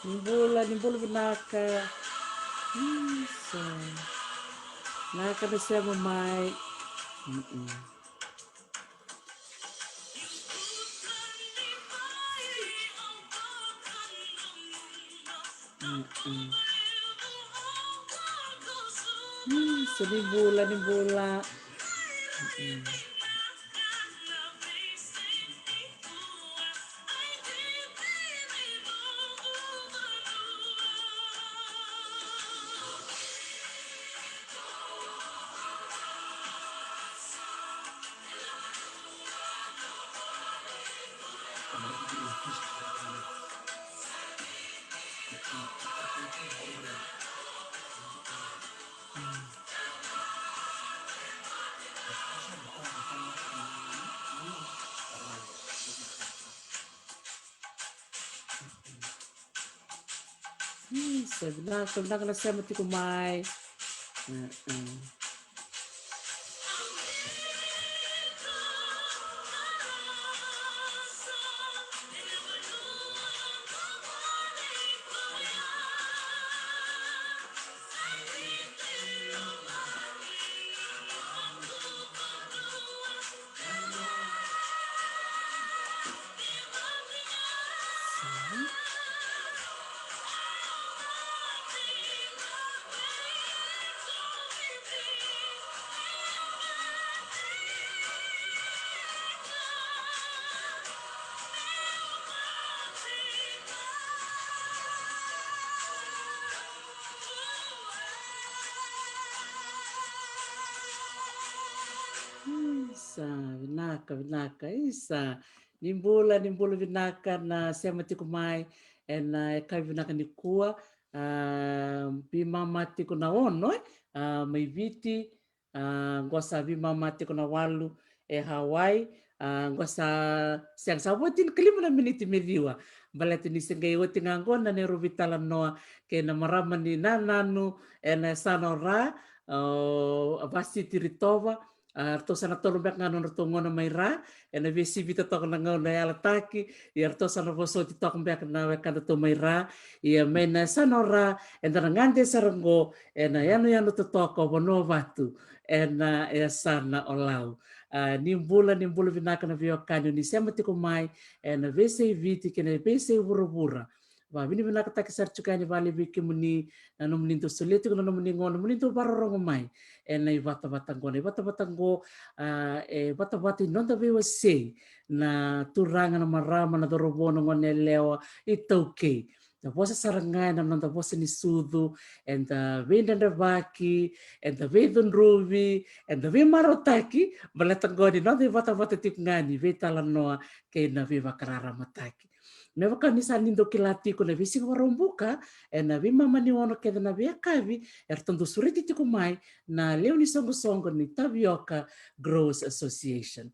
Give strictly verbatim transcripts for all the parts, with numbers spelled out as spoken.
Ni bula, ni bula vinaka. Isa. Vinaka na sema mai. Mm-mm. Mm-mm. Mm, so ni bula, ni bula. Mm-mm. Mm, sa vinaka, sa vinaka na sema tiko mai. Mm-mm. Isa, vinaka, vinaka, isa. Ni bula, ni bula vinaka na sema tiko mai ena yakavi vinaka nikua. A, veimama tiko na Ono, e? A, mai Viti, a, qo sa veimama tiko na Walu e Hawaii, a, qo sa sega, sa vo tinikalima na miniti me ciwa. Baleta ni se qai oti ga qo na neirau veitalanoa kei na marama ni Nananu ena yasana o Ra, o Vasiti Ritova, a, ratou sa na tolu beka ga na nodratou gauna mai Ra, ena veisivita toka na gauna e yalataki, ia ratou sa na vosoti toka beka na wekadatou mai Ra, ia mai na yasana o Ra, eda na gade sara qo ena yanuyanu totoka o Vanuavatu, ena yasana o Lau. A, ni bula, ni bula vinaka na veiwekani, ni sema tiko mai ena veiyasai Viti kei na veiyasai vuravura. Vakavinavinakataki sara tiko yani vale vei kemuni na nomuni dau solia tiko na nomuni gauna, nomuni dau vakarorogo mai ena ivatavata qo. Na ivatavata qo, a, e vatavata ni noda veiwasei na turaga, na marama, na cauravou, na goneyalewa, iTaukei. Da vosa sara ga ena noda vosa ni sucu, eda veidredrevaki, eda veicudruvi, eda veimarautaki, baleta qo ni noda ivatavata tiko ga ni veitalanoa kei na veivakararamataki. Me vaka ni sa ni dau kila tiko, na veisiga Vakaraubuka ena veimama ni Ono kece na veiyakavi, eratou dau sureti tiko mai na lewe ni soqosoqo ni Tavioka Growers Association.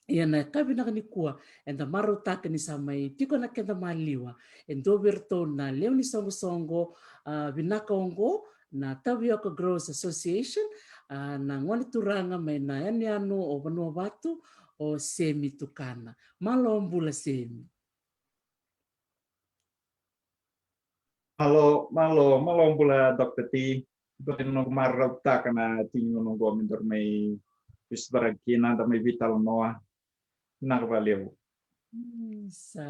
Ia na yakavi vinaka nikua, eda marautaka ni sa mai tiko ena keda maliwa e dua vei iratou na lewe ni soqosoqo, a, vinaka oqo, na Tavioka Growers Association, a, na gone turaga mai na yanuyanu o Vanuavatu, o Semi Tukana. Malo bula, Semi. Malo, malo, malo bula, Doctor T. Dua na noqu marautaka na tiki ni gauna oqo me daru mai veisotari kina, da mai veitalanoa. Vinaka vakalevu. Mm, sa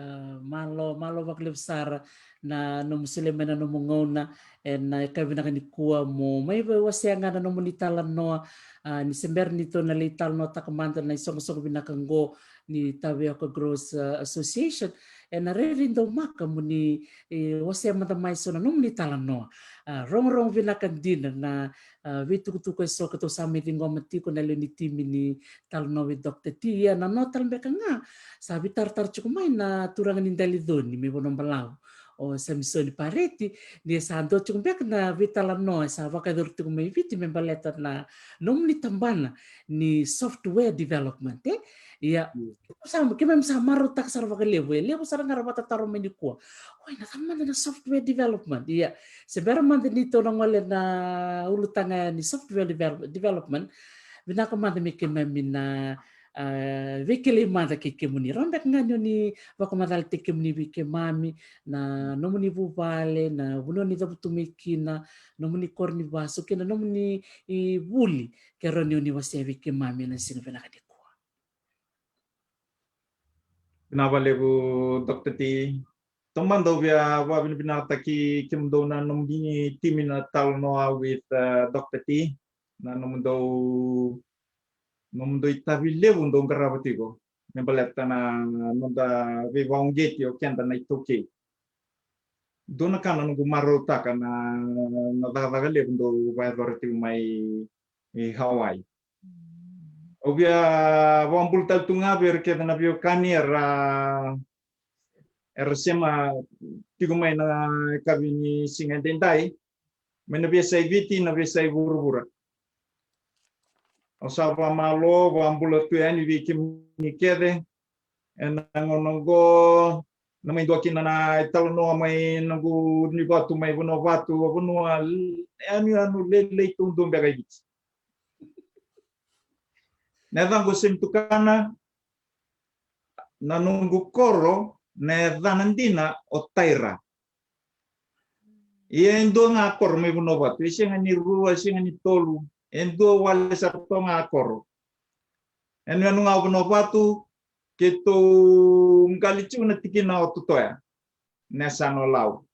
malo, malo vakalevu sara na nomu solia mai na nomu gauna ena yakavi vinaka nikua, mo mai veiwasea ga na nomuni talanoa. A, ni se bera ni tou na lai talanoataka mada na isoqosoqo vinaka oqo ni Tavioka Growers, a, Association, ena rairai daumaka mo ni, e, wasea mada mai so na nomuni talanoa. A, rogorogo vinaka dina na, a, veitukutuku eso keitou sa mai ciqoma tiko na lewe ni timi ni Talanoa with Doctor T. Ia na nona tale beka ga, sa veitaratara tiko mai na turaga ni Daliconi mai Vanuabalavu, o Samisoni Pareti, ni sa dua tiko beka na veitalanoa sa vakayacori tiko mai Viti me baleta na nomuni tabana ni software development, e? Ia, mm, sa, keimami sa marautaka sara vakalevu, e levu sara ga ra vakatataro mai nikua. Oi, na cava mada na software development? Ia, se bera mada ni tou na gole na ulutaga ni software devel-, development, vinaka mada me keimami na, a, veikilai mada kei kemuni. Rawa beka ga ni o ni vakamacalataki kemuni vei keimami, na nomuni vuvale, na vanua ni cavutu mai kina, nomuni koro ni vasu, kei na nomuni, i, vuli, ke rawa ni o ni wasea vei keimami ena siga vinaka nikua. Vinaka vakalevu, Doctor T. Taumada au via vakavinavinakataki kemudou na nomuni timi na Talanoa with, uh, Doctor T. Na nomudou, nomudou itavi levu dou qarava tiko me baleta na noda veivakauqeti o keda na iTaukei. Dua na ka na noqu marautaka na, na cakacaka levu dou vakayacora tiko mai i Hawaii. Au via vakabula tale tu ga vei ira kece na veiwekani era, era sema tiko mai na yakavi ni siga edaidai, mai na veiyasai Viti, na veiyasai vuravura. Au sa vakamalo, vakabula tu yani vei kemuni kece ena gauna oqo. Na mai dua kina na italanoa mai noqu ni vatu mai Vanuavatu, vanua yanuyanu lelei tu dua beka i Viti. Na yacaqu o Semi Tukana, na noqu koro na yacana dina o Taira. Ia e dua ga koro mai Vanuavatu, e sega ni rua, e sega ni tolu, e dua wale sara toka ga koro. Yanuyanu ga o Vanuavatu, keitou qali tiko na tikina o Totoya, na yasana o Lau.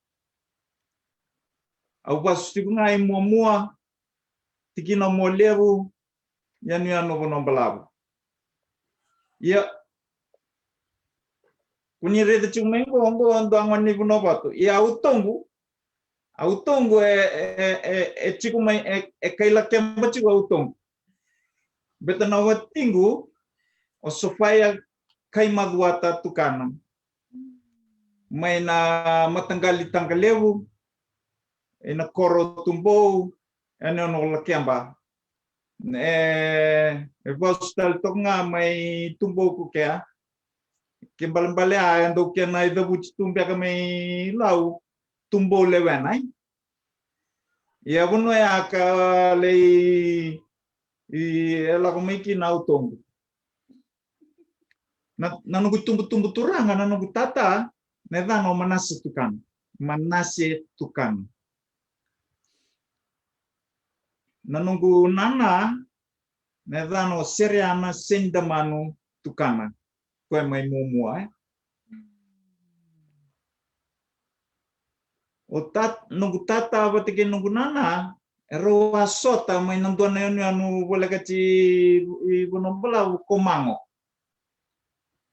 Au vasu tiko ga i Muamua, tikina o Mualevu, yanuyanu o Vanuabalavu. Ia, ko ni raica tiko mai qo, qo dua gone ni Vanuavatu. Ia Autoqu, Autoqu e, e, e, e tiko mai, e, e kai Lakeba tiko Autoqu. Beta na watiqu o Sofaia Kaimacuata Tukana, mai na mataqali Taqalevu, ena koro Tubou, yanuyanu o Lakeba. E, e vasu tale toka ga mai Tubou ko kea. Ke balebale a, e dau kena icavuti tu beka mai Lau, Tubou Lewena, e. Ia vanua ya ka lei, i, e lako mai kina Autoqu. Na, na noqu tubutubu turaga, na noqu tata, na yacana o Manase Tukana. Manase Tukana. Na noqu nana, na yacana o Sereana Senidamanu Tukana. Koya mai Muamua, e. O tat-, noqu tata vata kei noqu nana, erau a sota mai na dua na yanuyanu volekati i Vanuabalavu ko Mago.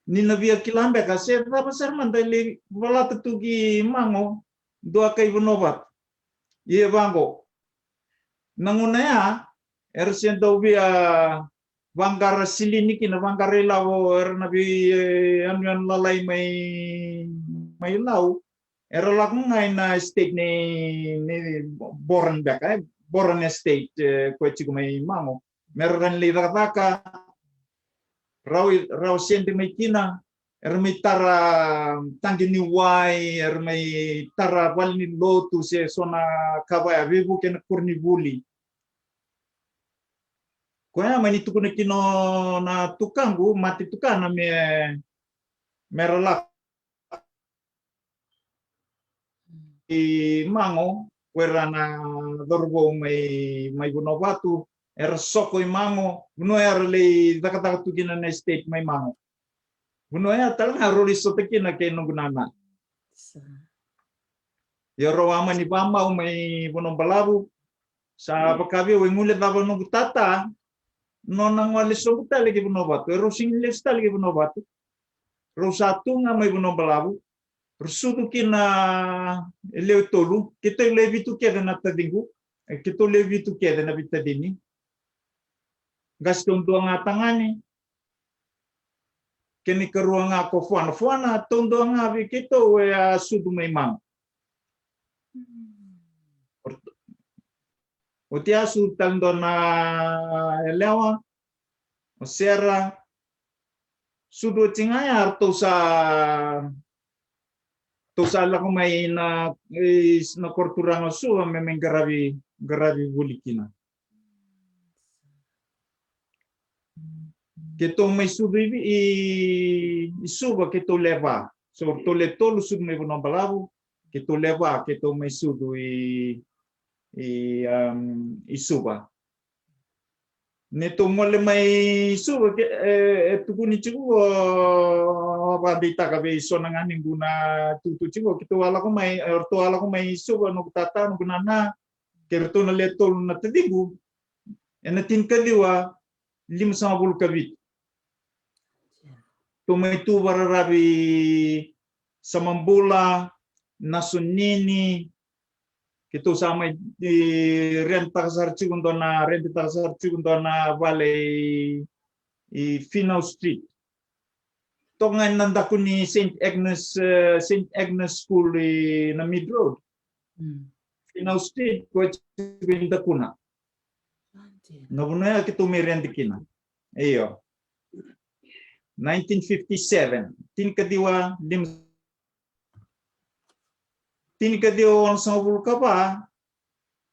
Ni na via kila beka se cava sara mada e lei valata tu ki Mago, dua kai Vanuavatu. Ia vaqo, na gauna ya, era se dau via vaqara silini kina, vaqara ilavo, era na vei, e, yanuyanu lalai mai, mai Lau. Era lako ga ina estate ni, ni Boran beka, e, Boran Estate, e, koya tiko mai Mago. Me ra rawa ni lai cakacaka, rawa, rawa sede mai kina, era mai tara taqi ni wai, era mai tara vale ni lotu se so na ka vaya, veivuke na koronivuli. Koya mai ni tukuna kina o na tukaqu, Mate Tukana, me, me ra lako i Mago, ko ira na cauravou mai, mai Vanuavatu, era soko i Mago, vanua era lei cakacaka tu kina na estate mai Mago. Vanua ya tale ga rau lei sota kina kei noqu nana. Sa. Ia rau a mani vamau mai Vanuabalavu, sa vaka vei au e guilecava noqu tata, nona gole sobu tale ki Vanuavatu, e rau sega ni lesu tale ki Vanuavatu. Rau sa tu ga mai Vanuabalavu, rau sucu kina e lewe tolu, keitou lewe vitu kece na taciqu, e, keitou lewe vitu kece na veitacini. Qase taudua ga tagane, kena ikarua ga ko Fuana. Fuana taudua ga vei keitou e a sucu mai Mago. Oti a sucu tale dua na yalewa, o Sera. Sucu oti ga ya ratou sa, ratou sa lako mai na, e, na koro turaga o Suva me mai qaravi, qaravi vuli kina. Keitou mai sucu i, i, i Suva, keitou lewe va. So, ratou lewe tolu sucu mai Vanua Balavu, keitou lewe va, keitou mai sucu i, i, um, i Suva. Neitou gole mai Suva, ke, e, e tukuni tiko, o, o vakadeitaka vei so na ganequ na tutu tiko, keitou a lako mai, e, ratou a lako mai Suva, noqu tata, noqu nana, kei ratou na lewe tolu na taciqu, ena tinikaciwa limasagavulu ka vitu. Tou mai tu vakararavi Samabula, Nasunini, keitou sa mai, e, rent-taka sara tiko dua na, rent-taka sara tiko dua na vale i, i Finau Street. Toka ga ena daku ni Saint Agnes, e, Saint Agnes School i na Mead Road. Mm. Finau Street, koya tiko e dakuna. Ante. Na vanua ya keitou mai rent kina. Io. Nineteen fifty-seven. Tinikaciwa, lim-, tinikaciwa onosagavulu ka va,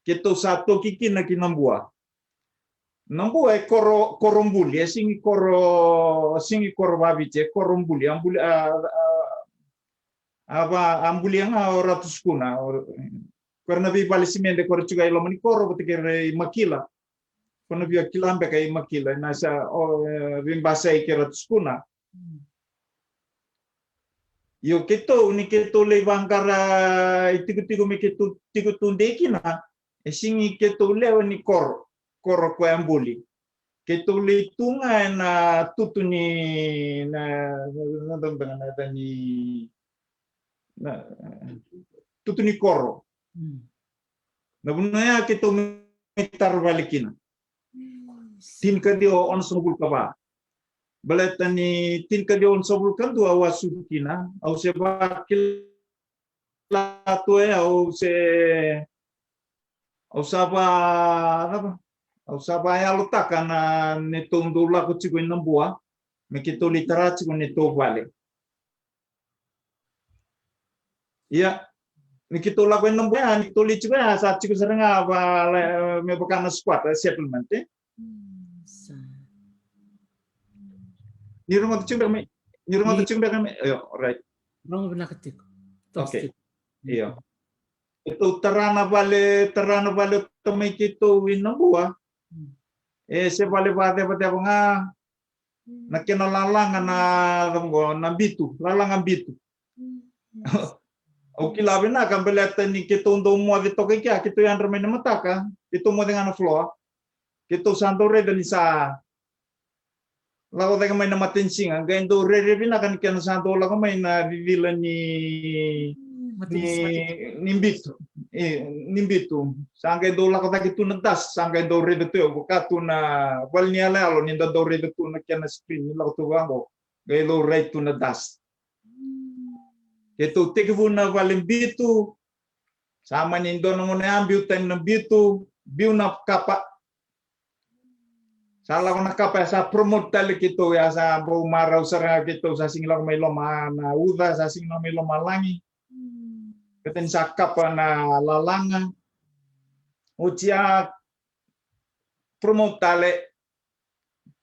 keitou sa toki kina ki Nabua. Nabua e koro, koro buli, e sigi koro, sigi koro vaviti, e koro buli, a buli, a, a, a va, a bulia ga o Ratu Sukuna, o, ko ira na veivale simede ko ira tiko i loma ni koro, vata kei ira i Makila. Ko na via kila beka i Makila, na sa, o, e, veibasai kei Ratu Sukuna. Mm. Io, keitou, ni keitou lai vaqara i tikotiko me keitou tiko tudei kina, e sigi keitou lewe ni koro, koro ko Yabuli. Keitou lai tu ga ena tutu ni, na, na, na, na, na, ni, na, tutu ni koro. Mm. Na vanua ya keitou mai tara vale kina. Yes. Tinikaciwa onosagavulu ka va. Baleta ni tinikaciwa onosagavulu ka dua au a sucu kina, au se vakila tu e, au se, au sa va, cava? Au sa vayalotaka na neitou dau lako tiko i Nabua, me keitou lai tara tiko neitou vale. Ia, ni keitou lako i Nabua ya, ni keitou lai tiko ya, sa tiko sara ga va, me vaka na squatter settlement, e? Mm, sa. Ni rogoca tiko beka mai, ni rogoca tiko beka mai. Io, right. Rogo vinaka tiko. Toso tiko. Io. Keitou tara na vale, tara na vale o tamai keitou i Nabua. Mm. E se vale vacevaceva ga. Na kena lalaga na, cava qo, na bitu, lalaga bitu. Au kila vinaka baleta ni keitou dau moce toka i kea, keitou yadra mai na mataka, keitou moce ga na floor. Keitou sa dau raica ni sa lako cake mai na matanisiga, qai dau rairai vinaka ni kena sa dau lako mai na cicila ni, ni, ni bitu. E, ni bitu. Sa qai dau lako cake tu na dust, sa qai dau raica tu, au vaka tu na vale ni yaloyalo ni da dau raica tu na kena screen ni lako tu vaqo. Qai dau rai tu na dust. Keitou tekivu na vale bitu, sa mani dua na gauna ya biu tani na bitu, biu na kapa. Sa lako na kapa ya sa promote tale keitou ya sa bau marau sara ga keitou sa sigi lako mai loma na uca, sa sigi lako mai loma lagi. Keitou ni sa kapa na lalaga. Oti ya promote tale.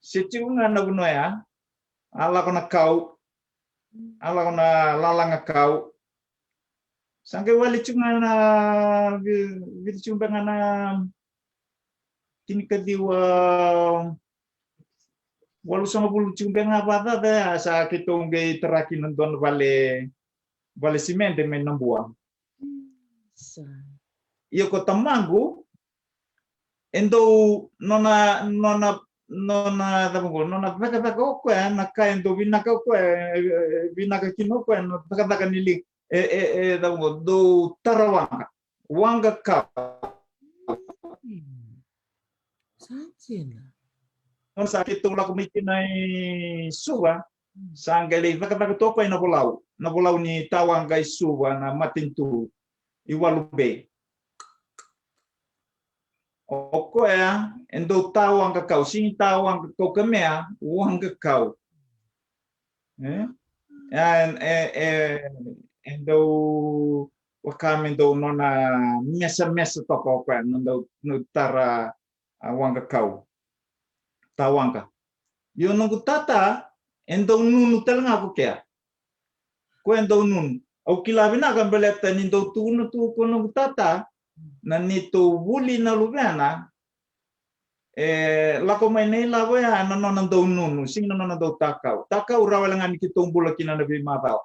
Se tiko ga na vanua ya, a lako na kau, a lako na lalaga kau. Sa qai wale tiko ga na vi-, vica tiko beka ga na tinikaciwa walusagavulu tiko beka ga vakacaca ya sa keitou qai tara kina dua na vale, vale simede mai Nabua. Sa. Ia ko tamaqu, e dau nona, nona, nona cava qo, nona cakacaka o koya, na ka e dau vinaka o koya, e, e, vinaka kina o koya, na cakacaka ni liga, e, e, e, cava qo, dau tara waqa, waqa kau. Sa dina. Nona sa keitou lako mai kina i Suva, sa qai lai cakacaka tu o koya i Navolau, Navolau ni tawaqa i Suva, na matanitu i Walu Bay. O koya e dau tawaqa kau, sigi tawaqa kau ka mea, waqa kau. E? E, e, e, e dau vaka me dau nona mesamesa toka o koya, na dau, na tara, a, waqa kau. Tawaqa. Io, noqu tata e dau nunu tale ga ko kea. Ko e dau nunu. Au kila vinaka baleta ni dau tukuna tu ko noqu tata na neitou vuli na luvena. E lako mai na ilavo ya na nona dau nunu, sega na nona dau takau. Takau rawa wale ga ni keitou bula kina na veimacawa.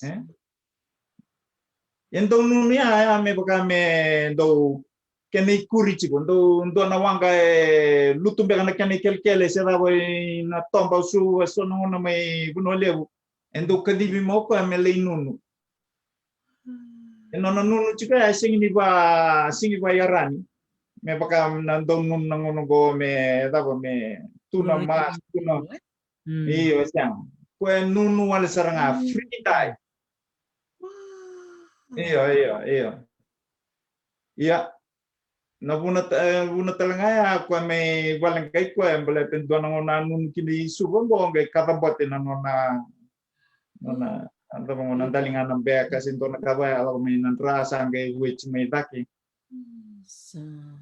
E? E dau nunu ya, ya me vaka me dau kena ikuri tiko, dau dua na waqa e lutu beka na kena ikelekele se cava ina toba, au sucu e so na gauna mai Vanua Levu. E dau kacivi mai o koya me lai nunu. E nona nunu tiko ya e sega ni va, sega ni va yarani. Me vaka na dau nunu na gauna qo me cava me tu na ma, tu na. Io, e sega. Ko e nunu wale sara ga, free dive. Io, io, io. Ia, na vuna ta-, e, vuna tale ga ya ko e mai vale qai ko e baleta dua na gauna nunu kina i Suva qo qai kacabote na nona, nona, a cava qo na daliga na beka se dua na ka vaya lako mai na dra sa qai weti mai cake. Sa.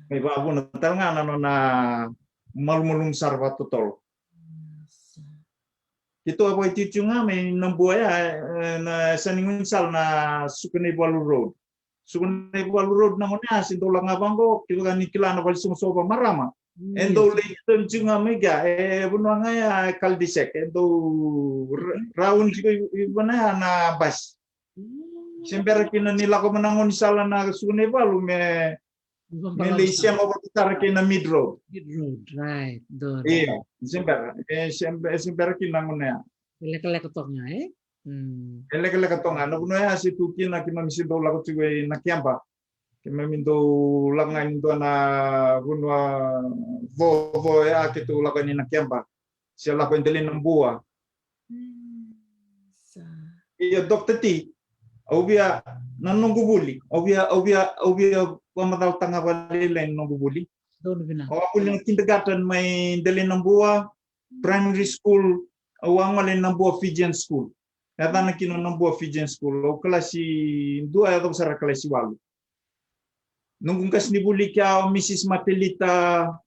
Mai vavuna tale ga na nona malumalumu sara vakatotolo. Sa. Keitou a vakaitiutiu ga mai Nabua ya, e, na sa ni gaunisala na Sukanaivalu Road. Sukanaivalu Road na gauna ya se dau lako ga vaqo, keitou ga ni kila na vale sogosogo vamarama. E dau lai tani tiu ga mai kea, e vanua ga ya e cul-de-sac, e dau ra-, rauni tiko i, i vana ya na basi. Se bera kina ni lako mai na gaunisala na Sukanaivalu me, me lai sema vata sara kei na Mead Road. Mead Road, right. Dua. Ia, se bera, e, se be-, se bera kina na gauna ya. E lekaleka toka ga, e? Mm. E lekaleka toka ga. Na vanua ya se tu kina keimami se dau lako tiko i Nakeba. Keimami dau lako ga ni dua na vanua vovo ya keitou lako ni Nakeba. Se lako e dela i Nabua. Mm, sa. Ia, Doctor T, au via, na noqu vuli, au via, au via, au via vakamacalataka ga vakalailai na noqu vuli. Donu vinaka. Au a vuli na kindergarten mai dela i Nabua, primary school, au a gole i Nabua Fijian School. Yacana kina Nabua Fijian School. Au kalasi dua, yacova sara kalasi walu. Noqu qasenivuli kea o Mrs Matelita,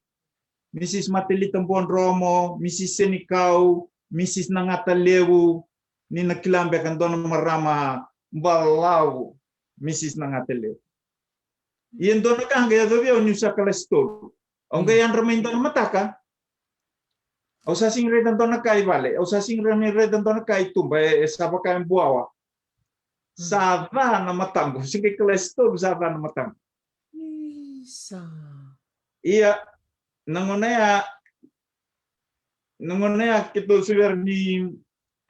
Mrs Matelita Buadromo, Mrs Senikau, Mrs Nagatalevu, ni na kila beka dua na marama balavu, Mrs Nagatalevu. Ia dua na ka qai yacovi au niu sa kalasi tolu. Au qai yadra mai dua na mataka. Au sa sega ni raica dua na ka i vale. Au sa sega ni raica dua na ka i tuba, e, e sa vaka e buawa. Sa ca na mataqu. Sega ni kalasi tolu, sa ca na mataqu. Isa. Ia, na gauna ya, na gauna ya keitou se bera ni,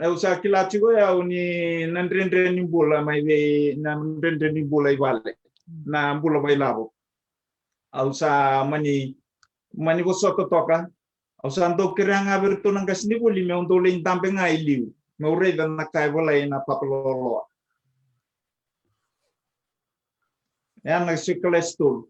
au sa kila tiko ya au ni na dredre ni bula mai vei, na dredre ni bula i vale. Na bula vailavo. Au sa mani, mani vosota toka. Au sa dau kerea ga vei iratou na qasenivuli meu dau lai dabe ga i liu. Meu raica na ka e volai ena papaloloa. E a na se kalasi tolu.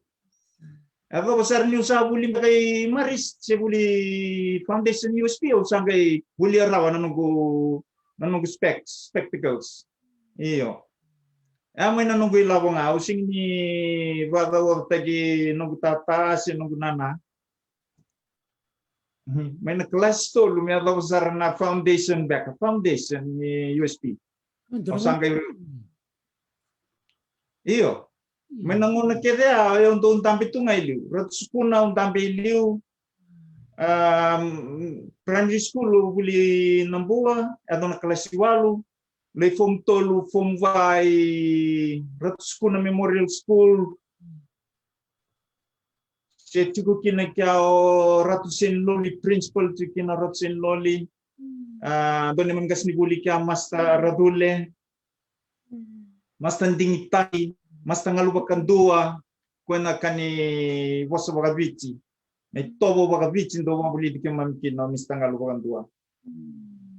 E yacova sara niu sa vuli beka i Marist, se vuli Foundation U S P, au sa qai volia rawa na noqu, na noqu specs, spectacles. Io. E a mai na noqu ilavo ga, au sega ni vakacavucataki noqu tata se noqu nana. Mhm. Mai na kalasi tolu me yacova sara na foundation beka, foundation ni U S P. Au sa qai, io. Mai na gauna kece a, au dau dabe tu ga i liu. Ratu Sukuna au dabe i liu. Am, primary school au vuli Nabua, yaco na kalasi walu. Lai form tolu, form va i Ratu Sukuna Memorial School. Se tiko kina kea o Ratu Seniloli, principal tiko kina Ratu Seniloli. A, dua na neimami qasenivuli kea Master Racule, Master Digitaki, Master Galuvakadua, ko na ka ni vosa vakaviti. Na itovo vakaviti dau vakavulici keimami kina o Mister Galuvakadua.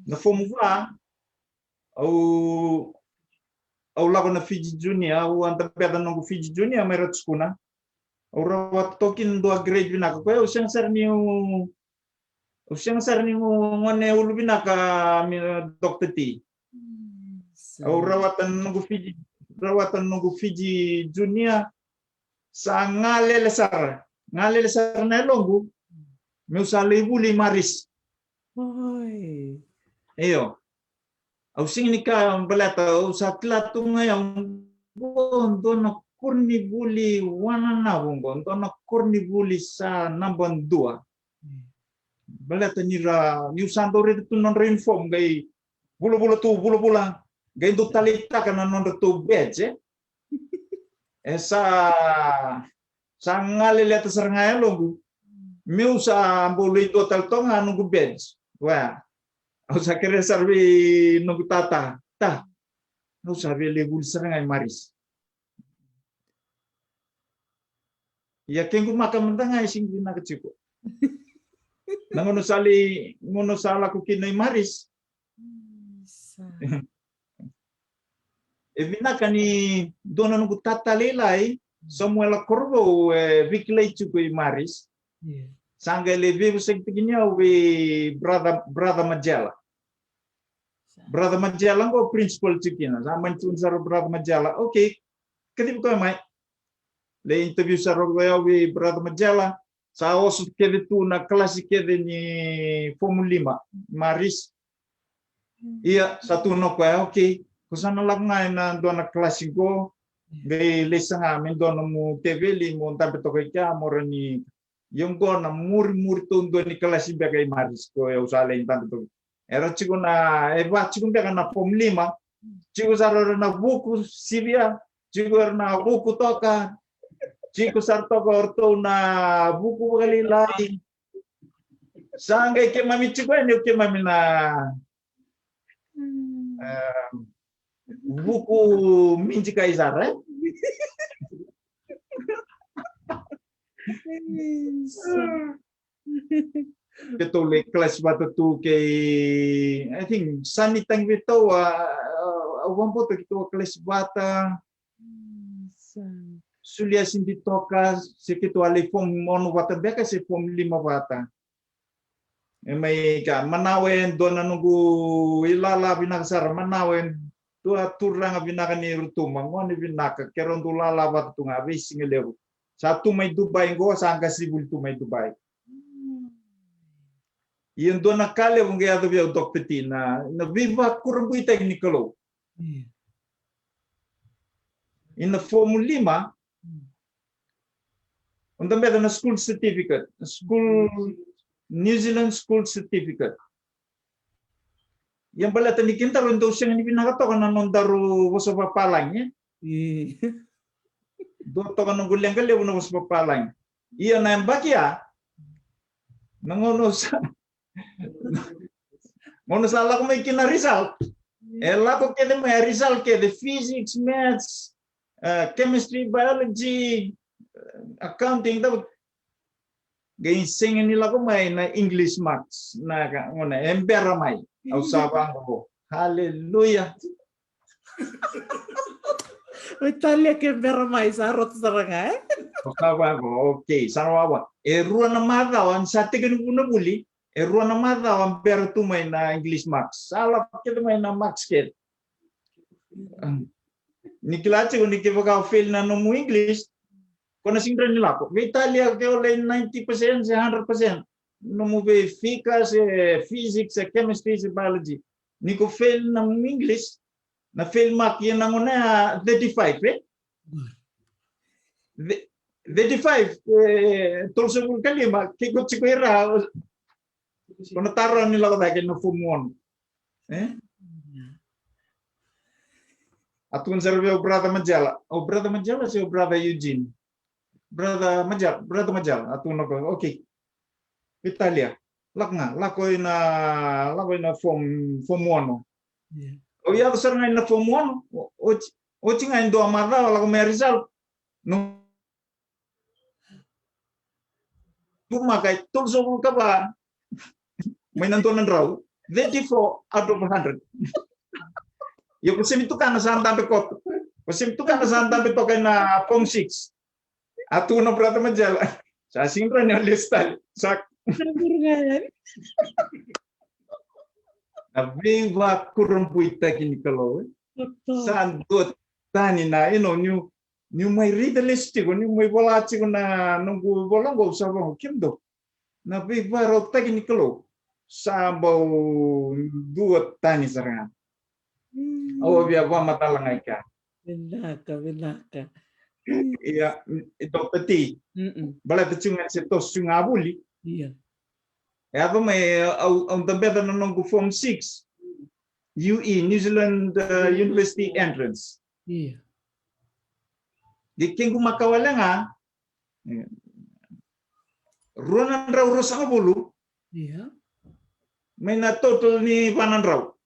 Na form va, au, au lako na Fiji Junior, au a dabeca noqu Fiji Junior mai Ratu Sukuna. Au rawata toka kina dua grade vinaka. Koya au sega sara niu, au sega sara niu gone ulu vinaka, mi, Doctor T. Au rawata noqu Fiji, rawata noqu Fiji Junior. Sa galele sara, galele sara na yaloqu. Meu sa lai vuli i Marist. Oi. Io. Au sega ni kaya baleta au sa kila tu ga ya, qo dua na koronivuli wananavu, qo dua na koronivuli sa naba dua. Baleta ni ra, niu sa dau raica tu na nodra uniform, qai vulavula tu, vulavula, qai dau taleitaka na nodratou badge, e? E sa, sa galeleta sara ga e yaloqu. Meu sa bau lai dua tale toka ga noqu badge. Wa. Au sa kerea sara vei noqu tata. Ta. Au sa via lai vuli sara ga i Maris. Ia kequ maka mada ga e sega ni vinaka tiko. Na gauna sa lai, gauna sa lako kina i Maris. Sa. E vinaka ni dua na noqu tata lailai, Samuela Korovou, e veikilai tiko i Maris. Io. Sa qai lai veivosakitaki ni au vei brother, brother Majela. Sa. Brother Majela qo principal tiko kina. Sa mani tukuna sara o brother Majela, okay, kacivi koya mai. Lai interview sara o koya vei brother Majela. Sa oso kece tu na kalasi kece ni fomu lima, Maris. Mm. Ia, sa tukuna o koya, okay, ko sa na lako ga ena dua na kalasi qo, qai lai saga me dua nomu teveli mo dabe toka i kea mo rawa ni. Ia qo na murimuri taudua ni kalasi beka i Maris, ko au sa lai dabe toka. Era tiko na, e va tiko beka na fomu lima, tiko sara era na vuku sivia, tiko era na vuku toka, tiko sara toka o ratou na vuku vakalailai. Sa qai keimami tiko yani, o keimami na, e, vuku midikai sara, e? Keitou lai kalasi vata tu kei, I think, sa ni tagi vei tou, a, a, au vakabauta keitou a kalasi vata. Mm, sa. Sulia sidi toka, se keitou a lai fomu ono vata beka, se fomu lima vata. E mai ka, Manawa e dua na noqu ilala vinaka sara, Manawa e dua turaga vinaka ni Rotuma, gone vinaka, keirau dau lala vata tu ga, veisiga levu. Sa tu mai Dubai qo, sa qasenivuli tu mai Dubai. Ia dua na ka levu qai yaco vei au, Doctor T, na, na veivakurabuitaki ni Kalou. Io. Ina fomu lima, o da beta na school certificate, school, New Zealand school certificate. Ia baleta ni kedaru e dau sega ni vinaka toka na nodaru vosa vapalagi, e? Io. Dua toka noqu leqa levu na vosa vapalagi. Ia na yabaki ya, na gauna sa, gauna sa lako mai kina result. E lako kece mai a result kece, physics, maths, e, chemistry, biology, e, accounting, da qai sega ni lako mai na English marks, na ka, gauna e bera mai. Au sa vaqo. Hallelujah. Oi, talia ke bera mai, sa rota sara ga, e? Au sa vaqo, okay, sa na wawa. E rua na macawa, ni sa teke ni vunavuli, e rua na macawa bera tu mai na English marks. Sa lako kece mai na marks kece. Ni kila tiko ni kevaka o fail na nomu English, ko na sega ni lako. Veitalia ke o lai ninety percent se hundred percent. Nomu vei fika se physics se chemistry se biology. Ni ko fail na nomu English, na fail mark ia na gauna ya thirty-five, e? Thirty-five, e, tolusagavulu ka lima, ke ko tiko i ra, ko na taro ni lako cake na fomu ono. E? A tukuna sara vei au brother Majela. O brother Majela se o brother Eugene? Brother Majela, brother Majela. A tukuna o koya, okay. Veitalia. Lako ga, lako ina, lako ina fomu, fomu ono. Io. Au yaco sara ga ina fomu ono. O, oti, oti ga e dua macawa lako mai a result. No, tu maka e tolusagavulu ka va mai na dua na drau, thirty-four out of a hundred. Io, ko sega ni tukuna sa dabe koto. Ko sega ni tukuna sa dabe toka ina form six. A tukuna o brother Majela, sa sega ni rawa ni o lesu tale. Sa na veivakurabuitaki ni Kalou, e? Sa dua tani na, you know, niu, niu mai raica lesu tiko, niu mai vola tiko na noqu vola qo, au sa vaqo, kemudou. Na veivakarautaki ni Kalou. sa bau dua tani sara ga. Mm. Au a via vamatala ga i kea. Vinaka, vinaka. Ia, e Doctor T. Mm-mm. Baleta tiko ga ni se toso tiko ga vuli. Ia. E yaco mai, au, au dabeca na noqu form six. U E, New Zealand, uh, University Entrance. Ia. Qai kequ maka wale ga, e, rua na drau ruasagavulu. Ia. Mai na total ni va na drau.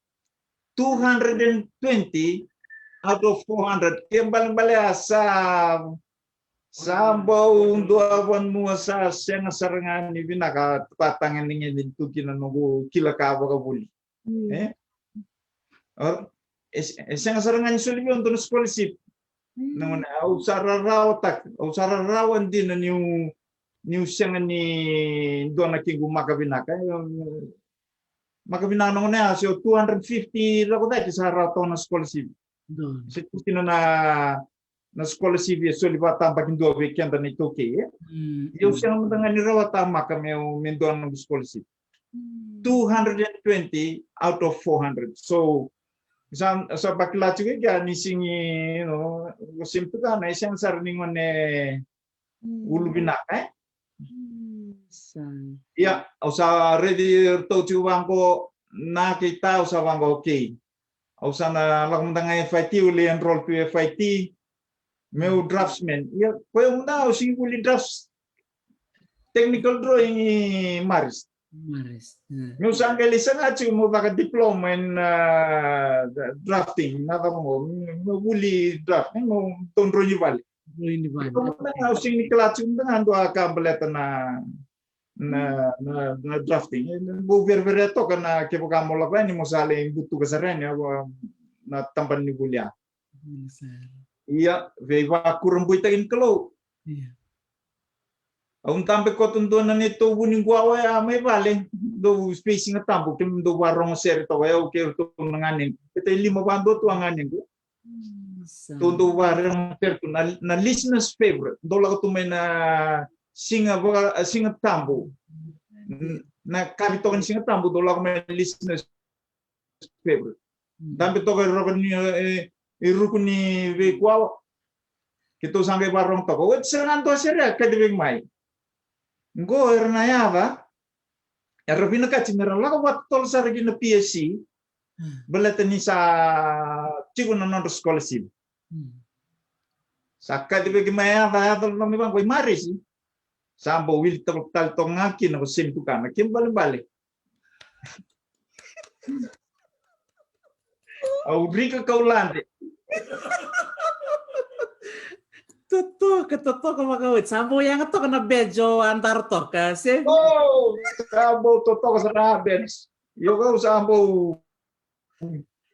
Two hundred and twenty out of four hundred. Ke balebale a sa, sa bau dua vanua sa sega sara ga ni vinaka, vakatagedegede tu kina noqu kila ka vakavuli. Mm. E? O, e, e sega sara ga ni soli vei au dua na scholarship. Mm. Na gone, au sa rarawataka, au sa rarawa dina niu, niu sega ni dua na kequ maka vinaka. E, maka vinaka na gone, a se o two hundred fifty lako cake sa rawa toka na scholarship. Dua. Se tu kina na, na scholarship e soli vakatabakidua vei keda na iTaukei, e? Mm, ia au mm. sega mada ga ni rawata maka me, me dua na noqu scholarship. Mm. Two hundred and twenty out of four hundred. So, sa, sa vakila tiko i kea ni sigi, you know, o sega ni tukuna, e sega sara ni gone Mm. ulu vinaka, e? Mm, sa. Ia, au sa raici iratou tiko vaqo, na kei ta, au sa vaqo, okay. Au sa na lako mada ga FIT, au lai enroll tu FIT. Meu draftsman. Ia, koya mada au sigi vuli drafts. Technical drawing i Marist. Marist, e. Meu sa qai lai saga tiko meu caka diploma in, uh, drafting. Na cava qo, meu vuli draft, meu dau drawing i vale. Drawing i vale. Au sigi ni kila tiko mada ga dua ka baleta na, na, na, na drafting. E, bau vereverea toka na kevaka mo lako yani mo sa lai butuka sara yani, a, na tabana ni vuli ya. Vuli sara. Ia, veivakurabuitaki ni Kalou. Ia. Au dabe koto dua na neitou vuniqu wawa ya mai vale. Dou veisiga tabu, keimami dau varogo sere toka, o yau kei iratou na ganequ. Keitou lima vakadua tu a ganequ. Mm, sa. Tou dau varogo sere tu na, na listener's favorite. Dou lako tu mai na siga vaka, siga tabu. Mm. N-, na kavi toka ni siga tabu, dou lako mai na listener's favorite. Mm. Dabe toka e roka ni, e, e ruku ni veikuwawa. Keitou sa qai varogo toka. Oti sara ga dua sere a kacivaki mai. Qo era na yaca, era vinakati me ra lako vakatotolo sara ki na PSC. Mm. Baleta ni sa tiko na nodra scholarship. Mm. Sa kacivaki mai yaca, yaca, yaca mai vaqo i Marist. Sa bau wili toka tale toka ga kina ko sega ni tukuna. Kena ibalebale, au rika kau lade. Totoka, totoka vakaoti. Sa bau yaga toka na badge o a dara toka, se? O, sa bau totoka sara na badge. Io, kau sa bau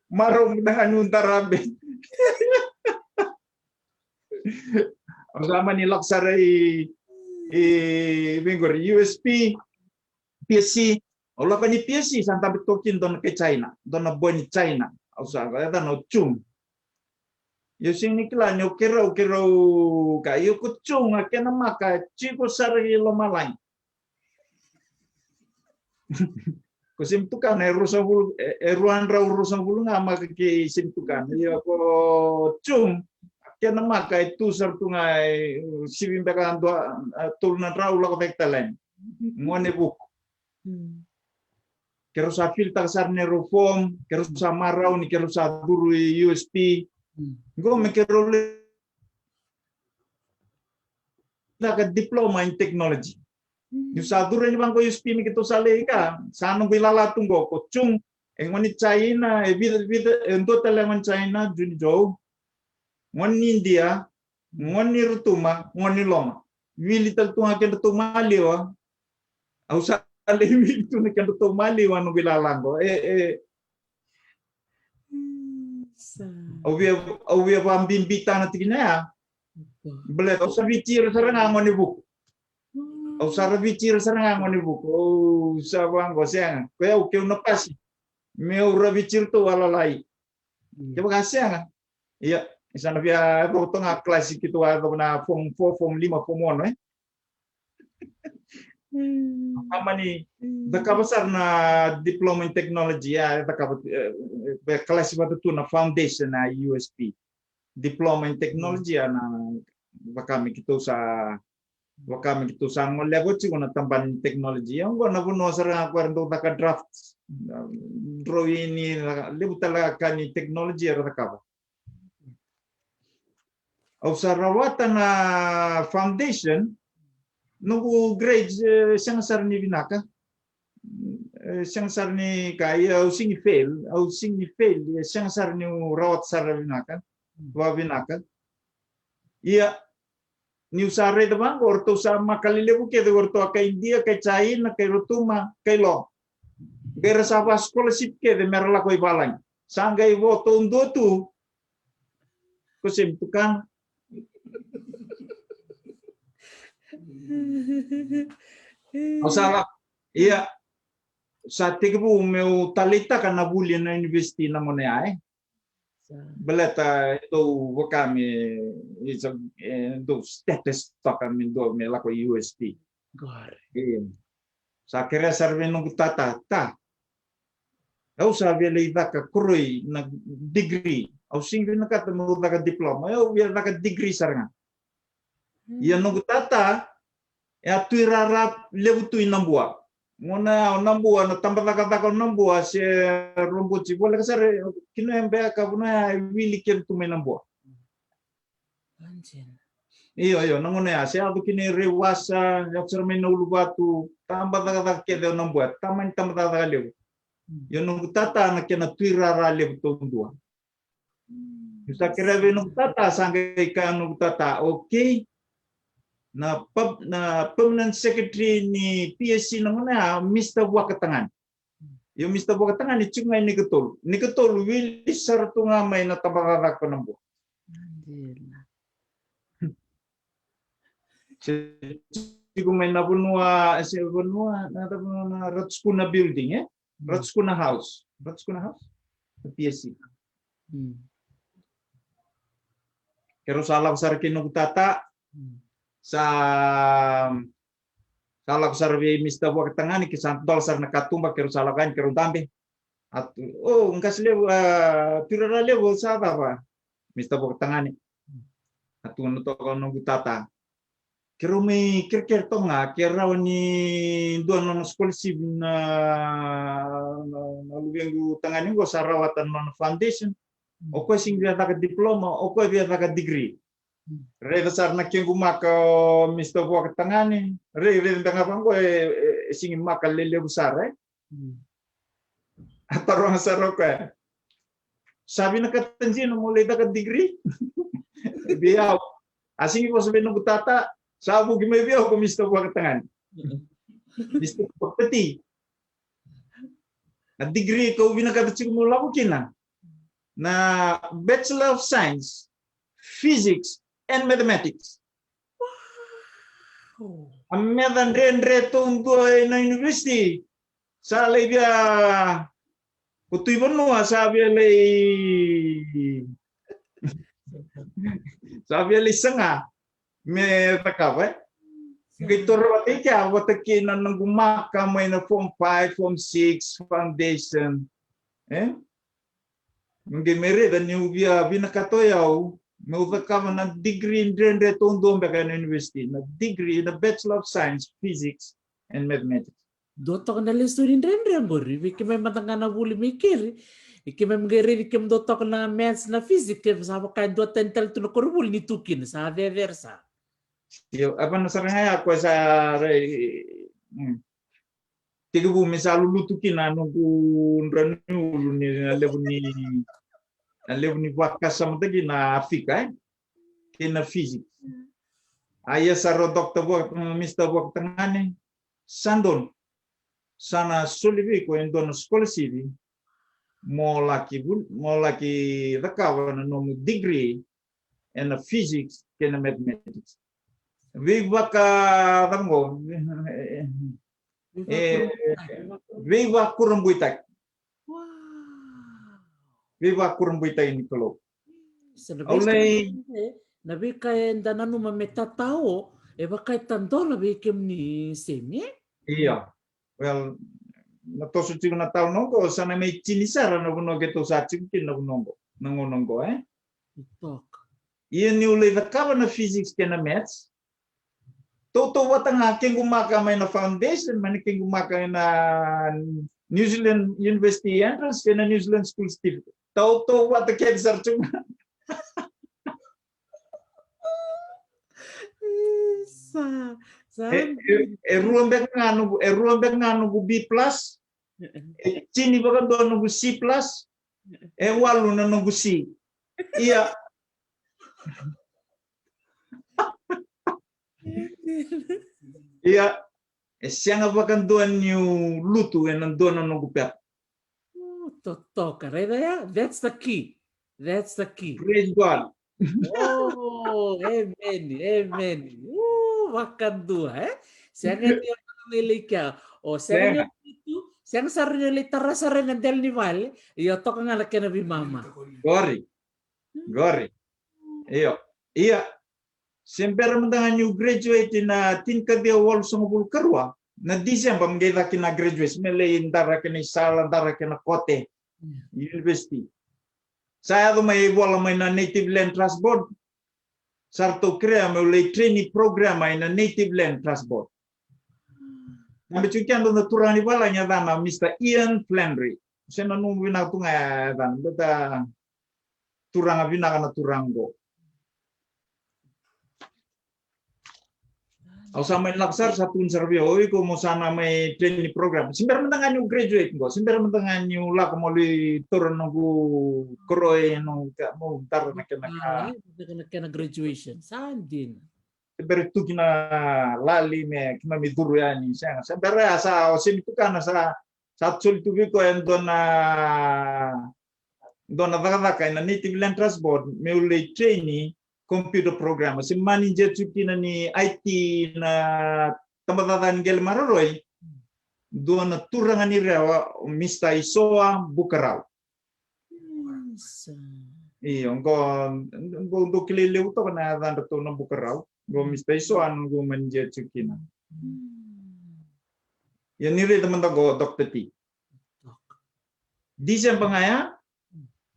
marau mada ga niu dara badge. Au sa mani lako sara i, i, vei qori, USP, PSC, au lako ni PSC, sa dabe toka kina dua na kai China, dua na boy ni China. Au sa, e yacana o Chung. Io, sega ni kila ni o keirau, keirau kaya, io ko Chung, a kena maka, tiko sara i lomalagi. Ko sega ni tukuna, e ruasagavulu, e, e rua na drau ruasagavulu ga maka kei sega ni tukuna. Io ko Chung, a kena maka, e tu sara tu ga, e, sivi beka dua, e, tolu na drau lako cake tale yani. Gone vuku. Mm. Keirau sa fill taka sara neirau form, keirau sa marau ni keirau sa curu i USP. Mm. Qo me keirau lai caka diploma in technology. Mm. Niu sa curu yani vaqo i USP me keitou sa lai ka, sa noqu ilala tu qo ko Chung, e gone ni China, e vica, vica, e dua tale e gone ni China, Junizhou, gone ni Idia, gone ni Rotuma, gone ni Loma. Wili tale tu ga kedratou maliwa. Au sa lai wili tu na kedratou maliwa noqu ilala qo. E, e. Mm, sa. Au via, au via vakabibitaka na tikina ya. Baleta au sa viti ira sara ga gone vuku. Mm. Au sa raviti ira sara ga gone vuku. Au sa vaqo sega. Ko yau keu na pasi. Meu raviti iratou a lalai. Mm. Kevaka sega. Ia, e sa na via yacova toka ga kalasi keitou a yacova na form four, form lima, form ono, e? Mm. Ka mani, mm, cakava sara na diploma in technology, a, e cakava, e, e, kalasi vata tu na foundation na U S P. Diploma in technology, mm, a na vaka me keitou sa, vaka me keitou sa goleva tiko na tabana ni technology. Ia oqo na vanua sara ga ko era dau caka draft, drawing ni, levu tale ga ka ni technology era cakava. Au sa rawata na foundation, noqu grades, e, sega sara ni vinaka. E, sega sara ni ka, ia au sigi fail, au sigi fail, e, sega sara niu rawata sara vinaka, vakavinaka. Ia, niu sa raica vaqo, o ratou sa maka lelevu kece, o ratou a kai Idia, kai China, kai Rotuma, kai Long. Qai ra sa va scholarship kece me ra lako i valagi. Sa qai vo taudua tu. Ko se me tukana. Au sa lako. Ia, sa tekivu meu taleitaka na vuli na university na gone ya, e. Sa. Baleta e dau vaka me, e dau status toka me dua me lako i U S P. Qori. Io. Sa kerea sara vei noqu tata, ta. Au sa via lai caka koroi na degree. Au sigi vinakata meu caka diploma. Au via caka degree sara ga. Mm. Ia noqu tata, e a tuirara levu tu i Nabua. Gona ya o Nabua, na tabacakacaka o Nabua, se roboti voleka sara, kina e beka vanua ya e wili kece tu mai Nabua. Io, io, na gona ya, se yaco kina i Raiwasa, yaco sara mai na Uluvatu, tabacakacaka kece o Nabua, tamani tabacakacaka levu. Mm. Io noqu tata na kena tuirara levu taudua. Sa kerea vei noqu tata, sa qai kaya noqu tata, okay. Na pub-, na permanent secretary ni P S C na gona ya, Mister Vuakatagane. Io Mister Vuakatagane, tiko ga i Nikotolu. Nikotolu, wili sara tu ga mai na tabacakacaka ko Nabua. Se tiko mai na vanua, se vanua, na vanua na Ratu Sukuna building, e? Ratu Sukuna House. Ratu Sukuna House? Na P S C. Mm. Keirau sa lako sara kei noqu tata. Mm. Sa, sa lako sara vei Mister Vuakatagane, ke sa dola sara na katuba, keirau sa lako yani, keirau dabe. Atu, o, qase levu, a, tuirara levu, sa cava? Mister Vuakatagane. Atu na toka noqu tata. Keirau mai kerekere toka ga, ke rawa ni dua na nona scholarship na, na, na luvequ tagane qo sa rawata na nona foundation. Mm. O koya sigi via caka diploma, o koya via caka degree. Mm. Raica sara na kequ maka o Mister Vuakatagane, rai, raica beka ga vaqo e, e, e sigi maka lelevu sara, e. Mm. A taroga sara o koya. Sa vinakata dina mo lai caka degree? Vei au. A sigi vosa vei noqu tata, sa vuki mai vei au ko Mister Vuakatagane. Mm. Mister Vuakatagane. Na degree kau vinakata tiko mo lako kina. Na Bachelor of Science, Physics and Mathematics. Wow. A meca dredre taudua ena university. Sa lai via, ko Tui Vanua, sa via lai, sa via lai saga me cakava, e. Qai toro vata i kea vata kei na noqu maka mai na form five, form six, foundation. E? Qai me raica niu via vinakata o yau meu cakava na degree dredre taudua beka ena university, na degree, na Bachelor of Science, Physics and Mathematics. Dua toka na lesoni dredre qori vei keimami mada ga na vuli mai keri. I keimami qai raici kemudou toka na maths, na physics, ke sa vaka e dua tani tale tu na koronivuli ni tu kina, sa cecere sara. Io, a vana sara ga ya ko sa rai. Mm. Tekivu me sa lulutu kina noqu dra ni ulu ni na levu ni, na levu ni vakasamataki na Afika, e? Kei na physics. A ia sa ro Doctor Vua-, Mister Vuakatagane, sa donu. Sa na soli vei iko e dua na scholarship mo laki vul-, mo laki cakava na nomu degree ena physics kei na mathematics. Veivaka cava qo? E, veivakurabuitaki. Wow. Veivakurabuitaki ni Kalou. Sa na veika, na veika eda nanuma me tatao, e vaka e tadola vei kemuni Semi, e? Io. Well, na toso tiko na talanoa qo, sa na mai tini sara na vanua keitou sa tiko kina na vanua qo, na gauna qo, e? Totoka. Ia niu lai cakava na physics kei na maths, tautauvata ga kequ maka mai na foundation, mai na kequ maka ena New Zealand University entrance kei na New Zealand School Certificate. Tautauvata kece sara tiko ga. Sa, sa E, e, e rua beka ga noqu, e rua beka ga noqu B plus, e tini vakadua noqu C plus, e walu na noqu C. Ia. Ia, e sega vakadua niu lutu ena dua na noqu pepa. Oh, totoka, raica ya, that's the key. That's the key. Praise God. Oh, amen, amen. Uh, vakadua, e? Sega ni o mai lai kea. O sega ni o lutu, sega sara ni o lai tara sara na dela ni vale. Io, toka ga na kena veimama. Qori. Qori. Io. Ia. Se bera mada ga niu graduate na tinikaciwa walusagavulu karua. Na December me qai caka na graduation, me lai dara kena isala, dara kena kote. University. Sa yaco mai ivola mai na Native Land Trust Board. Sa ratou kerea meu lai trainee programmer ena Native Land Trust Board. Dabe tiko kina dua na turaga ni valagi yacana Mister Ian Flandry. Se nanuma vinaka tu ga yacana, baleta turaga vinaka na turaga qo. Au sa mai lako sara, sa tukuna sara vei au, o iko mo sa na mai trainee programmer. Se bera mada ga niu graduate qo, se bera mada ga niu lako mo lai taura noqu koroi, noqu ka, mo dara na kena ka. Na kena graduation. Sa dina. Se bera tu kina lali me keimami curu yani, sega. Se bera ya sa, o sega ni tukuna, sa, sa soli tu vei koya e dua na, dua na cakacaka ena Native Land Trust Board, meu lai trainee computer programmer. Se manager tu kina ni I T na tabacakacaka ni qele maroroi, dua na turaga ni Rewa, o Mister Isoa Bukarau. Sa. Io, qo, qo dou kilai levu toka na yacadratou na Bukarau. Qo Mister Isoa, qo manager tiko kina. Ia ni raica mada qo, Doctor T. December ga ya,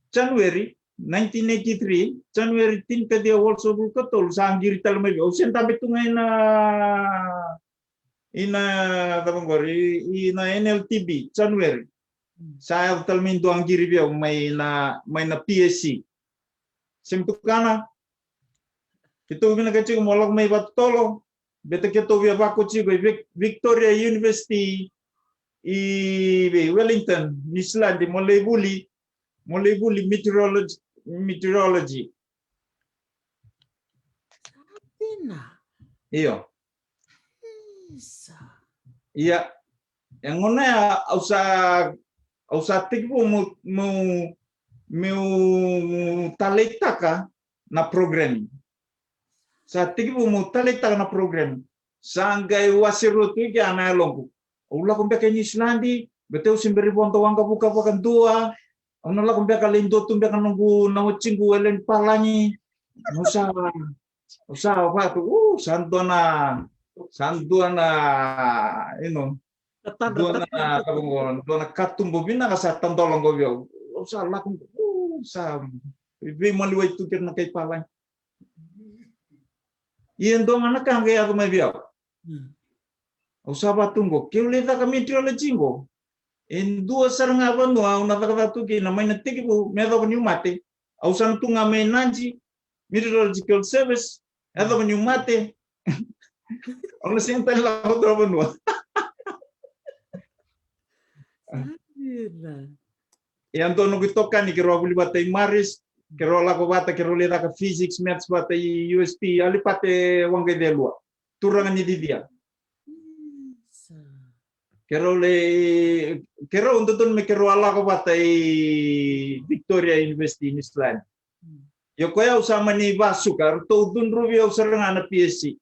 January nineteen eighty-three, January tinikaciwa walusagavulu katolu, sa qiri tale mai vei au. Au se dabe tu ga ina, ina, cava qori, ina N L T B, January. Sa yaco tale mai dua qiri vei au mai na, mai na P S C. Sega ni tukuna, keitou vinakata tiko mo lako mai vakatotolo, baleta keitou via vako tiko i Vic-, Victoria University i, vei, Wellington, New Zealand, mo lai vuli, mo lai vuli meteorology, meteorology. Dina. Io. Isa. Ia, e gauna ya au sa, au sa tekivu meu, meu, meu taleitaka na programming. Sa tekivu meu taleitaka na programming. Sa qai wase rua tu i kea na yaloqu. Au lako beka i Niusiladi, baleta au se bera ni vodo waqavuka vakadua. Au na lako beka lai dua tu beka noqu, na watiqu e lewe ni palagi. Au sa, au sa vaka tu, uh, sa dua na, sa dua na, you know, dua na, dua na katuba vinaka sa tadola qo vei au. Au sa lako, uh, sa veimaliwai tu kei na kai palagi. Ia e dua ga na ka qai yaco mai vei au. Au sa vaka tu qo, keu lai caka meteorology qo, e dua sara ga vanua au na cakacaka tu kina mai na tekivu me yacova niu mate. Au sa na tu ga mai Nadi Meteorological Service, yacova niu mate. Au na sega tale ni lako dua vanua. Ia dua noqu itokani, keirau a vuli vata i Marist, keirau a lako vata, keirau lai caka physics, maths vata i U S P, Alipate Waqaicalua, turaga ni Cicia. Keirau lai, keirau dodonu me keirau a lako vata i Victoria University i Niusiladi. Ia o koya au sa mani vasuka, ratou cudruvi au sara ga na P S C.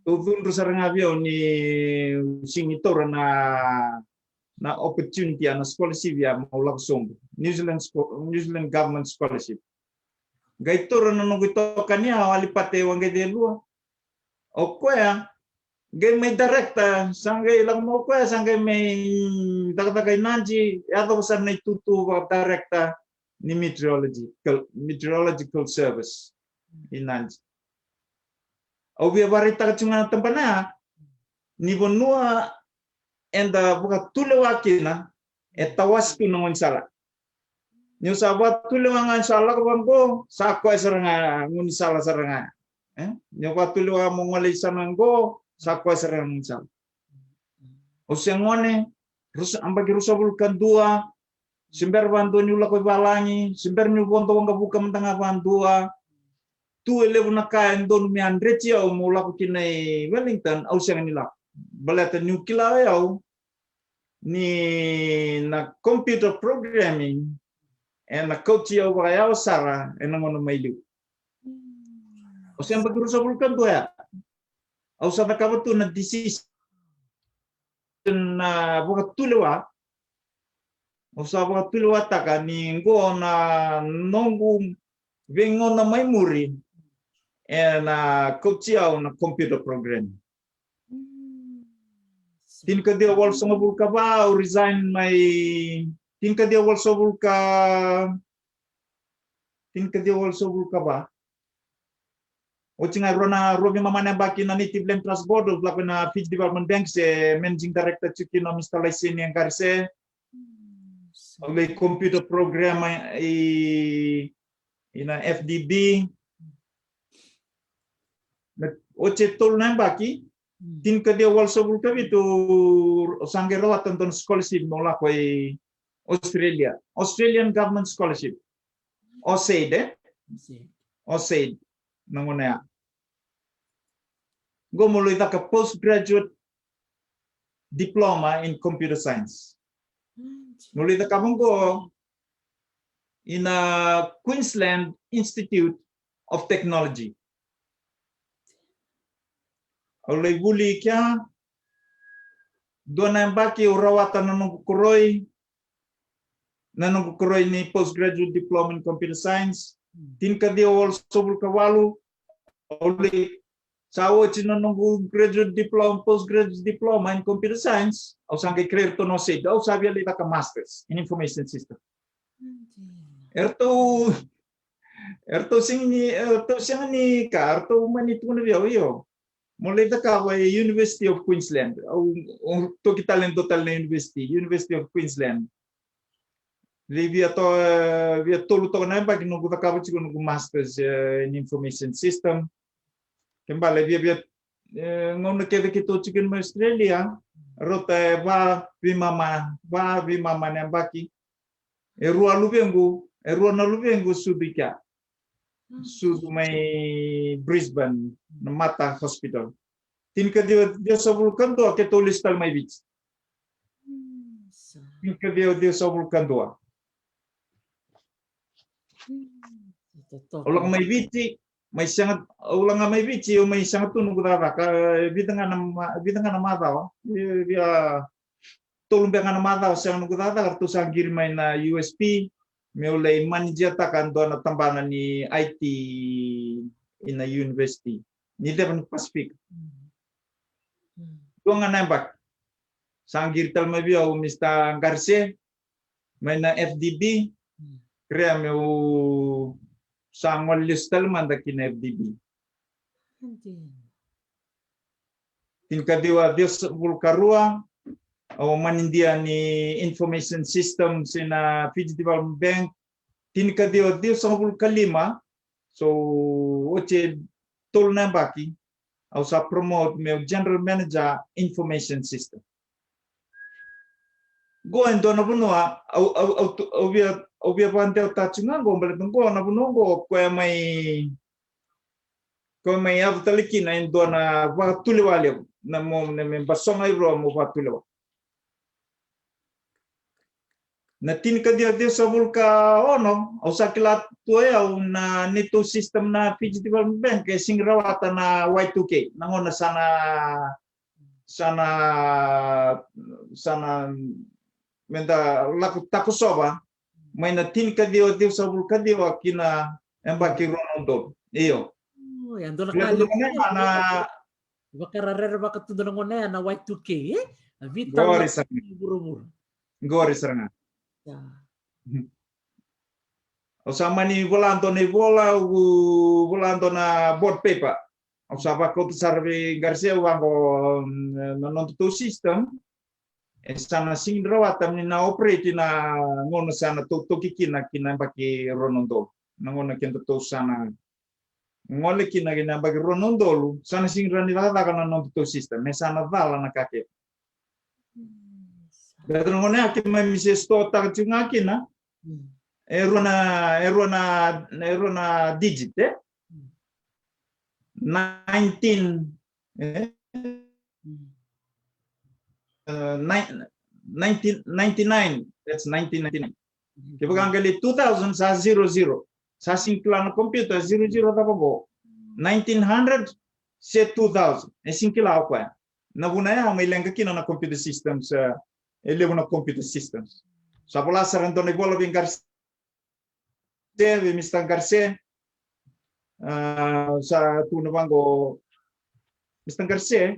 Ratou cudru sara ga vei au niu sega ni taura na, na opportunity, a na scholarship ya meu lako sobu. New Zealand scho-, New Zealand Government Scholarship. Qai taura na noqu itokani ya o Alipate Waqaicalua. O koya, Qai mai director, sa qai lako mai o koya, sa qai mai cakacaka i Nadi, yacova sara na itutu vaka director ni meteorological, meteorological service i Nadi. Au via vakaraitaka tiko ga na tabana ya, ni vanua eda vakatulewa kina, e tawasi tu na gaunisala. Niu sa vakatulewa ga, sa lako vaqo, sa koya sara ga gaunisala sara ga. E? Niu vakatulewa mo gole i sana qo, sa koya sara ga gaunisala. Au se gone, rusa, yabaki ruasagavulu ka dua, se bera vadua niu lako i valagi, se bera niu vodo waqavuka mada ga vadua. Tu e levu na ka e donu me a dreti au mo lako kina i Wellington, au sega ni lako. Baleta niu kila o yau, ni na computer programming, ena kauti au vakayawa sara ena gauna mai liu. Au se yabaki ruasagavulu ka dua ya. Au sa cakava tu na decision na vakatulewa. Au sa vakatulewataka ni qo na noqu veigauna mai muri, ena kauti au na computer programming. Tinikaciwa walusagavulu ka va, au resign mai, tinikaciwa walusagavulu ka, tinikaciwa walusagavulu ka va. Oti ga rua na, rua veimama na yabaki na Native Land Trust Board, au lako na Fiji Development Bank, se managing director tiko kina o Mister Laiseni Qarise. Au lai computer programmer i, ina F D B. Na, oti e tolu na yabaki, tinikaciwa walusagavulu ka vitu, au sa qai rawata dua na scholarship meu lako i Australia. Australian Government Scholarship. AusAID, e? AusAID. AusAID. Na gauna ya. Qo meu lai caka postgraduate diploma in computer science. Meu lai cakava qo ina Queensland Institute of Technology. Au lai vuli kea, dua na yabaki au rawata na noqu koroi, na noqu koroi ni postgraduate diploma in computer science. Tinikaciwa walusagavulu ka walu, au lai, sa oti na noqu graduate diploma, postgraduate diploma in computer science, au sa qai kerea ratou na AusAID, au sa via lai caka masters in information system. Eratou, eratou sega ni, eratou sega ni ka, eratou mani tukuna vei au, io, mo lai cakava e University of Queensland. Au, au toki tale, dua tale na university, University of Queensland. Lai via to, via tolu toka na yabaki noqu cakava tiko noqu masters, e, in information system. Ke bale via, via, e, gauna kece keitou tiko mai Australia, rauta e va veimama, va veimama na yabaki. E rua luvequ, e rua na luvequ sucu i kea. Sucu mai Brisbane, na Mater Hospital. Tinikaciwa ciwasagavulu ka dua keitou lesu tale mai Viti. Tinikaciwa ciwasagavulu ka dua. Au lako mai Viti, mai sega, au lako ga mai Viti, au mai sega tu noqu cakacaka, e vica ga na ma-, vica ga na macawa, e via tolu beka ga na macawa sega noqu cakacaka, ratou sa qiri mai na U S P, meu lai manager-taka dua na tabana ni I T ina university. Ni ceva ni Pacific. Dua ga na yabaki. Sa qiri tale mai vei au o Mister Qarise, mai na F D B, kerea meu sa gole lesu tale mada ki na F D B. Tinikaciwa ciwasagavulu ka rua, au manidia ni information systems ina Fiji Development Bank. Tinikaciwa ciwasagavulu ka lima, so oti e tolu na yabaki, au sa promote meu general manager information system. Qo e dua na vanua au, au, au, au via, au via vakadewataka tiko ga qo, baleta qo na vanua qo koya mai, koya mai yaco tale kina e dua na vakatulewa levu, na mo, na me basoga i rua mo vakatulewa. Na tinikaciwa ciwasagavulu ka ono, au sa kila tu o yau na neitou system na Fiji Development Bank e sigi rawata na Y two K, na gauna sa na, sa na, sa na, meda lako takosova mai na tinikaciwa ciwasagavulu ka ciwa ki na yabaki rua na udolu. Io. Oi, a dua na ka levu na, na, Vakarerevaka tu na gauna ya na Y two K, e? A vita Qori sara ga. Vuravura. Qori sara ga. Au sa mani vola dua na ivola, au vola dua na board paper. Au sa vakauta sara vei Garcia, au vaqo, mm, na nodatou system e sa na sega ni rawata me na operate na gauna sa na tou toki kina ki na yabaki rua na udolu. Na gauna kedatou sa na gole kina ki na yabaki rua na udolu, sa na sega ni rawa ni cakacaka na nodatou system, me sa na cala na ka kece. Baleta na gauna ya keimami se store taka tiko ga kina, e rua na, e rua na, e rua na digit, e? Nineteen, e? Uh, nine, nineteen ninety-nine, that's nineteen ninety-nine. Kevaka qai lai two thousand sa zero zero. Sa sega ni kila na computer, zero zero cava qo. Nineteen hundred se two thousand. E sega ni kila o koya. Na vuna ya, mai leqa kina na computer systems, e, e levu na computer systems. Sa vola sara e dua na ivola vei Garcia, vei Mister Garcia. A, sa tukuna vaqo, Mister Garcia,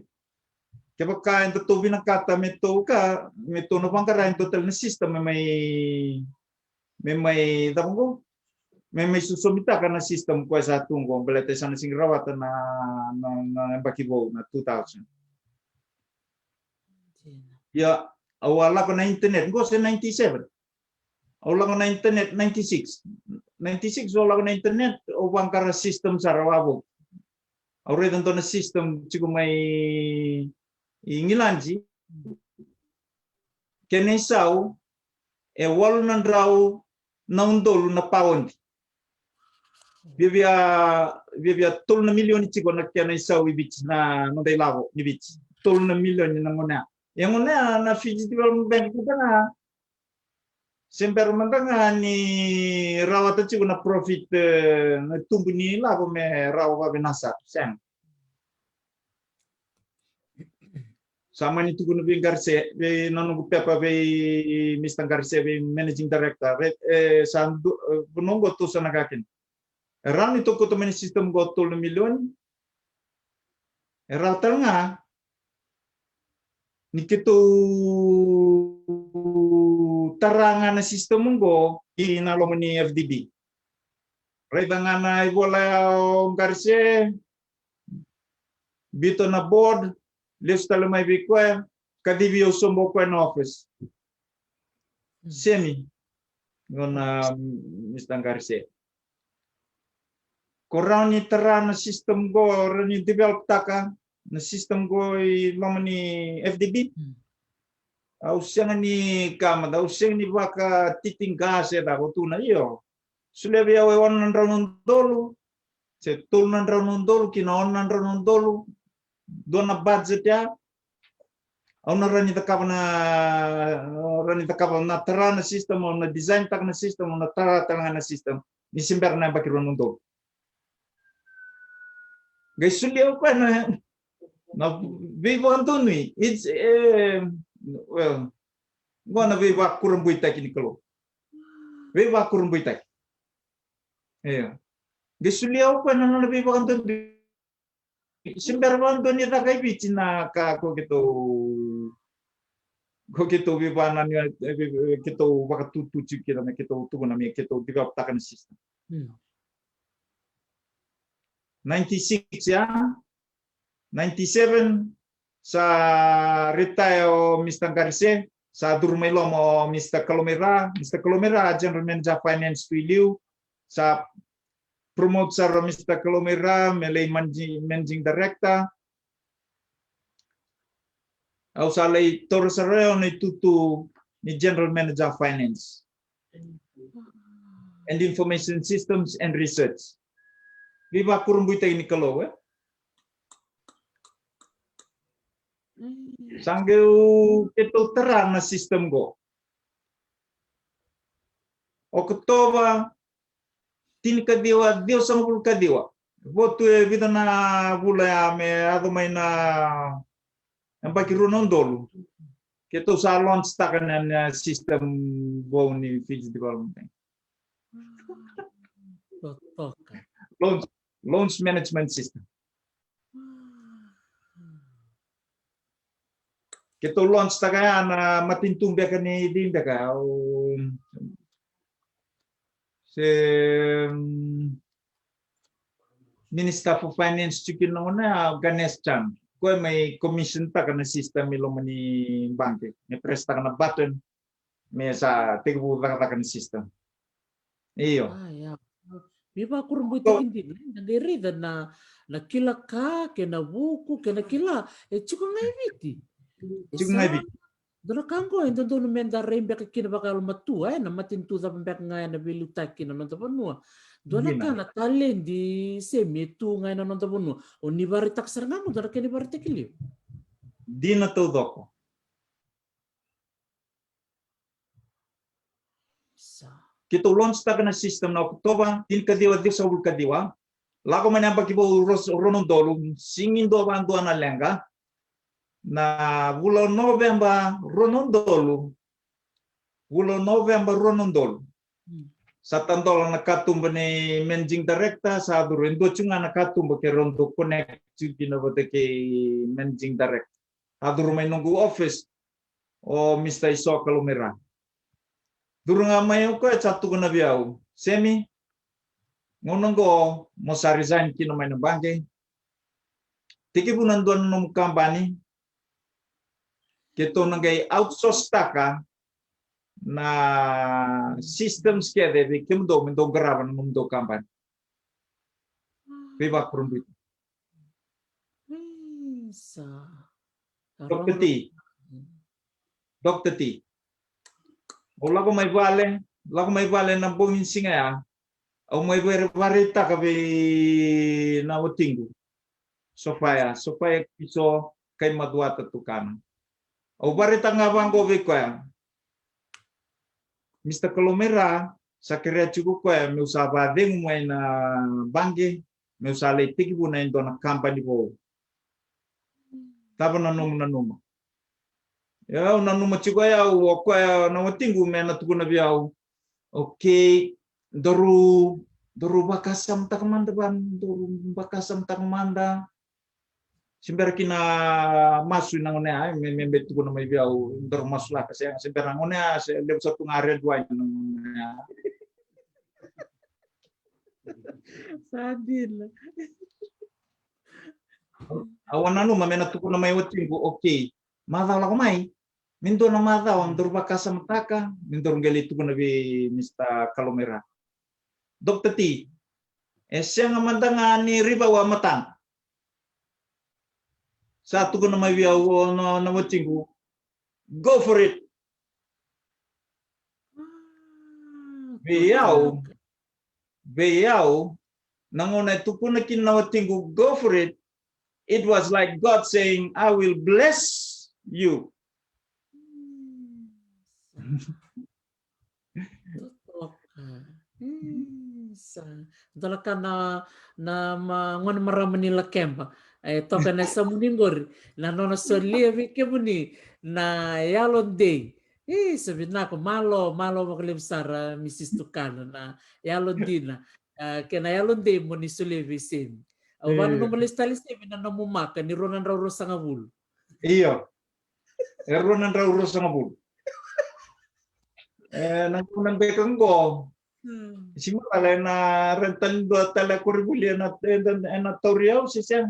kevaka edatou vinakata me tou ka, me tou na vaqara e dua tale na system me mai, me mai cava qo? Me mai sosomitaka na system koya sa tu qo, baleta e sa na sega ni rawata na, na, na yabaki vou na two thousand. Ia, au a lako na internet, qo se ninety-seven. Au lako na internet ninety-six. Ninety-six au lako na internet, au vaqara system sara wavoki. Au raica dua na system tiko mai Igiladi. Kena isau e walu na drau na udolu na paodi. Viavia, viavia tolu na milioni tiko na kena isau i Viti, na noda ilavo ni Viti. Tolu na milioni na gauna ya. E gauna ya na Fiji Development Bank mada ga se bera mada ga ni rawata tiko na profit, e, na tubu ni lavo me rawa vave na sa tu, sega. Sa mani tukuna vei Garcia, vei na noqu pepa vei Mister Garcia, vei Managing Director, vei, e, sa du, e, noqu tu sa na ka kina. E rawa ni tou kauta mai na system qo tolu na milioni. E rawa tale ga ni keitou tara ga na system qo ki na loma ni F D B. Raica ga na ivola ya o Garcia, biuta na board, lesu tale mai vei koya, kacivi au sobu o koya na office. Semi, qo na Mister Garcia. Ko rawa ni tara na system qo, rawa ni develop taka na system qo i loma ni F D B. Au sega ni ka mada, au sega ni vakatitiqa se cava, au tukuna io. Solia vei au e ono na drau na udolu, se tolu na drau na udolu ki na ono na drau na udolu, dua na budget ya. Au na rawa ni cakava na, rawa ni cakava na tara na system, au na design taka na system, au na tara tale ga na system. Ni se bera na yabaki rua na udolu. Qai solia o koya na, na veivakadonui. It's, e, well, qo na veivakurabuitaki ni Kalou. Veivakurabuitaki. Io. Qai solia o koya na nona veivakadonui. Se bera vakadua ni caka i Viti na ka ko keitou, ko keitou veivanani, e, keitou vakatutu tiko kina me keitou tukuna me keitou develop taka na system. Ninety-six ya, ninety-seven, sa retire o Mister Garcia, sa curu mai loma o Mister Kalomeira, Mister Kalomeira, General Manager Finance tu i liu, sa promote sara o Mister Kalomeira me lai managing, managing director. Au sa lai taura sara o na itutu ni General Manager Finance and Information Systems and Research. Veivakurabuitaki ni Kalou, e? Sa qai keitou tara na system qo. Okotova tinikaciwa, ciwasagavulu kaciwa. Vo tu e vica na vula ya me yaco mai na yabaki rua na udolu. Keitou sa launch taka na, na system vou ni Fiji Development Bank. Totoka. Loans, loans management system. Keitou launch taka ya na matanitu beka ni cei beka, o, se, mm, Minister for Finance tiko kina na gauna ya, Ganesh Chan. Koya mai commission taka na system i loma ni baqe, me press taka na button, me sa tekivu cakacaka na system. Io. Ah, ya. Veivakurabui taki dina, da qai raica na, na kila ka, kei na vuku, kei na kila, e tiko ga i Viti. Tiko ga i Viti. Dua na ka qo e dodonu me da rai beka kina vakayalomatua, e, na matanitu cava beka ga e na veiliutaki kina na noda vanua. Dua na ka na taledi se me tu ga e na noda vanua. O ni varaitaka sara ga mo dua na kena ivaraitaki liu. Dina taucoko. Sa. Keitou launch taka na system na Okotova tinikaciwa ciwasagavulu kaciwa. Lako mai na yabaki vou ros-, rua na udolu, sigi dua va dua na leqa. Na vula o Noveba rua na udolu. Vula o Noveba rua na udolu. Sa tadola na katuba ni managing director, sa curu e dua tiko ga na katuba ke rau dau connect tiko kina vata kei managing director. A curu mai noqu office o Mister Iso Kalomera. Curu ga mai o koya sa tukuna vei au, Semi, gauna qo mo sa resign kina mai na baqe. Tekivu na dua na nomu kabani. Keitou na qai outsource taka na systems kece vei kemudou me dou qarava na nomudou kabani. Veivakurabui. Isa. Doctor T. Doctor T. Au lako mai vale, lako mai vale na bogi ni siga ya. Au mai vare-, varaitaka vei na watiqu. Sofia, Sofia Kiso, kai Macuata Tukana. Au varaitaka ga vaqo vei koya. Mister Kalomera, sa kerea tiko koya meu sa vacegu mai na baqe, meu sa lai tekivu na e dua na kabani vou. Cava na nomu nanuma? Ia, au nanuma tiko ya, au, o koya na watiqu me na tukuna vei au. Okay, daru, daru vakasamataka mada va, daru vakasamataka mada. Se bera kina masu ena gauna ya, me, me, me tukuna mai vei au, daru masulaka, se, se bera na gauna ya, se levu sa tu ga red wine na gauna ya. Sa dina. Au a nanuma me na tukuna mai watiqu, okay, macawa lako mai. Me dua na macawa, daru vakasamataka, me daru qai lai tukuna vei Mister Kalomera. Doctor T, e sega mada ga ni rivau a matana. Sa tukuna mai vei au o na, na watiqu, go for it. Ah, vei au, vei au, na gauna e tukuna kina na watiqu, go for it, it was like God saying, I will bless you. Totoka. Isa. Dua na ka na, na ma-, gone marama ni Lakeba. E toka na yasamuni qori. Na nona solia vei kemuni na yalodei. Isa, vinaka, malo, malo vakalevu sara, Missus Tukana, na yalodina. Ah, kei na yalodei mo ni solia vei Semi. Au via nanuma lesu tale, Semi, na nomu maka ni rua na drau ruasagavulu. Io. E rua na drau ruasagavulu. E, na gauna beka qo. Hmm. Sega tale na rental dua tale koronivuli ena, ena, ena tauri au, se sega.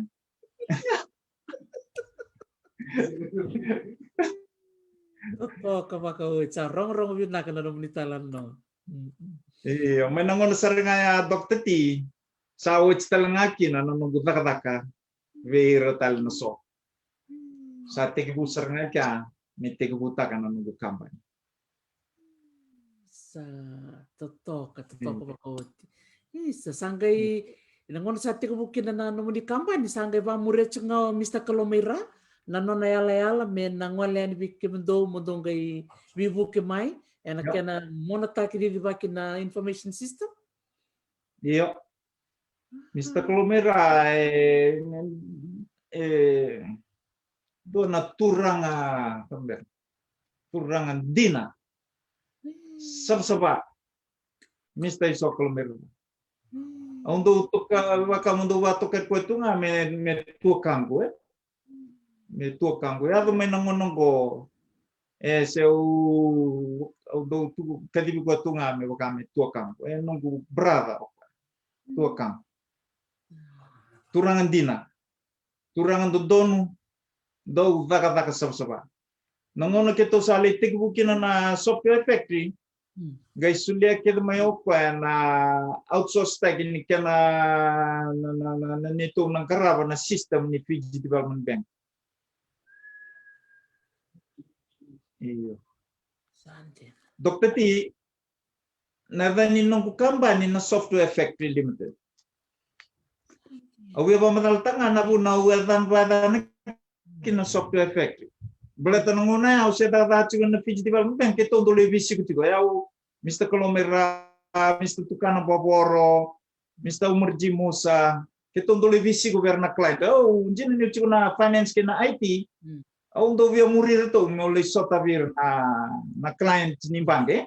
Totoka vakaoti, sa rogorogo vinaka na nomuni talanoa. Mm, mm. Io, mai na gauna sara ga ya, Doctor T, sa oti tale ga kina na noqu cakacaka vei ira tale na so. Sa tekivu sara ga kea me tekivutaka na noqu kabani. Sa totoka, totoka vakaoti. Isa, sa qai, na gauna sa tekivu kina na nomuni kabani, sa qai vamuria tiko ga o Mister Kalomera na nona yalayala me na gole yani vei kemudou mo dou qai veivuke mai ena kena monataki cicivaki na information system. Io. Mister Kalomera, e, e, dua na turaga, turaga dina. Savasava. Mister Iso Kalomera. Au dau toka, vaka mo dau vakatoka koya tu ga me, me tuakaqu, e. me tuakaqu. Yaco mai na gauna oqo, e se au, au dau tu, kacivi koya tu ga me vaka me tuakaqu. E noqu brother o koya. Tuakaqu. Turaga dina. Turaga dodonu, dau cakacaka savasava. Na gauna keitou sa lai tekivu kina na software factory, qai solia kece mai o koya na outsource taki ni kena na, na, na, na neitou na qarava na system ni Fiji Development Bank. Io. Doctor T, na yaca ni noqu kabani na Software Factory Limited. Au via vakamacalataka ga na vuna au yacana vakayacana kina Software Factory. Baleta na gauna ya au se cakacaka tiko na Fiji Development Bank, keitou dau lai veisiko tiko. E au, Mister Kalomaira, Mister Tukana Bavoro, Mister Umar G Musa, keitou dau lai veisiko vei ira na client. Au dina niu tiko na finance kei na I T, au dau via muri iratou meu lai sota vei ira na, na client ni baqe.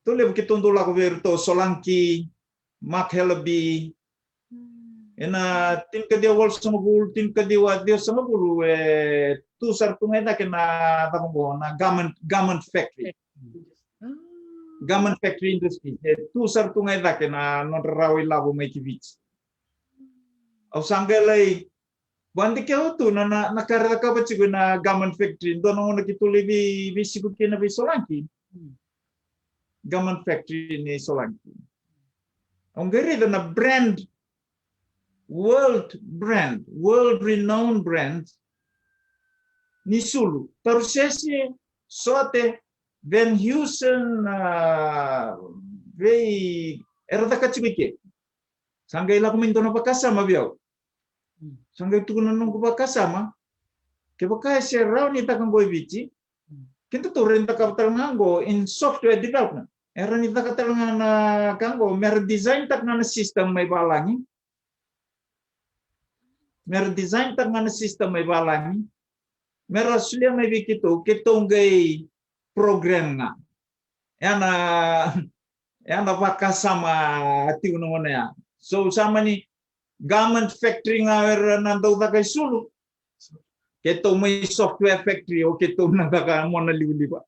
Tou levu keitou dau lako vei iratou, Solanki, Mark Halaby. Ena tinikaciwa walusagavulu, tinikaciwa ciwasagavulu, e tu sara tu ga i cake na cava qo, na garment, garment factory. Garment factory industry. E tu sara tu ga i cake na nodra rawa ilavo mai ki Viti. Au sa qai lai vakadikevi tu na, na, na ka era cakava tiko ena garment factory. Dua na gauna keitou lai vei, veisiko kina vei Solanki. Garment factory ni Solanki. Au qai raica na brand, world brand, world renowned brand ni sulu. Tarusese, Sote, Van Heusen, a, vei, era caka tiko i ke. Sa qai lako mai dua na vakasama vei au. Sa qai tukuna na noqu vakasama, kevaka e se rawa ni caka qo i Viti, kedatou rawa ni cakava tale ga qo in software development. Era ni caka tale ga na ka qo, mera design taka ga na system mai valagi. Mera design taka ga na system mai valagi. Mera solia mai vei keitou, keitou qai program ga. Ena, ena vakasama a tiko na gauna ya. So, sa mani garment factory ga era na dau caka i sulu. Keitou mai software factory, o keitou na caka mona livaliva.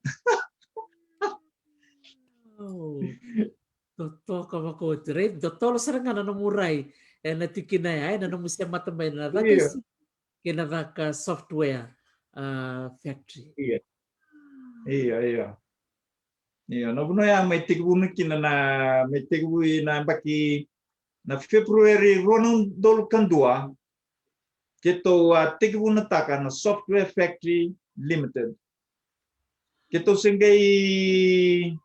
Totoka vakaoti, right? Totolo sara ga na nomu rai ena tikina ya, ena nomu semata mai na caka i sulu kei na caka software, a, factory. Io, io. Io, na vanua ya mai tekivu na kina na, mai tekivu ena yabaki na February rua na udolu ka dua, keitou a tekivunataka na Software Factory Limited. Keitou se qai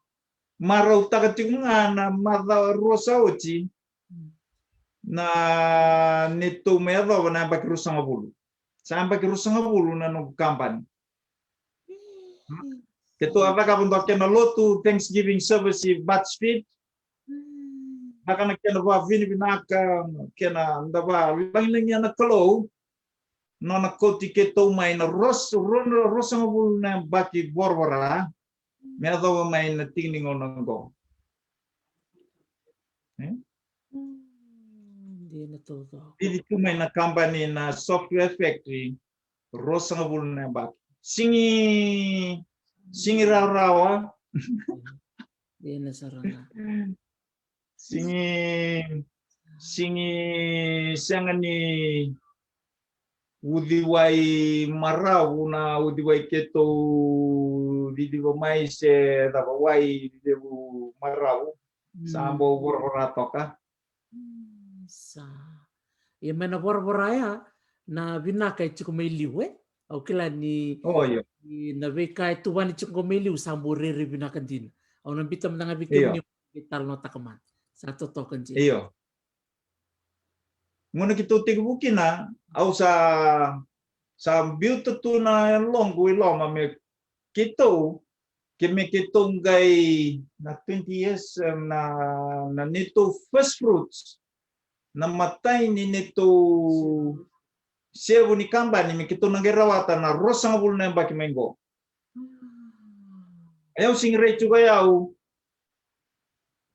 marautaka tiko ga na macawa rua sa oti, na neitou mai yacova na yabaki ruasagavulu. Sa yabaki ruasagavulu na noqu kabani. Keitou a cakava dua kena lotu, Thanksgiving service i Butt's Feet. Caka na kena vakavinavinaka, kena da vakalagilagia na Kalou. Nona kauti keitou mai na ruas-, rua-, ruasagavulu na yabaki voravora me yacova mai na tiki ni gauna oqo. E? Dina taucoko. Cici tu mai na kabani na Software Factory, ruasagavulu na yabaki. Sigi, sigi rawarawa. Dina sara ga. Sigi, sigi sega ni uciwai maravu na uciwai keitou ciciva mai se cava, wai levu maravu. Sa bau voravora toka. Sa. Ia mai na voravora ya, na vinaka e tiko mai liu, e? Au kila ni, o, io, ni na veika e tuvani tiko mai liu sa bau rairai vinaka dina. Au na biuta mada ga vei kemuni, io, ni talanoataka mada. Sa totoka dina. Io. Gauna keitou tekivu kina, au sa, sa biuta tu na yaloqu i loma me keitou, ke me keitou qai na twenty years, em, na, na neitou first fruits, na imatai ni neitou sevu ni kabani, me keitou na qai rawata na ruasagavulu na yabaki mai qo. Au sigi rai tiko, au,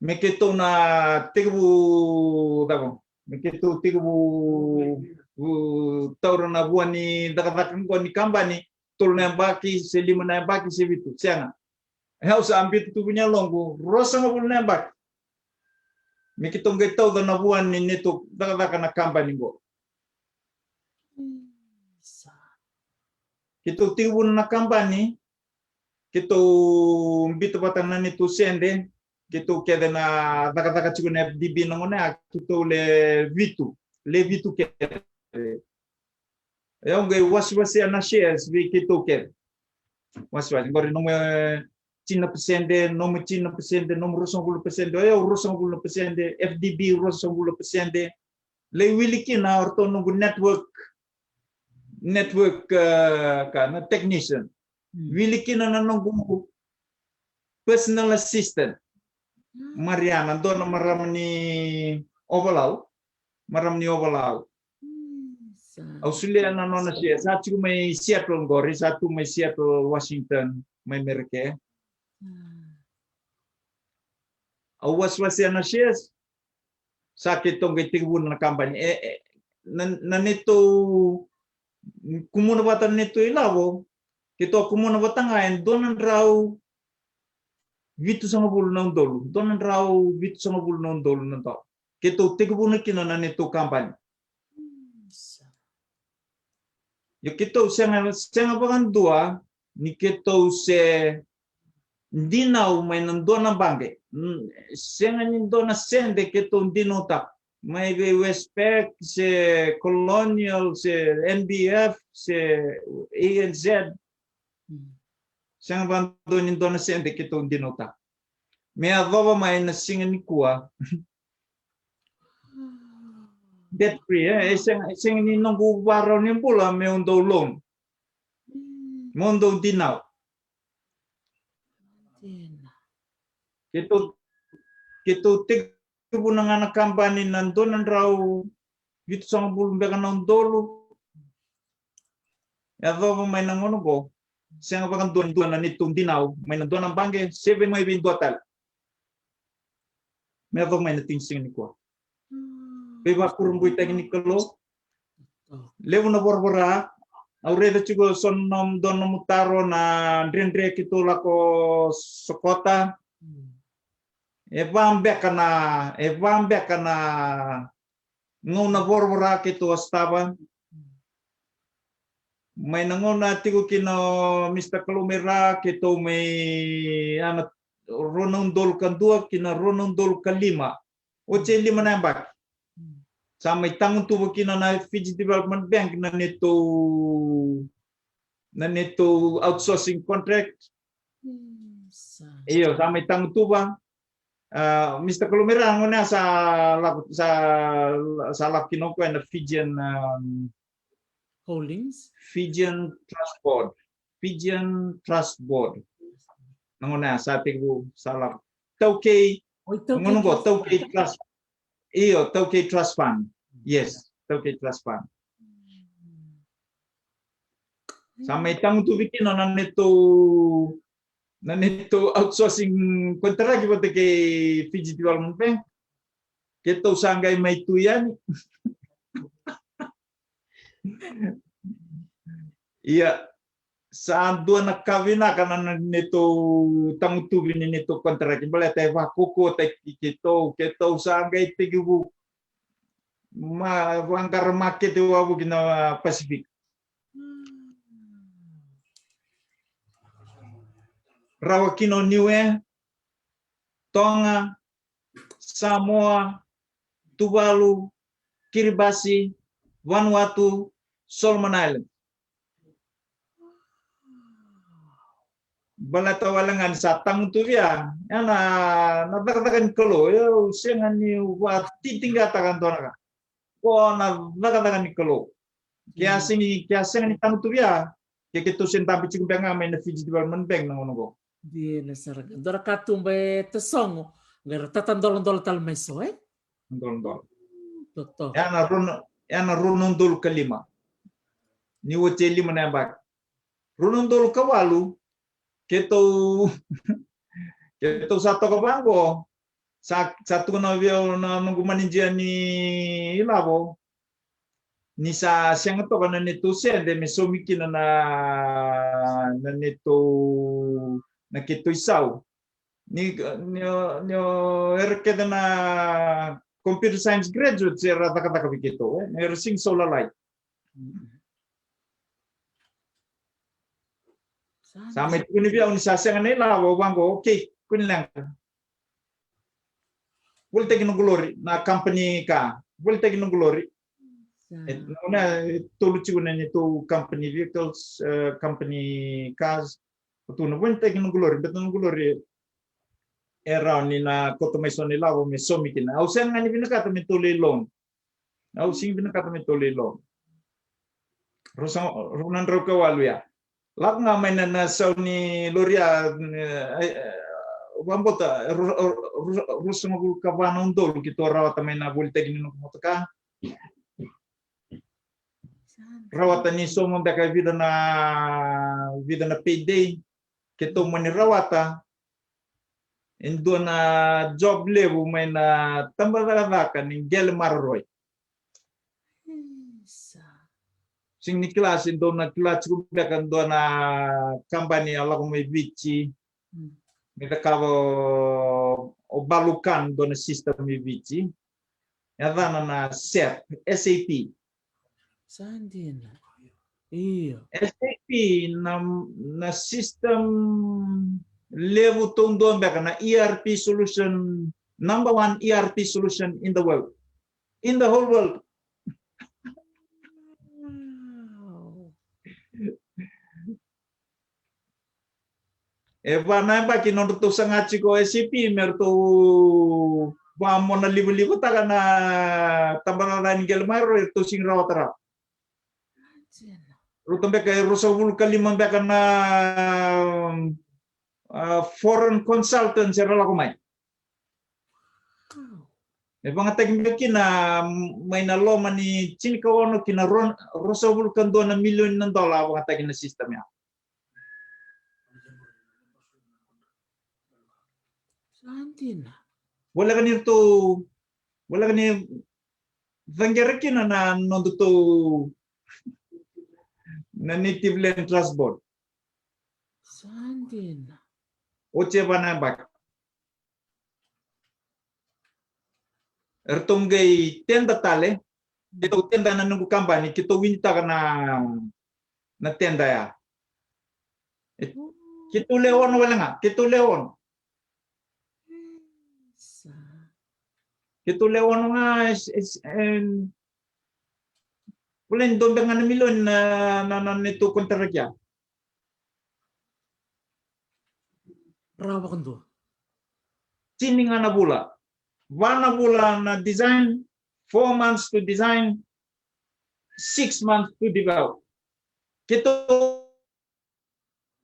me keitou na tekivu, cava, me keitou tekivu u taura na vua ni cakacaka qo ni kabani, tolu na yabaki se lima na yabaki se vitu, sega. E au sa biuta tu vua ni yaloqu ruasagavulu na yabaki me keitou qai tauca na vua ni neitou cakacaka na kabani qo. Keitou tekivu na kabani, keitou biuta vata na neitou sede, keitou kece na cakacaka tiko na F D B na gauna ya, keitou le vitu, le vitu kece. E au qai wasewasea na shares vei keitou kece. Wasewase, qori nomu, e, tini na pasede, nomu tini na pasede, nomu ruasagavulu pasede, o yau ruasagavulu na pasede, F D B ruasagavulu na pasede. Lai wili kina o ratou noqu network, network, e, ka na technician. Wili kina na noqu personal assistant, Mariana, dua na marama ni Ovalau. Marama ni Ovalau. Au solia na nona share, sa tiko mai Seattle qori, sa tu mai Seattle, Washington, mai Merika. Au wasewasea na shares, sa keitou qai tekivu na kabani. E, e, na, na neitou kumuna vata na neitou ilavo, keitou kumuna vata ga e dua na drau vitusagavulu na udolu, dua na drau vitusagavulu na udolu na dola. Keitou tekivuna kina na neitou kabani. Io, keitou sega, sega vakadua ni keitou se dinau mai na dua na baqe. Mm, sega ni dua na sede keitou dinautaka mai vei Westpac se Colonial se N B F se A N Z. Sega vakadua ni dua na sede keitou dinautaka me yacova mai na siga nikua. Debt free, e, e sega, e sega ni noqu varau ni bula meu dau loan, meu dau dinau. Keitou, keitou tekivuna ga na kabani na dua na drau vitusagavulu beka na udolu. Yacova mai na gauna qo, sega vakadua ni dua na neitou dinau mai na dua na baqe se vei mai vei dua tale. Me yacova mai na tini siga nikua. Veivakurabuitaki ni Kalou. Levu na voravora, au raica tiko so na dua nomu taro na dredre keitou lako sokota. E va beka na, e va beka na gauna voravora keitou a sotava. Mai na gauna tiko kina o Mister Kalomeira, keitou mai ana rua na udolu ka dua kina rua na udolu ka lima. Oti e lima na yabaki. Sa mai tagutuva kina na Fiji Development Bank na neitou, na neitou outsourcing contract. Io, sa mai tagutuva. Ah, Mister Kalomeira, gauna sa lako, sa, sa lako kina o koya na Fijian, um, Holdings? Fijian Trust Board. Fijian Trust Board. Na gauna sa tekivu sa lako. Taukei, gauna qo, Taukei Trust. Io, Taukei Trust Fund. Yes, Taukei Trust Fund. Sa mai tagutuvi kina na neitou, na neitou outsourcing contract vata kei Fiji Development Bank. Keitou sa qai mai tu yani. Ia, sa dua na ka vinaka na, na neitou tagutuvi ni neitou contract. Baleta e vakaukautaki keitou, keitou sa qai tekivu ma vaqara makete wavoki na Pacific. Rawa kina o Niue, Toga, Samoa, Tuvalu, Kiribati, Vanuatu, Solomon Island. Baleta wale ga ni sa tagutuvi ya, ya na, na cakacaka ni Kalou, e, au sega ni vakatitiqataka dua na ka. Ko na cakacaka ni Kalou. Ke a sega ni, ke a sega ni tagutuvi ya, ke keitou se dabe tiko beka ga mai na Fiji Development Bank na gauna qo. Dina sara ga. Dua na katuba e tasogo, qai ra tatadoladola tale mai so, e? Doladola. Toto. Ya na rua na, ya na rua na udolu ka lima. Ni oti e lima na yabaki. Rua na udolu ka walu, keitou, keitou sa toka vaqo, sa, sa tukuna vei au na noqu manijia ni ilavo. ni sa sega toka na neitou sede me saumi kina na, na neitou, na keitou isau. Ni, ni, ni o era kece na computer science graduates era cakacaka vei keitou, e? Era sega ni sau lalai. Sa mai tukuni vei au ni sa sega na ilavo, au vaqo, okay, kua ni leqa. Volitaki noqu lori, na company ka. Volitaki noqu lori. E, na, e tolu tiko na neitou company vehicles, e, company cars. Au tukuna, volitaki noqu lori, baleta noqu lori e rawa ni na kauta mai so na ilavo me saumi kina. Au sega ni vinakata me tou lai loan. Au sega ni vinakata me tou lai loan. Rusa, rua na drau ka walu ya. Lako ga mai na, na sau ni lori ya, e, e, vakabauta, ru-, ru-, ru-, ruasagavulu ka va na udolu keitou rawata mai na volitaki ni noqu motoka. Rawata ni sauma beka e vica na, vica na payday, keitou mani rawata e dua na job levu mai na tabacakacaka ni qele maroroi. Isa. Sega ni kila se dou na kila tiko beka dua na kabani a lako mai Viti. Mm. Me cakava o, o Balukan, dua na system mai Viti. Yacana na SAP, S A P. Sa dina. Io. S A P na, na system levu taudua beka, na E R P solution, number one E R P solution in the world. In the whole world. Wow. E va na yabaki nodratou saga tiko o S A P me ratou vamonalivalivataka na tabacakacaka ni qele maroroi, eratou sega ni rawata rawa. Rauta beka e ruasagavulu ka lima beka na, a, foreign consultants era lako mai. E vagataki beka kina mai na loma ni tinikaono ki na ro-, ruasagavulu ka dua na milioni na dola, a vagataki na system ya. Sa dina. Voleka ni ratou, voleka ni caqera kina na nodatou na Native Land Trust Board. Sa dina. Oti e va na yabaki. Eratou qai tender tale, keitou tender na noqu kabani, keitou winitaka na, na tender ya. E, keitou le ono wale ga, keitou le ono. Sa. Keitou le ono ga, e, e, e, vale ni dua beka ga na milioni na, na, na neitou contract ya. Rawa vakadua. Tini ga na vula. Va na vula na design, four months to design, six months to develop. Keitou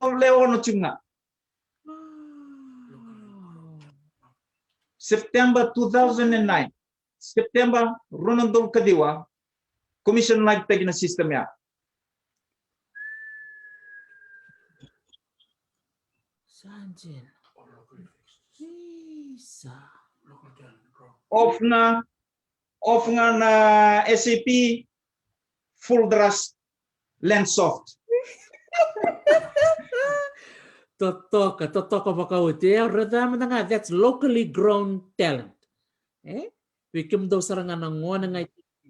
le ono tiko ga. September two thousand and nine. September rua na udolu ka ciwa, commission lagitaki na system ya. Sa dina. Isa. Off ga, off ga na S A P, full thrust, land soft. Totoka, totoka vakaoti. E, raica mada ga, that's locally grown talent. E? Vei kemudou sara ga na gone ga.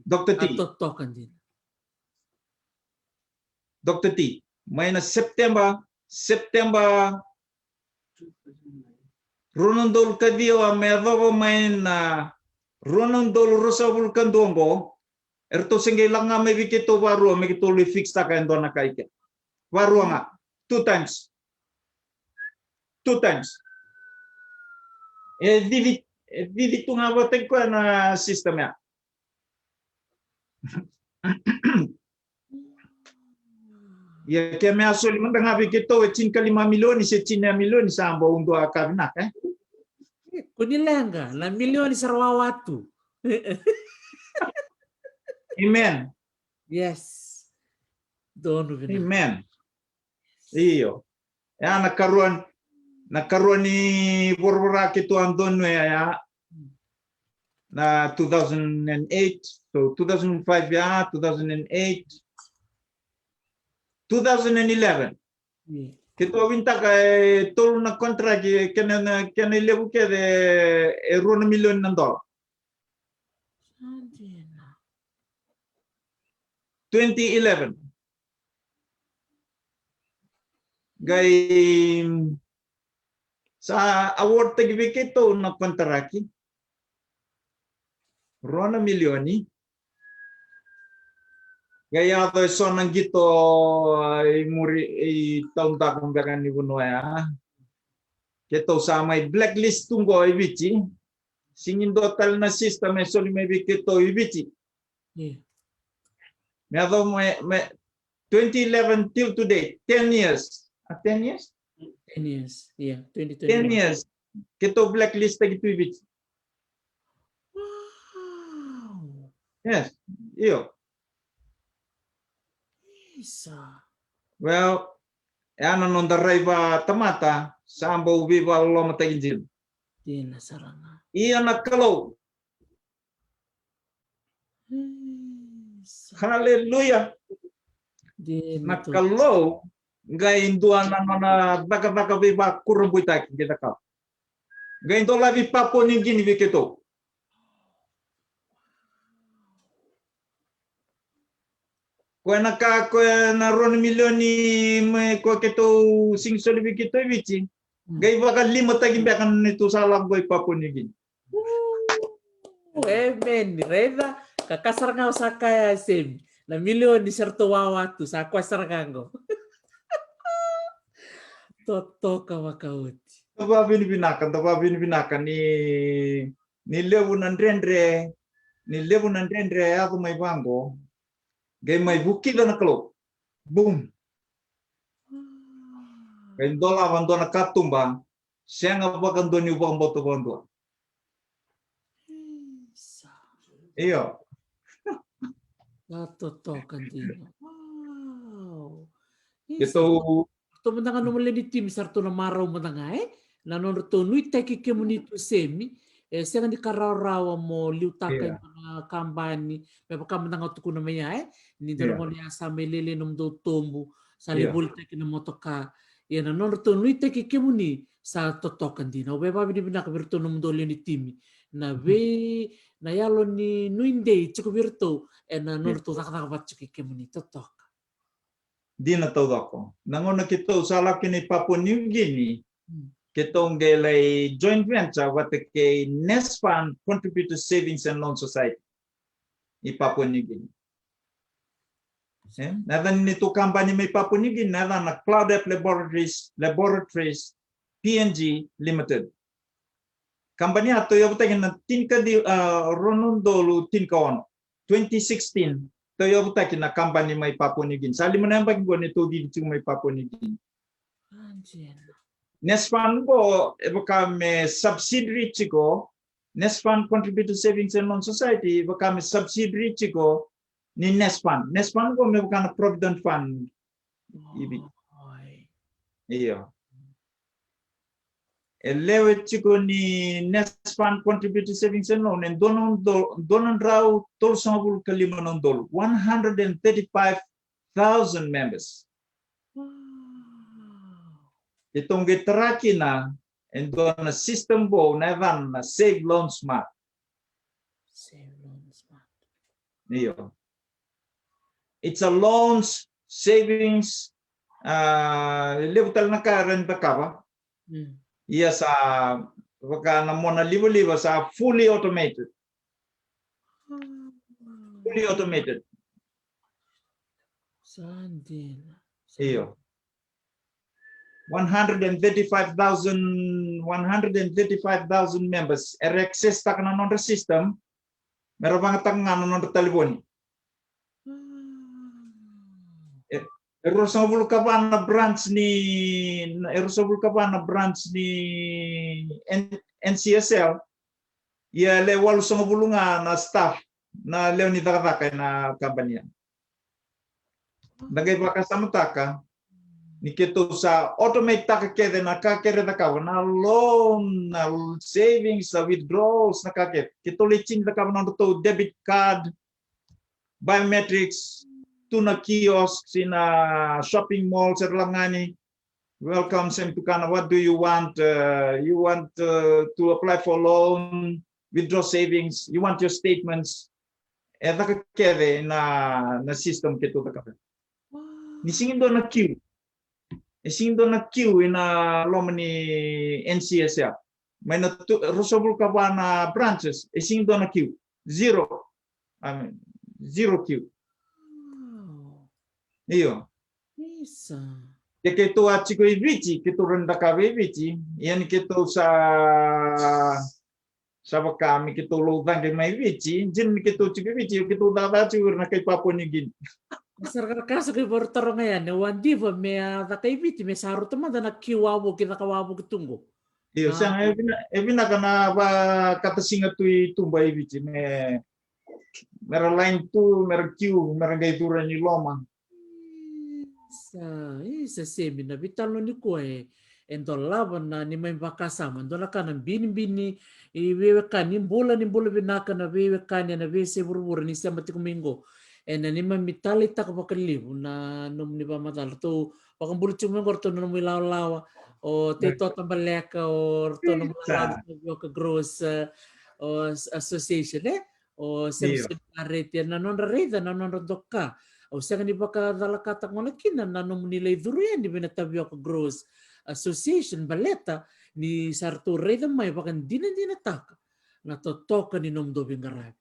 Doctor T. A, totoka dina. Doctor T. Mai na September, September rua na udolu ka ciwa me yacova mai na rua na udolu ruasagavulu ka dua oqo, eratou se qai lako ga mai vei keitou varua me keitou lai fix taka e dua na ka i ke. Varua ga. Two times. Two times. E cici, e cici tu ga vakataki koya na system ya. Ia ke me a soli mada ga vei keitou e tinikalima milioni se tini milioni sa bau dua ka vinaka, e? Kua ni leqa, na milioni sa ra wawa tu. Amen. Yes. Donu vinaka. Amen. Io. Ya na karua, na karua ni voravora keitou a donuya ya. Na two thousand and eight, so two thousand five ya, two thousand and eight, two thousand and eleven. Keitou vinitaka e tolu na contract, kena, kena ilevu kece e rua na milioni na dola. Twenty eleven. Qai sa award taki vei keitou na contract rua na milioni. Qai yaco eso na qito i muri, i taudaku beka ni vanua ya. Keitou sa mai blacklist tu qo i Viti. Sigi dua tale na system e soli mai vei keitou i Viti. Me yaco me, me twenty eleven till today, ten years. A, ten years? Ten years, yeah, twenty twenty. Ten years. Keitou blacklist taki tu i Viti. Wow. Yes, io. Isa. Well, e a na noda raiva tamata sa bau veivakalolomataki dina. Dina sara ga. Ia na Kalou. Isa. Haleluya. Dina. Na Kalou qai dua na nona cakacaka veivakurabuitaki qai cakava. Qai dolavi Papua New Guinea vei keitou. Koya na ka, koya na rua na milioni mai koya keitou sigi soli vei keitou i Viti. Qai vakalimataki beka na neitou sa lako qo i Papua New Guinea. Emeni. Raica, ka ka sara ga o sa kaya, Semi. Na milioni sa ratou wawa tu, sa koya sara ga qo. Totoka vakaoti. Da vavinavinaka, da vavinavinaka ni, ni levu na dredre, ni levu na dredre e yaco mai vaqo. Qai mai vukica na Kalou. Boom. Qai dolava dua na katuba. Sega vakadua niu vakabauta vakadua. Isa. Io. La totoka dina. Wow. Isa. Keitou Ratou mada ga nomu lewe ni timi sa ratou na marau mada ga, e? Na nodratou nuitaki kemuni tu, Semi. E sega ni ka rawarawa mo liutaka i dua na kabani, me vaka mada ga o tukuna mai ya, e? Ni dua na gauna ya sa mai lailai nomudou tobu, sa lai volitaki na motoka. Ia na nodratou nuitaki kemuni sa totoka dina. Au via vakavinavinaka vei iratou nomudou lewe ni timi. Na vei, na yalo ni nuidei tiko vei iratou, ena nodratou cakacaka vata tiko kei kemuni, totoka. Dina taucoko. Na gauna keitou sa lako kina i Papua New Guinea, keitou qai lai joint venture vata kei Nasfund Contributor Savings and Loan Society i Papua New Guinea. E, na yacana ni neitou kabani mai Papua New Guinea, na yacana na Cloud App Laboratories, Laboratories P N G Limited. Kabani a tauyavutaki na tinikaciwa, a, rua na udolu tinikaono. Twenty sixteen, tauyavutaki na kabani mai Papua New Guinea. Sa lima na yabaki qo neitou cici tiko mai Papua New Guinea. Nasfund qo e vaka me subsidiary tiko, Nasfund Contributor Savings and Loan Society e vaka me subsidiary tiko ni Nasfund. Nasfund qo me vaka na Provident Fund. Ivi. Io. E lewe tiko ni Nasfund Contributor Savings and Loan e dua na udolu, dua na drau tolusagavulu ka lima na udolu, one hundred and thirty-five thousand members. Keitou qai tara kina e dua na system vou na yacana na Save Loan Smart. Save Loan Smart. Io. It's a loans, savings, a, levu tale na ka era ni cakava. Ia sa vaka na mona livaliva sa fully automated. Fully automated. Sa dina. Io. One hundred and thirty-five thousand, one hundred and thirty-five thousand members era access taka na nodra system, mera vagataka ga na nodra talevoni. E, e ruasagavulu ka va na branch ni, e ruasagavulu ka va na branch ni N-, N C S L. Ia e le walusagavulu ga na staff, na lewe ni cakacaka ena kabani ya. Da qai vakasamataka, Ni keitou sa automate taka kece na ka kere cakava, na loan, na savings, na withdrawals, na ka kece. Keitou lai tini cakava na nodratou debit card, biometrics, tu na kiosks, ina shopping malls, era lagani. Welcome, Semi Tukana. What do you want? Uh, you want uh, to apply for loan, withdraw savings, you want your statements. E caka kece na, na system keitou cakava. Ni sigi dua na queue. E sigi dua na queue ina loma ni N C S L. Mai na tu, ruasagavulu ka va na branches, e sigi dua na queue. Zero. I mean, zero queue. Io. Isa. Ke keitou a tiko i Viti, keitou rawa ni cakava i Viti. Ia ni keitou sa, sa vaka me keitou lou caqe mai Viti, dina ni keitou tiko i Viti, keitou cakacaka tiko ira na kai Papua New Guinea. Sa ra ka sa kai voro taroga yani, au a diva me a caka i Viti, me sa rauta mada na queue wavoki, caka wavoki tu qo. Io, sega, e vina, e vinaka na vakatasiga tu i tuba i Viti, me, mera line tu, mera queue, mera qai curu yani loma. Isa, isa Semi, na veitalanoa nikua e, e dolava na neimami vakasama, e dua na ka na binibini, i veiwekani, bula ni bula vinaka na veiwekani ena veiyasai vuravura ni sema tiko mai qo. Ena neimami taleitaka vakalevu na nomuni vakamacala. Ratou vakabula tiko mai qo ratou na nomu ilawalawa, o Teito Tabaleka, o ratou na nomu ilawalawa na Tavioka Growers, eh, o s-, Association, e? O Semi, Semi Kareti, ena nodra raica, na nodra doka. Au sega ni vakacalakataka gona kina na nomuni lai curu yani vei na Tavioka Growers Association, baleta ni sa ratou raica mai vakadinadinataka na totoka ni nomudou veiqaravi.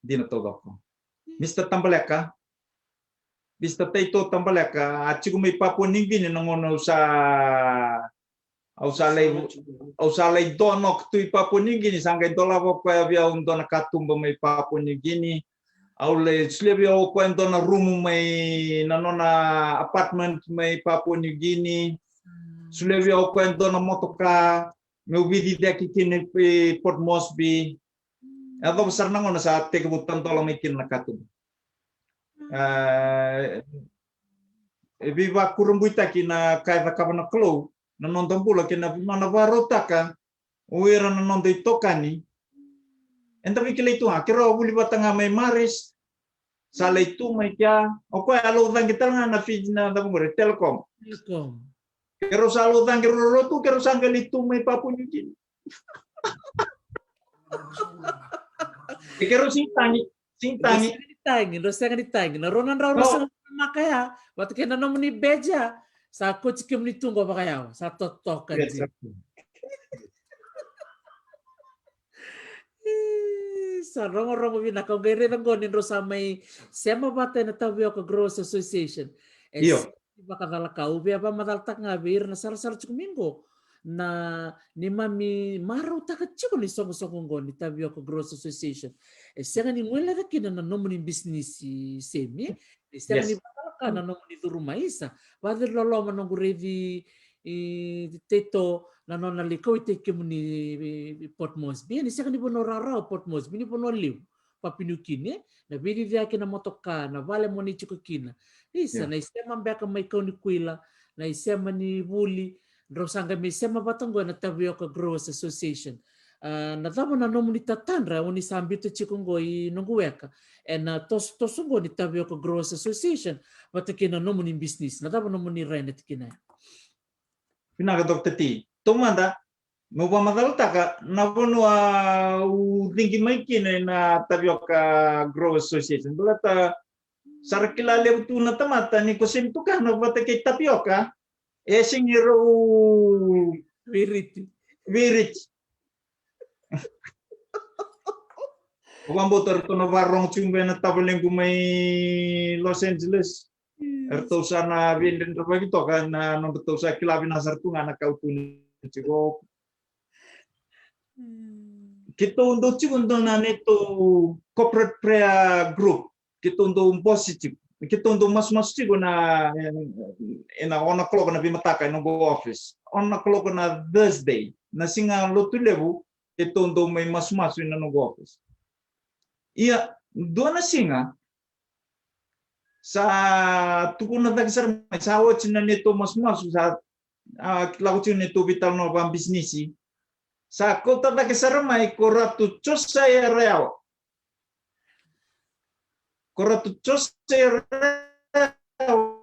Dina taucoko. Mister Tabaleka, Mister Teito Tabaleka, a tiko mai Papua New Guinea na gauna au sa, au sa lai, au sa lai donoka tu i Papua New Guinea, sa qai dolava o koya vei au dua na katuba mai Papua New Guinea. Au lai solia vei au o koya dua na rumu mai na nona apartment mai Papua New Guinea. Solia vei au o koya dua na motoka meu veiciciyaki kina i Port Moresby. E yacova sara na gauna sa tekivu tadola mai kina na katuba. E, e veivakurabuitaki na ka e cakava na Kalou, na noda bula kei na nona vakarautaka o ira na noda itokani. Eda veikilai tu ga, keirau a vuli vata ga mai Maris, sa lai tu mai kea, o koya a lau caqe tale ga na Fiji na cava qori, Telecom. Telecom. Keirau sa lau caqe ruarua tu, keirau sa qai lai tu mai Papua New Guinea. E keirau sigi tagi, sigi tagi. Drau sega ni tagi, drau sega ni tagi. Na rua na drau, drau sega ni maka ya, vata kei na nomuni badge ya, sa koti kemuni tu qo vakayawa, sa totoka. Io, dina. Sa rogorogo vinaka, au qai raica qo ni drau sa mai sema vata ena Tavioka Growers Association. E, io, sa vakacalaka, au via vakamacalataka ga vei ira na sarasara tiko mai qo na neimami marautaka tiko ni soqosoqo qo ni Tavioka Growers Association. E sega ni guileca kina na nomuni bisinisi, Semi. E sega, yes, ni vakacalaka na nomuni curu mai, isa. Vakacegu loloma noqu raici i Teito na nona lai kauaitaki kemuni i, i Port Moresby. Ni sega ni vanua rawarawa Port Moresby, ni vanua levu. Papua New Guinea, e? Na veiciciyaki na motoka, na vale mo ni tiko kina. Isa, yeah, na isema beka mai Kaunikuila, na isema ni vuli, drau sa qai mai sema vata qo ena Tavioka Growers Association. A, na cava na nomuni tatadra o ni sa biuta tiko qo i noqu weka ena tosotoso qo ni Tavioka Growers Association vata kei na nomuni bisinisi? Na cava nomuni rai na tikina ya? Vinaka, Doctor T. Taumada, meu vakamacalataka na vanua au cigi mai kina na Tavioka Grow Association. Baleta sa ra kila levu tu na tamata ni ko Semi Tukana vata kei Tavioka, e sega ni rau veiriti. Veiriti. Au vakabauta ratou na vakarorogo tiko mai na tavalequ mai Los Angeles. Eratou sa na veidredrevaki toka na nodratou sa kila vinaka sara tu ga na ka au tukuna tiko. Mm. Keitou dau tiko dua na neitou corporate prayer group. Keitou dau bose tiko. Keitou dau masumasu tiko na, e, ena ono o'clock na veimataka ena noqu office. Ono o'clock na Thursday. Na siga Lotulevu, keitou dau mai masumasu ena noqu office. Ia, dua na siga, Sa tukuna cake sara mai, sa oti na neitou masumasu, sa a, lako tiko neitou veitalanoa vakabisinisi. Sa kauta cake sara mai ko Ratu Josaia Rayawa. Ko Ratu Josaia Rayawa,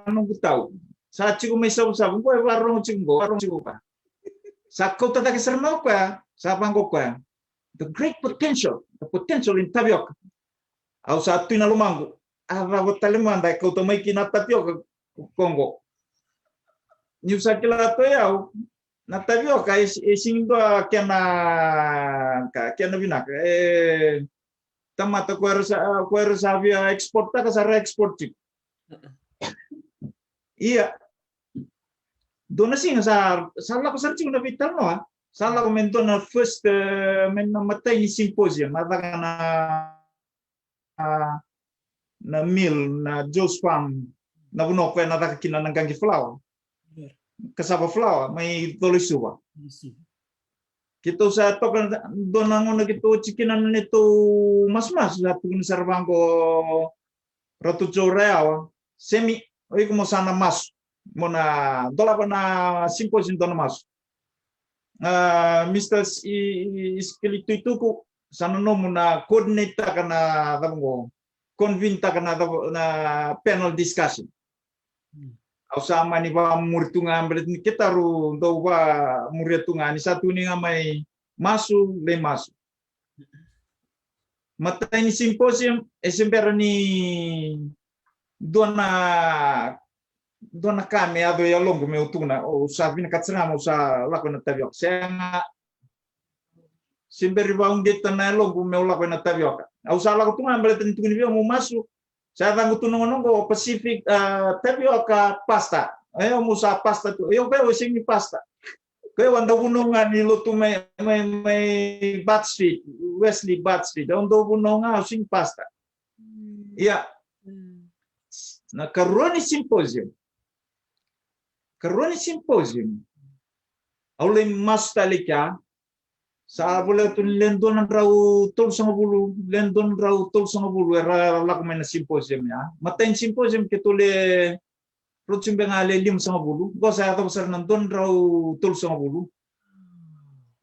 noqu tau. Sa tiko mai Savusavu qo, e vakarorogo tiko qo, vakarorogo tiko qo. Sa kauta cake sara mai o koya, sa vaqo o koya. The great potential, the potential in tapioca. Au sa tu ina lomaqu, a cava tale mada e kauta mai kina tapioca ko qo. Niu sa kila tu o yau, na tapioca e, e sega ni dua kena, ka, kena vinaka. E, tamata ko era sa, ko era sa via export taka, sa ra export tiko. Ia, dua na siga sa, sa lako sara tiko na veitalanoa, sa lako me dua na first, eh, me na matai ni symposium, na caka na, na mill, na Joe's Farm, na vanua koya na caka kina na qaqi falawa. Cassava flour, mai Colo-i-Suva. Keitou sa toka dua na gauna keitou oti kina na neitou masumasu, sa tukuna sara vaqo Ratu Joe Rayawa, Semi, o iko mo sa na masu. Mo na dolava na symposium, dua na masu. Ah, Mister S-, i, i, Isikeli Tuituku, sa na nomu na coordinate taka na cava qo. Convene taka na cava, na panel discussion. Au sa mani vakamuri tu ga, baleta ni ketaru dau vamuria tu ga, ni sa tukuni ga mai masu, lai masu. Matai ni symposium, e se bera ni dua na, dua na ka me yaco i yaloqu meu tukuna, au sa vinakata sara ga meu sa lako ena tavioka. Sega, se bera ni vakauqeta na yaloqu meu lako ena tavioka. Au sa lako tu ga baleta ni tukuni vei au meu masu. Sa yacaqu tu na gauna qo Pacific, ah, Tavioka Pastor. E, au meu sa pastor tu. Io, o koya au sega ni pastor. O koya au a dau vunau ga ni lotu mai, mai, mai Butt Street, Wesley Butt Street. Au dau vunau ga, au sega ni pastor. Ia. Na karua ni symposium. Karua ni symposium. Au lai masu tale kea, sa voleka tu ni le dua na drau tolusagavulu, le dua na drau tolusagavulu era lako mai na symposium ya. Matai ni symposium keitou le rauta tiko beka ga le limasagavulu, qo sa yacova sara na dua na drau tolusagavulu.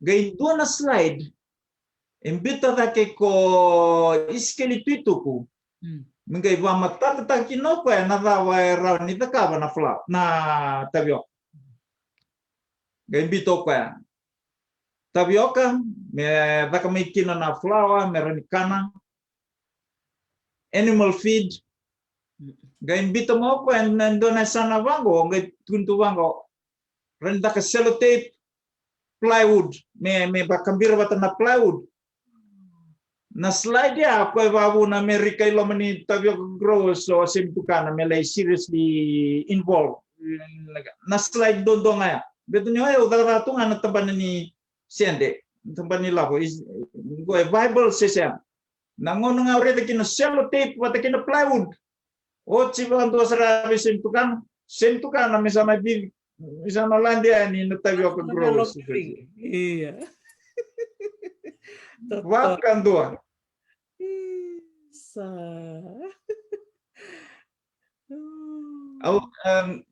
Qai dua na slide e biuta cake ko Isikeli Tuituku. Me qai vakamatatataka kina o koya na cava e rawa ni cakava na falawa, na tavioka. Qai biuta o koya. Tavioka, me caka mai kina na falawa, me rawa ni kana. Animal feed. Qai biuta mai o koya na dua na yasana vaqo, qai tukuna tu vaqo. Rawa ni caka sellotape, plywood, me, me vakabira vata na plywood. Na slide ya, koya e vakavu na Amerika i loma ni tavioka growers o Semi Tukana me lai seriously involve. Na slide duadua ga ya. Baleta ni o yau cakacaka tu ga na tabana ni sede, tabana ni lavo, is, qo e viable se sega. Na gauna ga au raica kina sellotape vata kei na plywood. Oti vakadua sara vei Semi Tukana. Semi Tukana me sa na vivi, me sa na lade yani na tavioka growers. Ia. Vakadua. Isa. Au, em,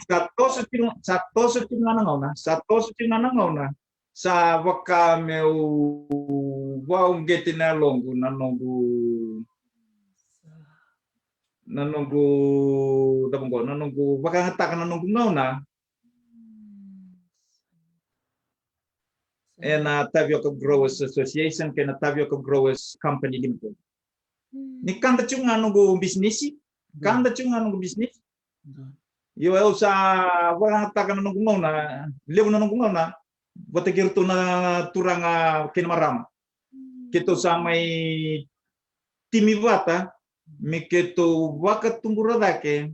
sa toso tiko, sa toso tiko ga na gauna, sa toso tiko ga na gauna. Sa vaka meu vakauqeti na yaloqu, na noqu, na noqu, cava qo, na noqu vakayagataka na noqu gauna ena Tavioka Growers Association kei na Tavioka Growers Company Limited. Ni kada tiko ga noqu bisinisi, kada tiko ga noqu bisinisi. Io, au sa vakayagataka na noqu gauna, levu na noqu gauna vata kei iratou na turaga kei na marama. Keitou sa mai timi vata me keitou vakatubura cake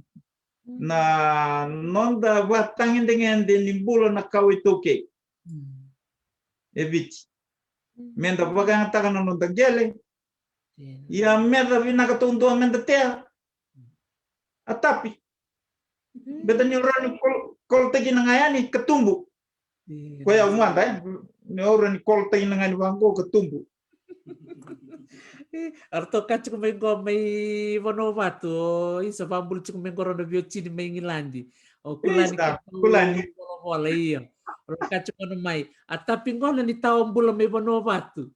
na noda vatagedegede ni bula na kawa iTaukei e Viti. Meda vakayagataka na noda qele. Ia meda vinaka taudua meda tea. A tapi. Beta ni o rawa ni kol-, kolotaki na ga yani ka tubu. Koya au mada, e? Ni o rawa ni kolotaki na ga yani vaqo ka tubu. E, a ratou ka tiko mai qo mai Vanuavatu, o isa vabula tiko mai qo, rau na veiwatini mai Igiladi. O Kulani. Isa, ka Kulani. Volavola, io. Rau ka tiko na mai. A tapi qo na ni tawa bula mai Vanuavatu.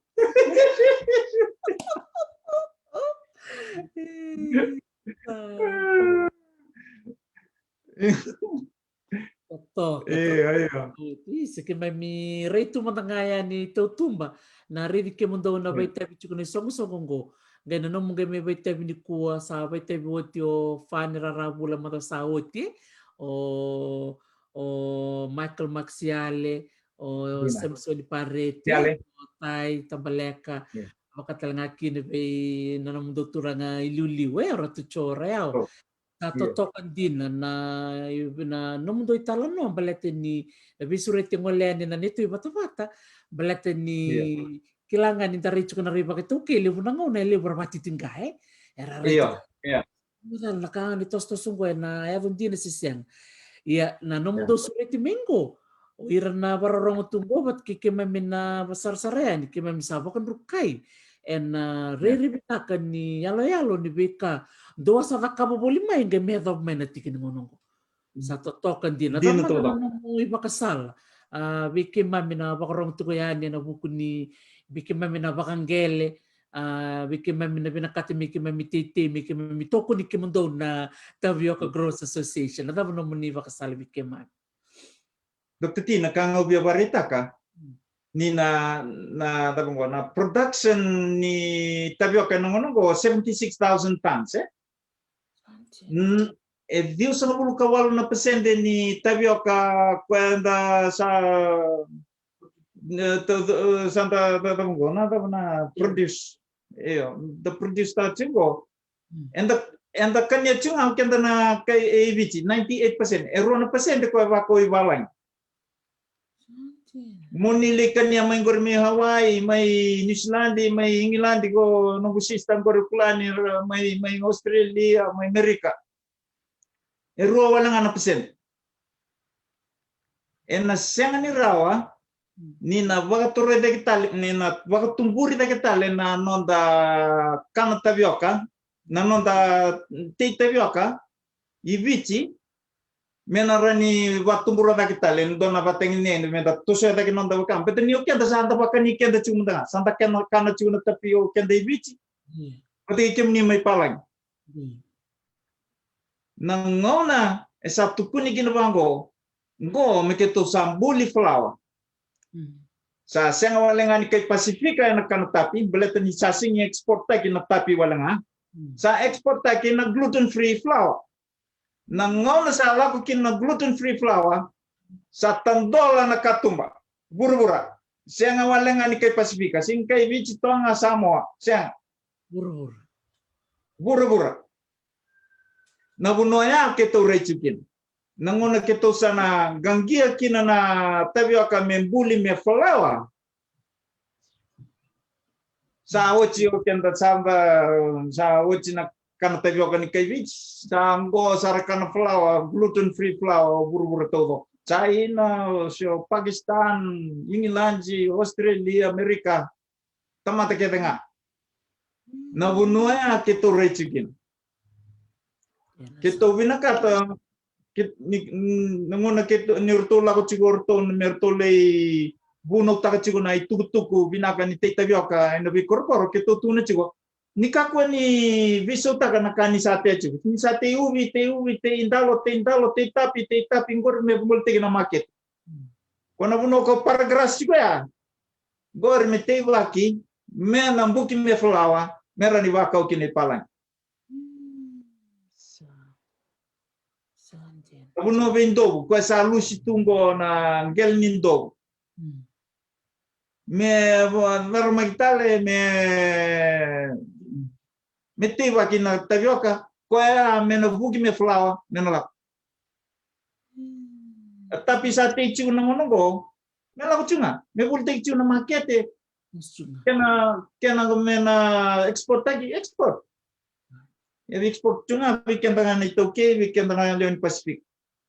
Totoka, e, totoka. Io. Isa, keimami rai tu mada ga yani tautuba. Na raici kemudou na, mm, vakaitavi tiko na isoqosoqo qo. Qai na nomu qai mai vakaitavi nikua, sa vakaitavi oti o Fani Raravula mada sa oti, o, o Michael Maxiale, o, io, Samsoni Parete, Siale, o Tai Tabaleka. Io. Vaka tale ga kina vei na nomudou turaga iliuliu, e, o Ratu Jora, e, o. Sa, io, totoka dina na, na nomudou italanoa baleta ni veisureti gole yani na neitou ivatavata, baleta ni, io, kila ga ni da rai tiko na rai vakaitaukei, levu na gauna e levu era vakatitiqa, e. Era rai, io, tiko, io, na ka ga ni tosotoso qo ena yaco dina se sega. Ia na nomudou, io, sureti mai qo, o ira na vakarorogo tu qo vata kei keimami na vasarasara yani, keimami sa vakadrukai ena, a, rairai vinaka ni yaloyalo ni veika dou a sa cakava voli mai qai me yacova mai na tiki ni gauna oqo. Sa totoka dina. Dina. Cava na nomu ivakasala, a, vei keimami na vakarorogo tiko yani ena vuku ni, vei keimami na vakaqele, a, vei keimami na vinakata me keimami teitei, me keimami tokoni kemudou na Tavioka Growers Association? Na cava nomuni ivakasala vei keimami? Doctor T, na ka ga au via vakaraitaka, mm, ni na, na, cava qo, na production ni tavioka ena gauna qo seventy-six thousand tons, e? Seventy. Mm, e ciwasagavulu ka walu na pasede ni tavioka ko eda sa, e, ta, ta, sa da, ta, cava qo, na, cava na, io, produce. Io, da produce taka tiko qo. Mm. Eda, eda kania tiko ga o keda na kai, e, i Viti, ninety-eight percent. E rua na pasede koya e vakau i valagi. Mo ni lai kania mai qori mai Hawaii, mai New Zealand, mai England, ko noqu sister qori Kulani, mai, mai Australia, mai America. E rua wale ga na pasede. Ena sega ni rawa ni na vakatoroi cake tale, ni na vakatuburi cake tale na noda kana tavioka, na noda tei tavioka i Viti, me na rawa ni vakatubura cake tale e dua na vatagi ni, me da tosoya cake na noda vaka. Baleta ni o keda sa da vakani keda tiko mada ga, sa da kana, kana tiko na tapi o keda i Viti. Mm. Vata kei kemuni mai Palagi. Mm. Na gauna e sa tukuni kina vaqo, qo me keitou sa buli falawa. Mm. Sa sega wale ga ni kai Pasifika ena kana tapi, baleta ni sa sega ni export taki na tapi wale ga. Mm. Sa export taki na gluten free flour. Na gauna sa lako kina na gluten free flour, sa tadola na katuba. Vuravura. Sega wale ga ni kai Pasifika, sega ni kai Viti, Toga, Samoa, sega. Vuravura. Vuravura. Na vanua ya keitou rai tiko kina. Na gauna keitou sa na qaqia kina na tavioka me buli me falawa. Sa oti o keda sa, sa oti na kana tavioka ni kai Viti. Sa qo sara kana falawa, gluten free flour, vuravura taucoko. China, o Pakistan, Igiladi, Australia, America. Tamata kece ga. Na vanua ya keitou rai tiko kina. Keitou vinakata, ke, ni, na gauna keitou, ni ratou lako tiko o ratou me ratou lai vunautaka tiko na itukutuku vinaka ni tei tavioka ena veikorokoro, keitou tukuna tiko, ni kakua ni veisautaka na ka ni sa tei tiko. Ni sa tei uvi, tei uvi, tei dalo, tei dalo, tei tapi, tei tapi, qori me vugolitaki na makete. Ko na vanua ko paragrass tiko ya. Qori me teivaki, me na buki me falawa, me rawa ni vakau kina i Palagi. Mm, sa, sa dina. Na vanua vei Dovu, koya sa lusi tu qo na qele ni Dovu. Mm. Me vo, varamaki tale, me, me teivaki na tavioka, koya me na vuki me falawa, me na lako. Mm. A tapi sa tei tiko na gauna qo, me lako tiko ga, me volitaki tiko na makete. Kena, kena me na export taki, export. E export tiko ga vei keda ga na iTaukei, vei keda ga na lewe ni Pacific.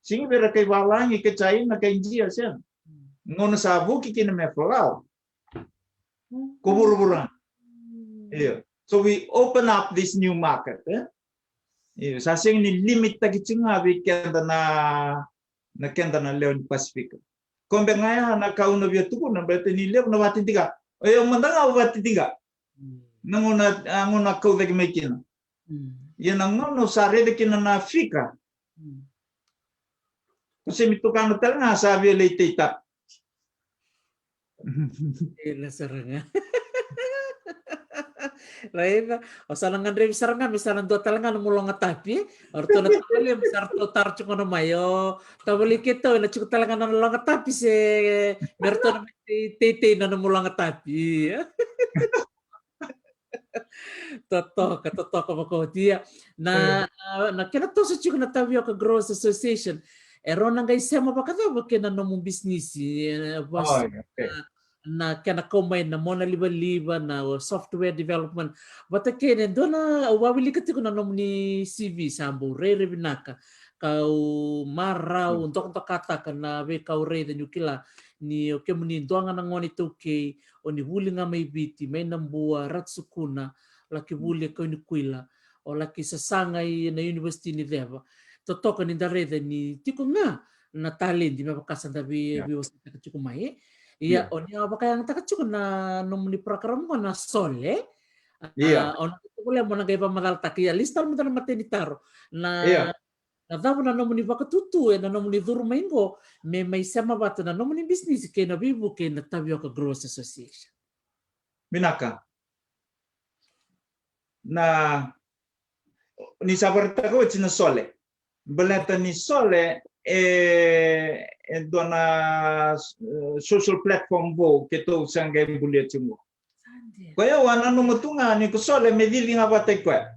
Sega vei ira kai valagi, kai China, kai India, sega. Gauna sa vuki kina me falawa, ko vuravura. Io. So we open up this new market, eh? Io, sa sega ni limit taki tiko ga vei keda na, na keda na lewe ni Pasifika. Ko be ga ya na ka au na via tukuna, baleta ni levu na vakadidike. O yau mada ga au vakadidike. Na gauna, a gauna kau cake mai kina. Ia na gauna au sa raica kina na fika. Ko se mi tukana tale ga sa via lai tei Tapi. Ila sara ga. Raica, o sa na gadrevi sara ga me sa na dua tale ga na mu loga tapi, e? O ratou na tavale me sa ratou taro tiko na mai, o tavale keitou ena tiko tale ga na loga tapi se me ratou na mai tei, teitei na nomu loga tapi, e? Totoka, totoka vakaoti. Ia na, na, na kena toso tiko na Tavioka Growers Association, e rau na qai sema vakacava kei na nomu bisinisi, e, vaka na kena kau mai na mona livaliva, na software development. Vata kei na dua na, au vawilika tiko na nomuni C V, sa bau rairai vinaka, kau marau dokadokataka na veika au raica niu kila ni o kemuni dua ga na gone iTaukei, o ni vuli ga mai Viti, mai Nabua, Ratu Sukuna, laki vuli e Kau ni Kuila, o laki sasaga i na University ni Ceva. Totoka ni da raica ni tiko ga na taledi me vaka sa da vei, veiwasetaka tiko mai. Ia, o ni a vakayagataka tiko na nomuni program qo na Sole. Ia. A, o na tiko lea mo na qai vakamacalataka. Ia, lesu tale mada na matai ni taro. Na, na cava na nomuni vakatutu ena nomuni curu mai qo me mai sema vata na nomuni bisinisi kei na veivuke na Tavioka Growers Association? Vinaka. Na, ni sa vakaraitaka oti na Sole. Baleta ni Sole e, e dua na, e, social platform vou keitou sa qai bulia tiko qo. Ko yau a nanuma tu ga ni ko Sole me cici ga vata i koya.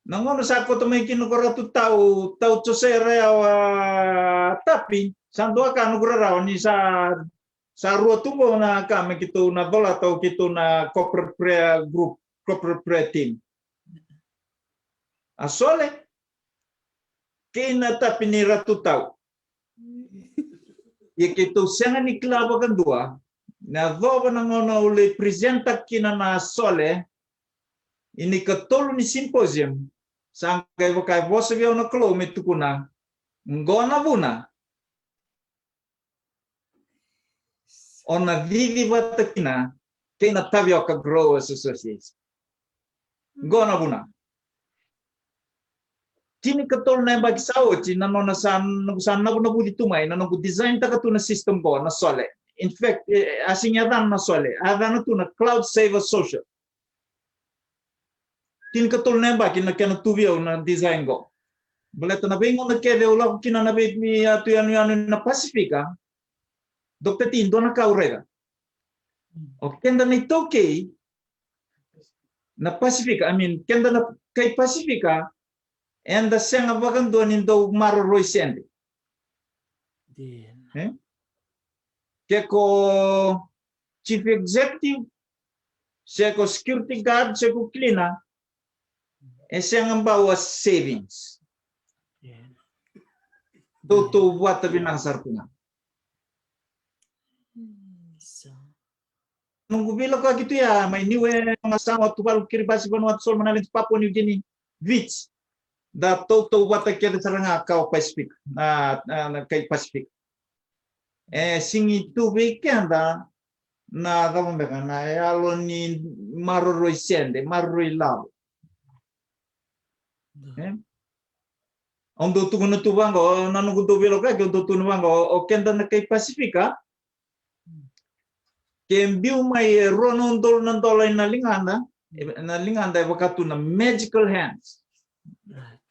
Na gauna sa koto mai kina ko Ratu Tau, Tau Jose Raiawa Tapi, sa dua ka noqu rarawa ni sa, sa rua tu qo na ka me keitou na colata o keitou na corporate prayer group, corporate prayer team. A Sole kei na Tapi ni Ratu Tau. Ia keitou sega ni kila vakadua na cava na gauna au lai presenta kina na Sole, i na ikatolu ni symposium, sa qai vaka e vosa vei au na Kalou me tukuna, qo na vuna o na cici vata kina kei na Tavioka Growers Association. Qo na vuna. Tinikatolu na yabaki sa oti na nona sa, noqu sa navunavuci tu mai, na noqu design taka tu na system qo, na Sole. In fact, e, a sega ni yacana na Sole, a yacana tu na Cloud Saver Social. Tinikatolu na yabaki na kena tu vei au na design qo. Baleta na veigauna kece au lako kina na vei, ni a tu yanuyanu na Pasifika, Doctor T, dua na ka au raica. O keda na iTaukei na Pasifika, I mean, keda na kai Pasifika, eda sega vakadua ni dau maroroi sede. E? Ke ko chief executive, se ko security guard, se ko cleaner, e sega bau a savings. Tautauvata vinaka sara tu ga. Noqu veilakoyaki tu ya mai Niue, Noqasawa, Tuvalu, Kiribati, Vanuatu, Solomon Islands, Papua New Guinea, Viti. Da tautauvata kece sara ga ka o Pasifika, na, na, na kai Pasifika. E sega ni tu vei keda na cava beka, na yalo ni maroroi sede, maroroi lavo. E? Au dau tukuna tu vaqo, na noqu dau veilakoyaki, au dau tukuna vaqo, o keda na kai Pasifika, ke biu mai e rua na udolu na dola ina ligada, e, na ligada e vaka tu na magical hands.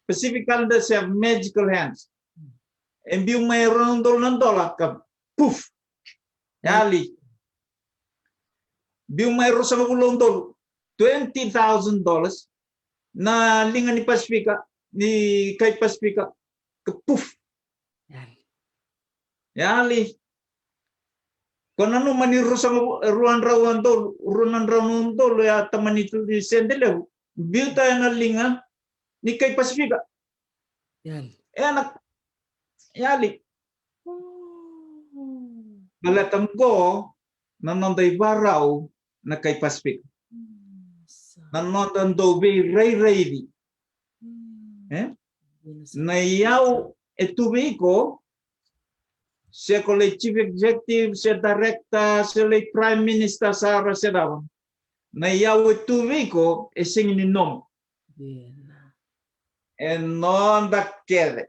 Pacific Islanders have magical hands. E biu mai e rua na udolu na dola ka puf. Yali. Biu mai e ruasagavulu na udolu, twenty thousand dollars. Na liga ni Pasifika, ni kai Pasifika, ka puf. Yali. Yali. Ko nanuma ni ruasagavulu, rua na drau na udolu, rua na drau na udolu ya tamani tu ni sede levu. Biuta ena liga ni kai Pasifika. Yali. Ena, yali. Baleta qo na noda ivarau na kai Pasifika. Na noda dau veirairaici. E? Na iyau e tu vei iko, se ko lai chief executive, se director, se lai prime minister sara se cava. Na iyau e tu vei iko e sega ni nomu. E noda kece.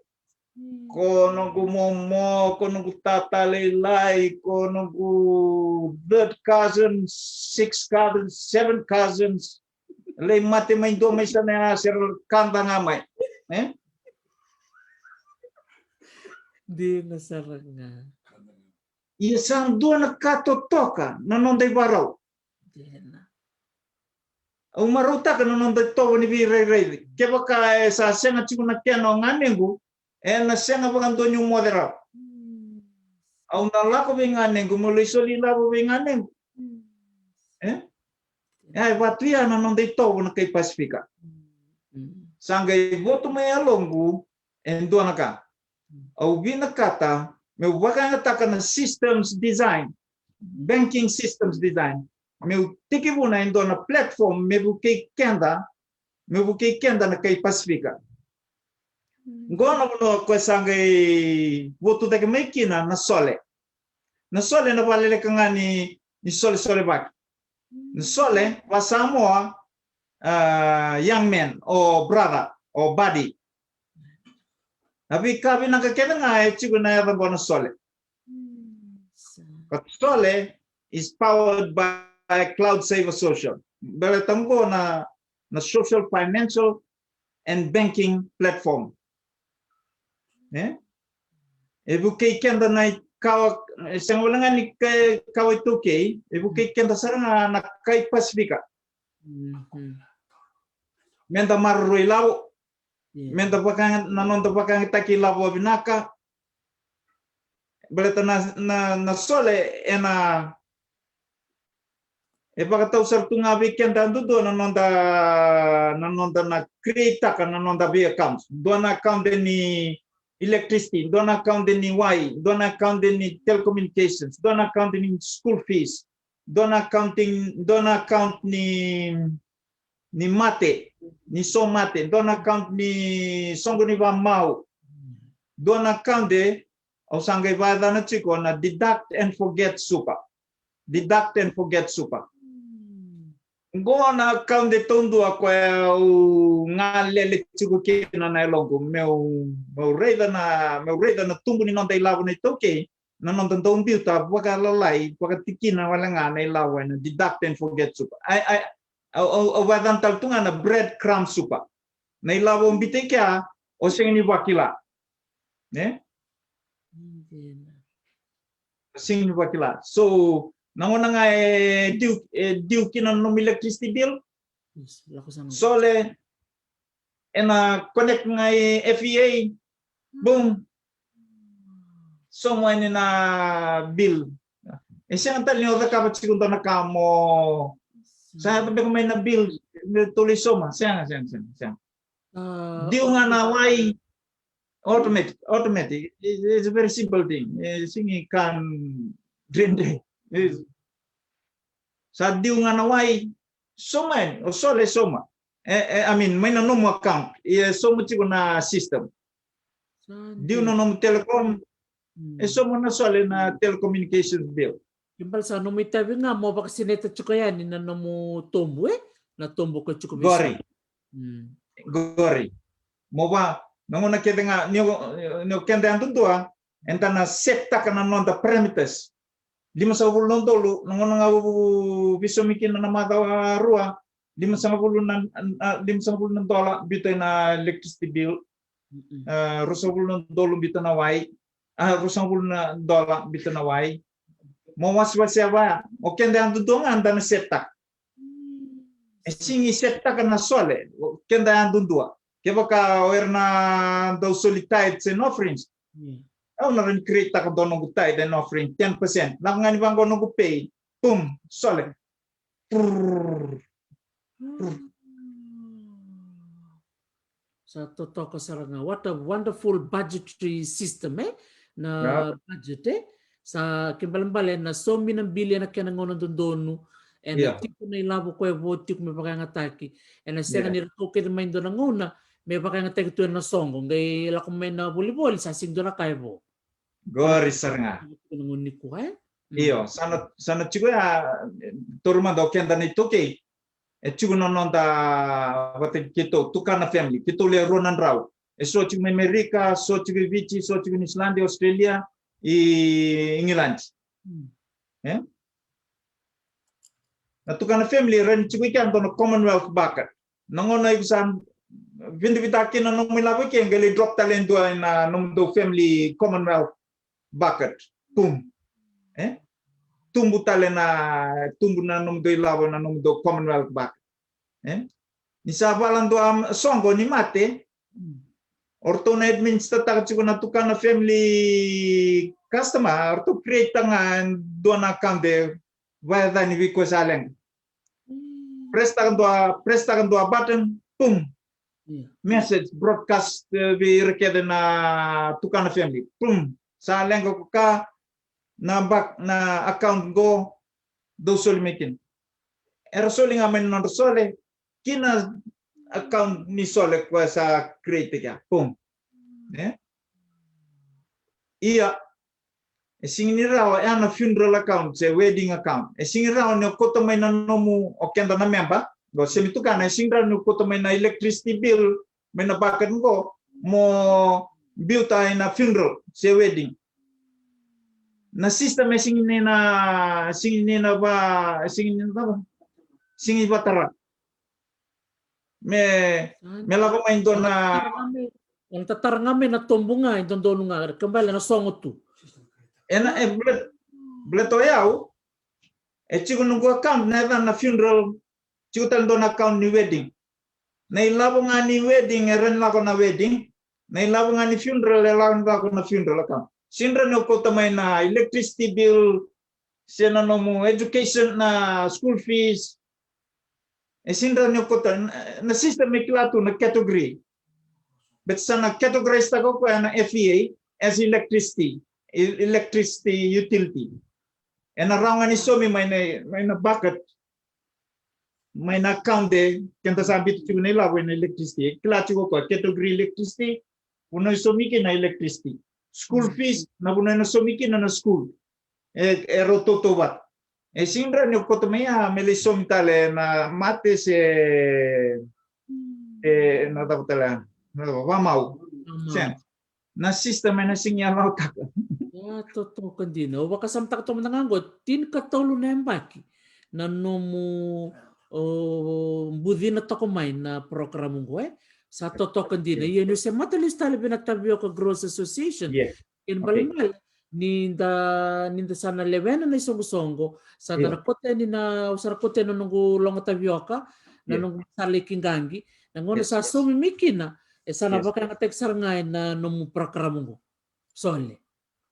Ko noqu momo, ko noqu tata lailai, ko noqu third cousin, six cousins, seven cousins. Lai mate mai dua mai sana ya, se ra kada ga mai. E? Dina sara ga. Ia sa dua na ka totoka na noda ivarau. Dina. Au marautaka na noda itovo ni veirairaici. Kevaka e sa sega tiko na kena o ganequ, e na sega vakadua niu moce rawa. Au na lako vei ganequ, meu lai soli lavo vei ganequ. E? E, e vatu ia na noda itovo na kai Pasifika. Sa qai votu mai yaloqu e dua na ka. Au vinakata meu vakayagataka na systems design, banking systems design. Meu tekivuna e dua na platform me vukei keda, me vukei keda na kai Pasifika. Qo na vanua ko e sa qai votu cake mai kina na Sole. Na Sole na valeleka ga ni, ni solesolevaki. Na Sole, vasamoa, a, young man, o brother, o buddy. Na veika vinaka kece ga e tiko na yaca qo na Sole. But Sole is powered by Cloud Saver Social. Baleta qo na, na social, financial and banking platform. E? E vukei keda na ikawa, e sega wale ga ni ka, kawa iTaukei, e vukei keda sara ga na kai Pasifika. Meda maroroi lavo, meda vaka, na noda vakayagataki lavo vinaka. Baleta na, na, na Sole e na, e vakatau sara tu ga vei keda duadua na noda, na noda na create-taka na noda vei account. Dua na account ni electricity, dua na account ni wai, dua na account ni telecommunications, dua na account ni school fees, dua na accounting, dua na account ni, ni mate, ni so mate, dua na account ni soqo ni vamau, dua na account e, au sa qai vakayacana tiko na deduct and forget super. Deduct and forget super. Qo na account e taudua koya au galele tiko kina na yaloqu, meu, meu raica na, meu raica na tubu ni noda ilavo na iTaukei, na noda dau biuta vakalalai, vakatikina wale ga na ilavo e na deduct and forget super. Ai, ai, au, au, au vakayacana tale tu ga na bread crumb super. Na ilavo o biuta i kea, o sega ni vakila. Ne? O sega ni vakila. So, na gauna ga e due, e due kina na nomu electricity bill, Sole, e na connect ga i F E A, boom. Sauma yani na bill. E sega tale ni o cakava tiko dua na ka mo sa yaco beka mai na bill, me tou lai sauma. Sega, sega, sega, sega. Due ga na wai, automatic, automatic. It, it's a very simple thing. E sega ni ka dredre. Sa due ga na wai, sauma yani, o Sole sauma. E, e, I mean, mai na nomu account, e sauma tiko na system. Due na nomu telecom, e sauma na Sole na telecommunications bill. Kena ibalebale sa nomu itavi ga mo vakasinaita tiko yani na nomu tobu, e? Na tobu ko tiko vei Sole. Qori. Mo va, na gauna kece ga, ni o, ni o keda yadudua, eda na set-taka na noda parameters. Limasagavulu na udolu, na gauna ga au veisaumi kina na macawa rua, limasagavulu na, na, limasagavulu na dola biuta na electricity bill. A, ruasagavulu na udolu biuta na wai. A, ruasagavulu na dola biuta na wai. Mo wasewasea vaya, o keda yadudua ga da na set-taka. E sega ni set-taka na Sole, o keda yadudua. Kevaka o ira na dau soli tithes and offerings, au na rawa ni create-taka dua noqu tithe and offering, ten percent. Lako ga ni vaqo noqu pay, pum, Sole. Prrrr. Sa totoka sara ga. What a wonderful budgetary system, e? Na budget, e? Sa kena ibalebale na saumi na bili ena kena gauna dodonu. Ena tiko na ilavo koya e vo tiko me vakayagataki. Ena sega ni ratou kece mai dua na gauna me vakayagataki tu ena soqo, qai lako mai na volivoli, sa sega dua na ka e vo. Qori sara ga. Ena gauna nikua, e? Io, sa na, sa na tiko ya, tauri mada o keda na iTaukei. E tiko na noda, vata keitou, Tukana family, keitou lewe rua na drau. E so tiko mai Amerika, so tiko i Viti, so tiko i Niusiladi, Australia, i Igiladi. E? Na Tukana family, e rawa ni tiko i kea dua na Commonwealth bucket. Na gauna iko sa vidavida kina na nomu ilavo i ke, qai lai drop tale e dua ena nomudou family Commonwealth bucket. Pum. E? Tubu tale na, tubu na nomudou ilavo ena nomudou Commonwealth bucket. E? Ni sa vala dua soqo ni mate, o ratou na administer-taka tiko na Tukana family customer, o ratou create-taka ga e dua na account e vakayacani vei koya sa leqa. Press-taka dua, press-taka dua button, pum. Message broadcast, e, vei ira kece na Tukana family. Pum. Sa leqa ko ka, na bank, na account qo, dou soli mai kina. Era soli ga mai na nodra sole ki na account ni sole koya sa create-taka. Pum. E? Ia, e sega ni rawa, e a na funeral account se wedding account. E sega ni rawa ni o kauta mai na nomu, o keda na member qo, se mai Tukana, e sega ni rawa ni o kauta mai na electricity bill mai na bucket qo mo biuta ena funeral se wedding. Na system e sega ni na, sega ni na va, sega ni na va, sega ni vatara. Me, me lako mai dua na, ena tatara ga mai na tobu ga e dodonu ga, ka bale na sogo tu. Ena, e, baleta, baleta o yau, e tiko noqu account na yacana na funeral, tiko tale dua na account ni wedding. Na ilavo ga ni wedding e rawa ni lako na wedding. Na ilavo ga ni funeral e rawa ni lako na funeral account. Sega ni rawa ni o kauta mai na electricity bill, se na nomu education, na school fees. E sega ni rawa ni o kauta, na, na system e kila tu na category. Baleta sa na categorize-taka o koya na F E A as electricity, e-, electricity utility. Ena rawa ga ni saumi mai na, mai na bucket, mai na account e keda sa biuta tiko na ilavo ena electricity. E kila tiko o koya category electricity, vanua e saumi kina na electricity. School fees, na vanua ena saumi kina na school. E, e rau tautauvata. E sega ni rawa ni o kauta mai ya me lai saumi tale na mate se, e, na cava tale, na cava, vakamau. Sega. Na system ena sega ni allowtaka. Ia, totoka dina. Au vakasamataka toka mada ga qo, tinikatolu na yabaki na nomu, o, bucina toka mai na program qo, e? Sa totoka dina. Ia, niu se mata lesu tale vei na Tavioka Growers Association. Kena ibalebale ni da, ni da sa na lewena na isoqosoqo, sa da na kauta yani na, au sa na kauta yani na noqu loga tavioka, na noqu masala ikiqaqi, na gauna sa saumi mai kina, e sa na vakayagataki sara ga ena nomu program qo. Sole.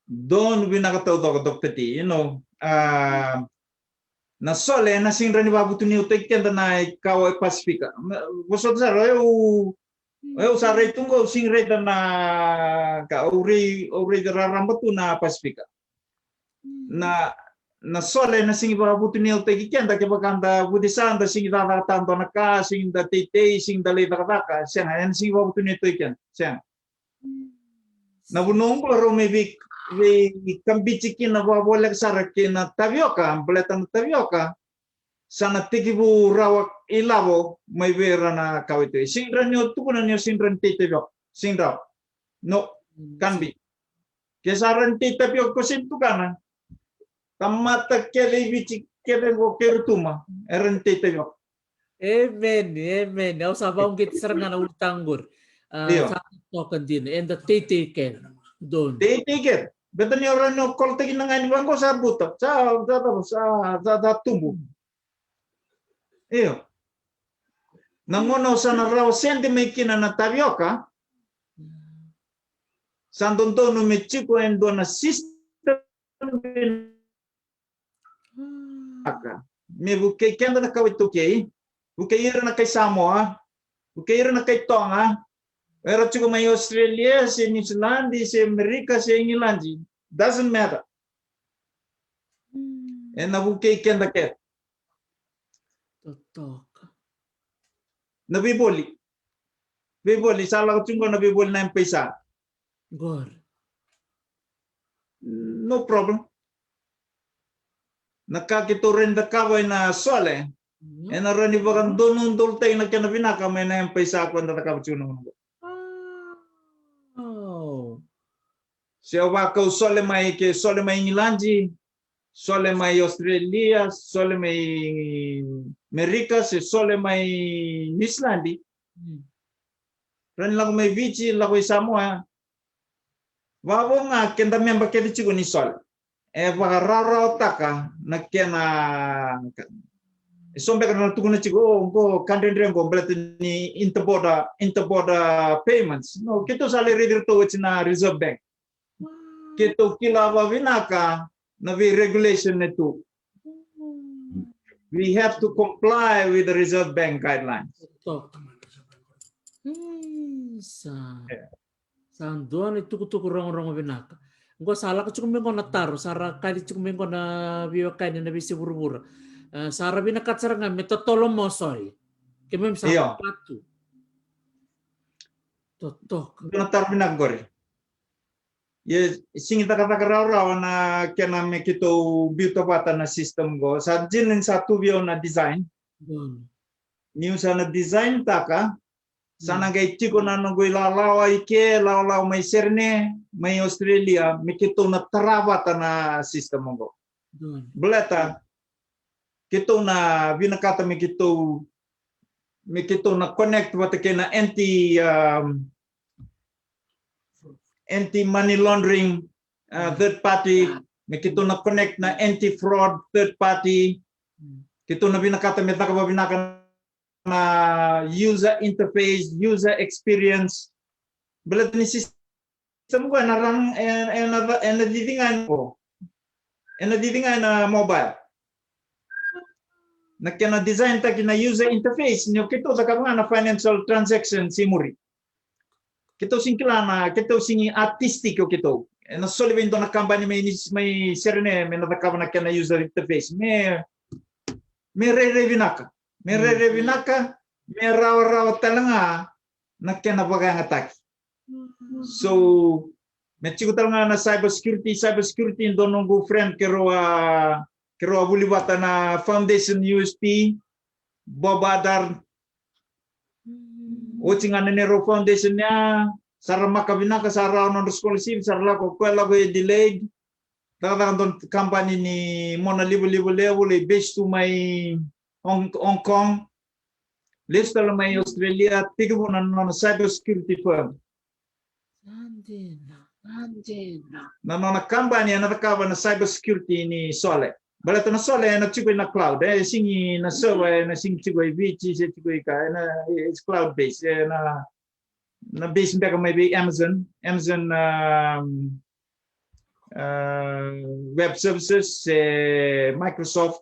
Donu vinaka taucoko, Doctor T. You know, a, na sole ena sega ni rawa ni vakavutuniyautaki keda na kawa e Pasifika. Vosota sara, o yau, o yau sa rai tu qo, au sega ni raica na ka, au rai, au raica raraba tu na Pasifika. Na, na sole ena sega ni vakavutuniyautaki keda kevaka da vucesa, da sega ni cakacakataka dua na ka, sega ni da teitei, sega ni da lai cakacaka, sega, ena sega ni vakavutuniyautaki keda, sega. Na vanua qo rau mai vei, veikabiti kina vakavoleka sara kei na tavioka, baleta na tavioka sa na tekivu rawa ilavo mai vei ira na kawa e tu. E sega ni rawa ni o tukuna ni o sega ni rawa ni tei tavioka. Sega ni rawa. No, can't be. Ke sa rawa ni tei tavioka ko sega ni tukuna, tamata kece i Viti kece qo kei Rotuma e rawa ni tei tavioka. Emeni, emeni. Au sa vakauqeti sara ga na ulutaga qori. A, sa toka dina. Eda teitei kece. Donu. Teitei kece. Baleta ni o rawa ni o kolotaki na gani vaqo sa buta. Sa, sa, sa, sa, sa tubu. Io. Na gauna o sa na rawa sede mai kina na tavioka, sa dodonu me tiko e dua na system vinaka me vukei keda na kawa iTaukei, vukei ira na kai Samoa, vukei ira na kai Toga, era tiko mai Australia, se Niusiladi, se Amerika, se Igiladi. Doesn't matter. Ena vukei keda kece. Totoka. Na veivoli. Veivoli, sa lako tiko qo na veivoli na M-PAiSA. Qori. No problem. Na ka keitou rawa ni cakava ena Sole, ena rawa ni vakadodonutaki na kena vinaka mai na M-PAiSA ko da cakava tiko na gauna qo. Se o vakau Sole mai, ke Sole mai Igiladi, Sole mai Australia, Sole mai Amerika, se Sole mai Niusiladi. Rawa ni lako mai Viti, lako i Samoa. Vavo ga keda memba kece tiko ni Sole. E vakarawarawataka na kena, e so beka na tukuna tiko, o, qo ka dredre qo, baleta ni interborder, interborder payments. No, keitou sa lai raici iratou oti na Reserve Bank. Keitou kila vavinaka na vei regulation e tu. We have to comply with the Reserve Bank guidelines. Totoka. Isa. Sa dua na itukutuku rogorogo vinaka. Qo sa lako tiko mai qo na taro, sa ra kaci tiko mai qo na veiwekani na veise vuravura. E, sa ra vinakata sara ga me totolo mo Sole. Keimami sa vakatu. Totoka. Dua na taro vinaka qori. Ia, sigi cakacaka rawarawa na kena me keitou biuta vata na system qo. Sa dina ni sa tu vei au na design. Niu sa na design taka, sa na qai tiko na noqu ilawalawa i ke, lawalawa mai Serene, mai Australia, me keitou na tara vata na system qo. Baleta keitou na vinakata me keitou, me keitou na connect vata kei na anti, um, anti money laundering, uh, third party, me keitou na connect na anti fraud third party. Keitou na vinakata me caka vavinaka na user interface, user experience. Baleta ni system qo ena run, ena, ena, ena cici ga ena qo. Ena cici ga ena mobile. Na kena design taki na user interface, ni o keitou cakava ga na financial transactions i muri. Keitou sigi kila na, keitou sigi artistic o keitou. Ena soli vei dua na kabani mai, mai Serene, me na cakava na kena user interface. Me, me rairai vinaka. Me rairai vinaka, me rawarawa tale ga na kena vakayagataki. So, me tiko tale ga na cyber security, cyber security, dua noqu friend keirau a, keirau a vuli vata na foundation U S P, Bob Adar. Oti ga na neirau foundation ya, sa ra maka vinaka, sa rawa nodra scholarship, sa ra lako, koya lako i Adelaide. Cakacaka dua na kabani ni mona livaliva levu, lai base tu mai Hong, Hong Kong. Lesu tale mai Australia, tekivu na nona cyber security firm. Na nona kabani ena cakava na cyber security ni Sole. Baleta na Sole ena tiko ina cloud, e sigi na server, ena sigi tiko i Viti, se tiko i ka, ena, it's cloud based, ena, na base beka mai vei Amazon, Amazon, um, uh, Web Services, se Microsoft.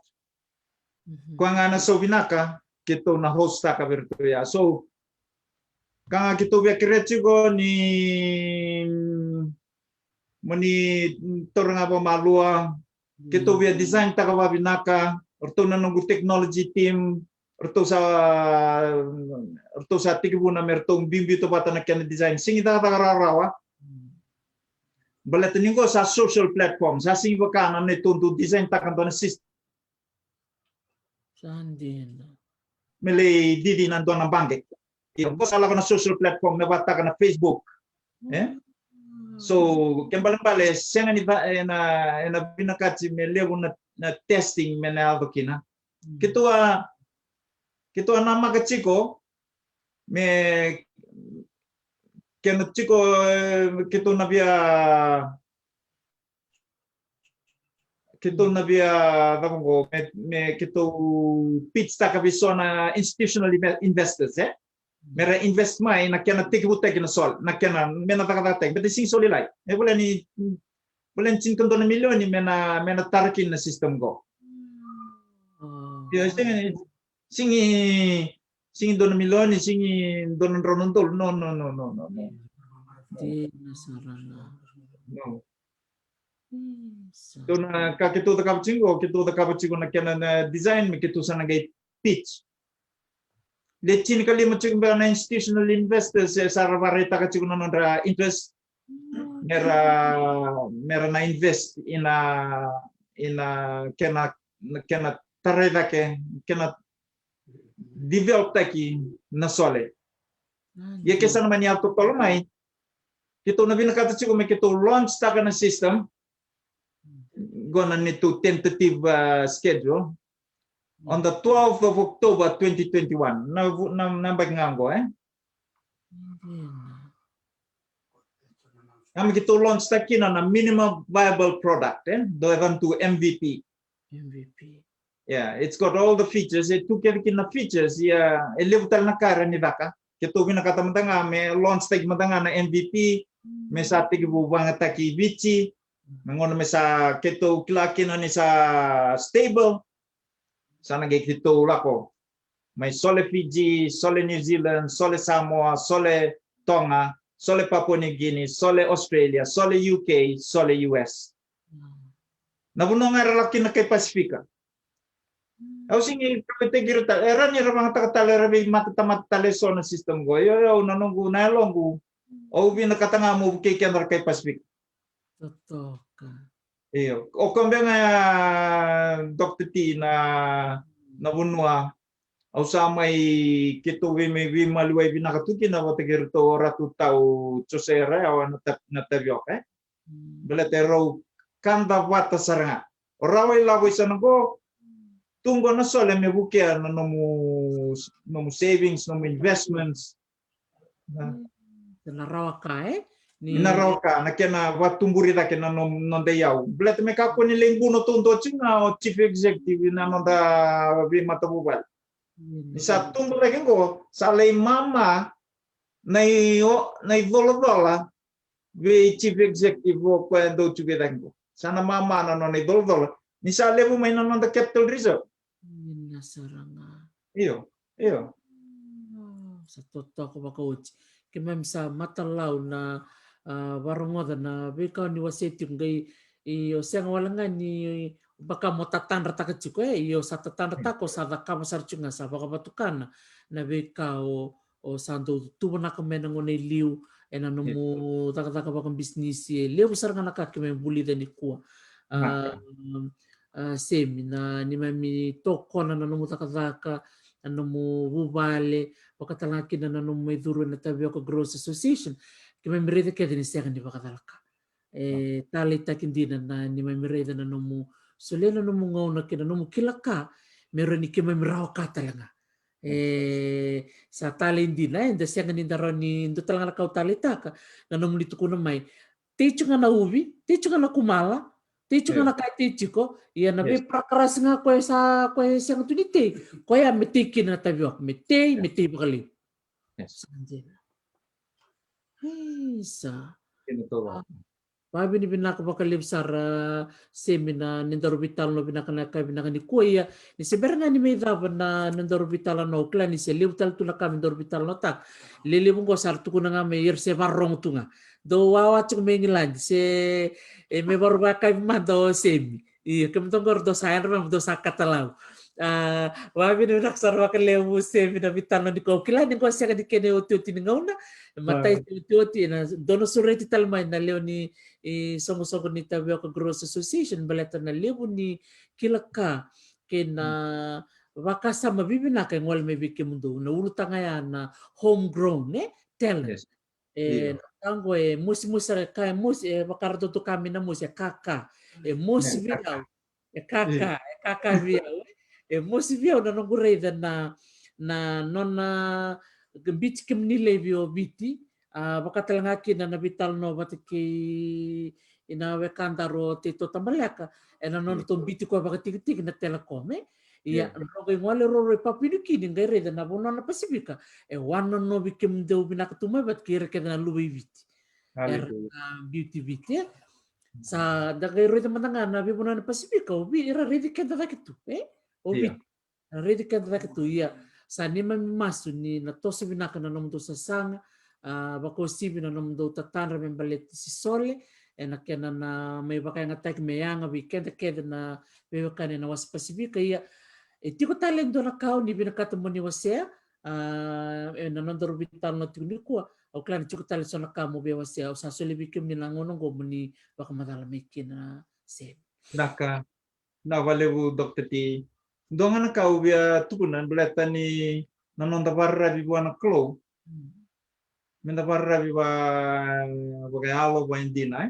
Koya ga na sau vinaka, keitou na host taka vei iratou ya. So, ka ga keitou via kerea tiko ni, mo ni taura ga vakamalua, keitou via design taka vavinaka, o ratou na noqu technology team, o ratou sa, o ratou sa tekivu na me ratou biubiuta vata na kena design. Sigi cakacaka rawarawa. Baleta ni qo sa social platform, sa sigi vaka na neitou dau design taka dua na system. Sa dina. Me lai cici na dua na baqe. Ia, qo sa lako na social platform, me vataka na Facebook. E? So, ke balebale, sega ni va, ena, ena vinakati me levu na, na testing me na yaco kina. Keitou a, keitou a namaka tiko, me, kena tiko, e, keitou na via, keitou na via, cava qo, me, me keitou pitch taka vei so na institutional inve-, investors, e? Me ra invest mai na kena tekivutaki na Sole, na kena, me na cakacakataki, baleta sigi soli lai. E voleka ni, voleka ni tinikadua na milioni me na, me na tara kina na system qo. Io, sigi, sigi, sigi dua na milioni, sigi dua na drau na udolu. No, no, no, no, no, no. Dina sara ga. No. Isa. Dua na ka keitou cakava tiko, keitou cakava tiko na kena na design, me keitou sa na qai pitch. Le tinikalima tiko beka na institutional investors e sa ra vakaraitaka tiko na nodra interest. Mera, mera na invest ina, ina kena, kena tarai cake, kena develop taki na sole. Ia ke sa na mani yaco totolo mai, keitou na vinakata tiko me keitou launch taka na system. Qo na neitou tentative, uh, schedule on the twelfth of October twenty twenty-one. Na vu-, na, na yabaki ga qo, e? Ia me keitou launch taka kina na minimum viable product, e? Dou yacana tu M V P. M V P. Yeah, it's got all the features. E tu kece kina na features. Ia, e levu tale na ka era ni caka. Keitou vinakata mada ga me launch taki mada ga na M V P, me sa tekivu vagataki i Viti. Me gauna me sa keitou kila kina ni sa stable, sa na qai keitou lako mai sole Fiji, sole New Zealand, sole Samoa, sole Tonga, sole Papua New Guinea, sole Australia, sole U K, sole U S. Na vanua ga era lako kina na kai Pasifika. Au sega ni kauwaitaki ira tale, era ni ra vagataka tale, era veimatatamata tale eso na system qo. Io, io, na noqu, na yaloqu, au vinakata ga mo vukei keda ra kai Pasifika. Totoka. Io, o koya beka ga, Doctor T, na, na vanua au sa mai, keitou vei, mai veimaliwai vinaka tu kina vata kei iratou o Ratu Tau Jose Rayawa na ta-, na tavioka, e? Baleta e rau kada vata sara ga. O rawa ilavo i sana qo, tu qo na sole me vukea na nomu, nomu savings, nomu investments. Na, na rawa ka, e? Ni na rawa ka, na kena vatuburi cake na nom-, noda iyau. Baleta me kakua ni lai buno taudua tiko ga o chief executive na noda veimatavuvale. Ni sa tubu cake qo, sa lai mama na i-, o, na icolacola vei chief executive o koya dau tiko i cake qo. Sa na mama na nona icolacola. Ni sa levu mai na noda capital reserve. Io, io. Sa totoka vakaoti. Keimami sa matalau na, a, varogoca na veika ni wasea tiko qai, io, sega wale ga ni vaka mo tatadrataka tiko, e, io, sa tatadrataka, o sa cakava sara tiko ga, sa vakavatukana na veika o, o sa dau tuvanaka mai na gauna i liu, ena nomu cakacaka vakabisinisi, e levu sara ga na ka keimami vulica nikua. A, a, Semi, na neimami tokona na nomu cakacaka, na nomu vuvale, vaka tale ga kina na nomu mai curu ena Tavioka Growers Association, keimami raica kece ni sega ni vakacalaka. E taleitaki dina na neimami raica na nomu solia na nomu gauna kei na nomu kila ka me rawa ni keimami rawa ka tale ga. E sa talei dina, e da sega ni da rawa ni dua tale ga na ka au taleitaka, na nomuni tukuna mai, tei tiko ga na uvi, tei tiko ga na kumala, tei tiko ga na ka e tei tiko, ia na veiparakarasi ga koya sa, koya e sega tu ni tei, koya me tei kina na tavioka, me tei, me tei vakalevu. Sa dina. Isa. Vakavinavinaka vakalevu sara, Semi, na ni daru veitalanoa vinaka na yakavi vinaka nikua. Ia ni se bera ga ni mai cava na, na daru veitalanoa, au kila ni se levu tale tu na ka me daru veitalanoataka. Lelevu qo sa ra tukuna ga mai ira se vakarorogo tu ga. Dou wawa tiko mai Igiladi, se, e, me vakarau vakayakavi mada o Semi. Io, kemudou qori dou sa yadra mai, dou sa katalau. A, vakavinavinaka sara vakalevu, Semi, na veitalanoa nikua. Au kila ni qo sega ni kena iotioti ni gauna. E matai se iotioti, ena dua na sureti tale mai na lewe ni, e, soqosoqo ni Tavioka Growers Association, baleta na levu ni kila ka kei na vakasama vivinaka e gole mai vei kemudou. Na ulutaga ya na homegrown, e, talent. E, na ka qo e mosimosi sara, e ka e mosi, e vaka ratou tukuna mai na mosi, e kaka. E mosi vei au. E kaka, e kaka vei au. E mosi vei au na noqu raica na, na nona biuti kemuni laivi o Viti. A, vaka tale ga kina na veitalanoa vata kei na wekadaru o Tei Totamaleka, ena nodratou biuti koya vakatikitiki na Telecom, e? Ia, drau qai gole roro i Papua New Guinea, qai raica na vanua na Pasifika e wanonovi kemudou vinaka tu mai vata kei ira kece na luve i Viti. Era, a, biuti Viti, e? Sa da qai raica mada ga na veivanua na Pasifika, o Viti, era raici keda cake tu, e? O Viti. Raici keda cake tu, ia. Sa neimami masu ni na toso vinaka na nomudou sasaga, a, vakauasivi na nomudou tatadra me baleti Sisole, ena kena na mai vakayagataki me yaga vei keda kece na veiwekani ena wasa Pasifika, ia. E tiko tale e dua na ka o ni vinakata mo ni wasea, a, ena nodaru veitalanoa tiko nikua, au kila ni tiko tale eso na ka mo via wasea, au sa solia vei kemuni na gauna oqo mo ni vakamacala mai kina, se. Naka, na valevu Doctor T. Dua ga na ka au via tukuna, baleta ni na noda vakararavi vua na Kalou. Mm. Meda vakararavi va, vakayalo, vakaidina, e?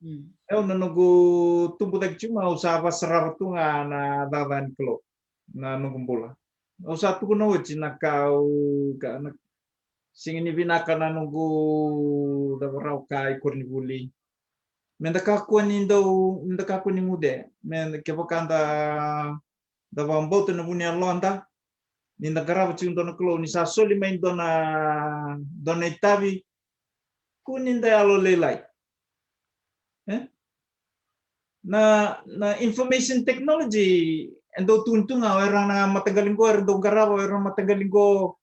Mm. Au na noqu tubu cake tiko mai, au sa vasarava tu ga na cakacaka ni Kalou, na noqu bula. Au sa tukuna oti na ka au, ka, na, sega ni vinaka na noqu cava rawa ka i koronivuli. Meda kakua ni dau, meda kakua ni guce. Me kevaka da, da vakabauta na vu ni yaloda, ni da qarava tiko dua na Kalou, ni sa soli mai dua na, dua na itavi, kua ni da yalolailai. E? Na, na information technology, e dau tukuni tu ga, o ira na mataqali qo era dau qarava, o ira na mataqali qo,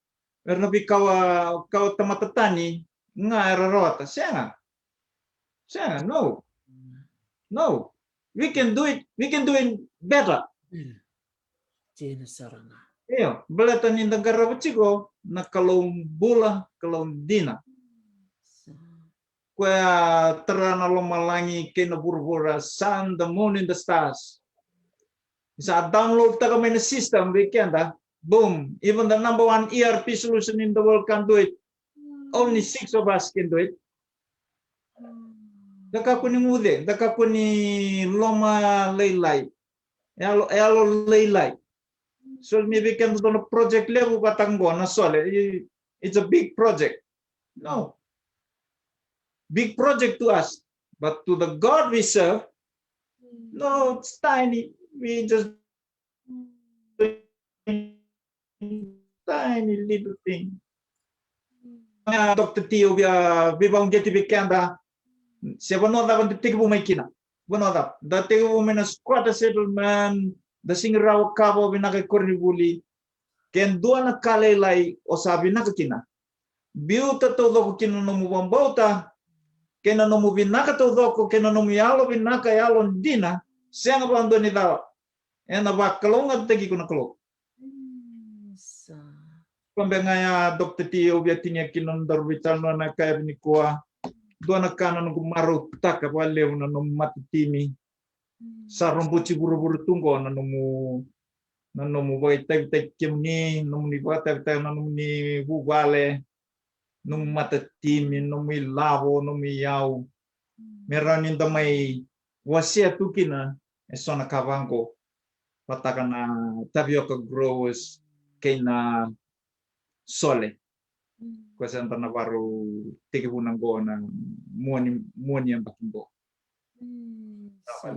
era na veikawa, kawa tamata tani ga era rawata. Sega. Sega, no. No. We can do it, we can do it better. Mm. Dina sara ga. Io, baleta ni da qarava tiko na Kalou bula, Kalou dina. Sa. Koya tara na lomalagi kei na vuravura, sun, the moon and the stars. Sa download taka mai na system vei keda. Boom. Even the number one E R P solution in the world can't do it. Only six of us can do it. Da kakua ni guce, da kakua ni lomalailai. Yalo, yalolailai. Soli mai vei keda dua na project levu vata qo na Sole. I, it's a big project. No. Big project to us. But to the God we serve, no, it's tiny. We just tiny little thing. A, Doctor T, au via veivakauqeti vei keda. Se vanua cava da tekivu mai kina? Vanua cava? Da tekivu mai na squatter settlement, da sega ni rawa ka vakavinaka i koronivuli. Ke dua na ka lailai o sa vinaka kina, biuta taucoko kina na nomu vakabauta, kei na nomu vinaka taucoko, kei na nomu yalo vinaka, yalo dina, sega vakadua ni cala. Ena vakalougatataki iko na Kalou. Mm, sa. Koya beka ga ya, Doctor T, au via tinia kina na nodaru veitalanoa na yakavi nikua. Dua na ka na noqu marautaka vakalevu na nomu matatimi. Mm. Sa roboti vuravura tu qo na nomu, na nomu vakaitavitaki kemuni, nomuni vakatavitaka na nomuni vuvale, nomu matatimi, nomu ilavo, nomu iyau. Mm. Me rawa ni da mai wasea tu kina eso na ka vaqo, vataka na Tapioca Growers kei na Sole. Mm. Koya sa da na varau tekivuna qo na mua ni, mua ni yabaki qo. Mm, sa.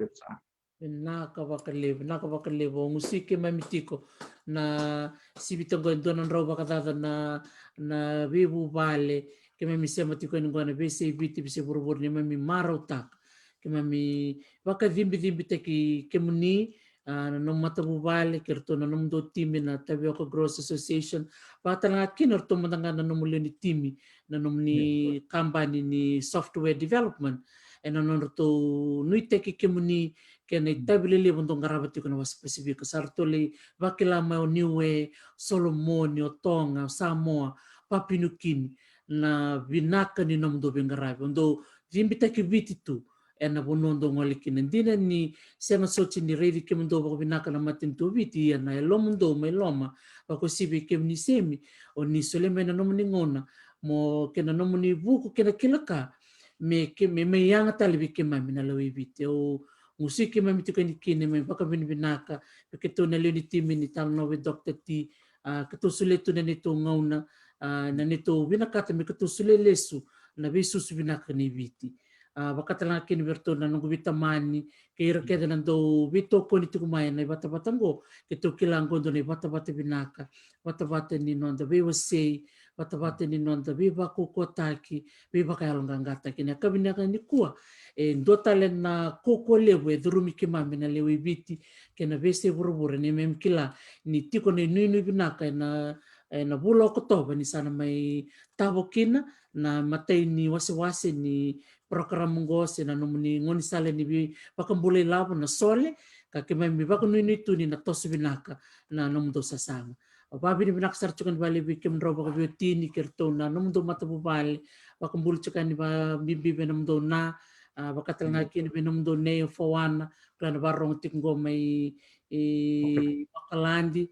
Vinaka vakalevu, vinaka vakalevu. Au gusuki keimami tiko na sivita qo e dua na drau vakacaca na, na veivuvale keimami sema tiko yani qo na veiyasai Viti, veiyasai vuravura, neimami marautaka. Keimami vakacibicibitaki kemuni, a, na nomu matavuvale, kei ratou na nomudou timi na Tapioca Growers Association. Vakatalega kina ratou mada ga na nomu lewe ni timi, na nomuni kabani ni software development. Ena nodratou nuitaki kemuni kei na itavi lelevu dou qarava tiko na Wasa Pasifika. Sa ratou lai vakila mai o Niue, Solomoni, o Toga, o Samoa, Papua New Guinea, na vinaka ni nomudou veiqaravi. O dou cibitaki Viti tu ena vanua dou gole kina. Dina ni sega soti ni raici kemudou vakavinaka na matanitu o Viti, ia na yalomudou mai loma, vakauasivi kemuni Semi, o ni solia mai na nomuni gauna, mo kei na nomuni vuku kei na kila ka, me ke, me, me yaga tale vei keimami na lewe i Viti. Au gusuki keimami tiko yani kina, me vakavinavinaka vei keitou na lewe ni timi ni Talanoa vei Doctor T, a, keitou solia tu na neitou gauna, a, na neitou vinakata me keitou solia lesu na veisusu vinaka nei Viti. A, vakatalega kina vei iratou na noqu veitamani, kei ira kece na dau veitokoni tiko mai ena ivatavata qo, keitou kila qo dua na ivatavata vinaka, vatavata ni noda veiwasei, vatavata ni noda veivakaukauataki, veivakayaloqaqataki. Na yakavi nikua, e dua tale na kaukaua levu e curumi keimami na lewe i Viti kei na veiyasai vuravura, neimami kila ni tiko na inuinui vinaka ena, ena vula o Okotova ni sa na mai tavo kina na imatai ni wasewase ni porokaramu qo se na nomuni gaunisala ni veivakabulai lavo na Sole, Ka keimami vakanuinui tu ni na toso vinaka na nomudou sasaga. Au vakavinavinaka sara tiko yani vakalevu vei kemudrau vakaveiwatini kei ratou na nomudou matavuvale, vakabula tiko yani vakabibi vei nomudou na, a, vaka tale ga kina vei nomudou nei o Foana, kila na vakarorogo tiko qo mai, e, Okaladi.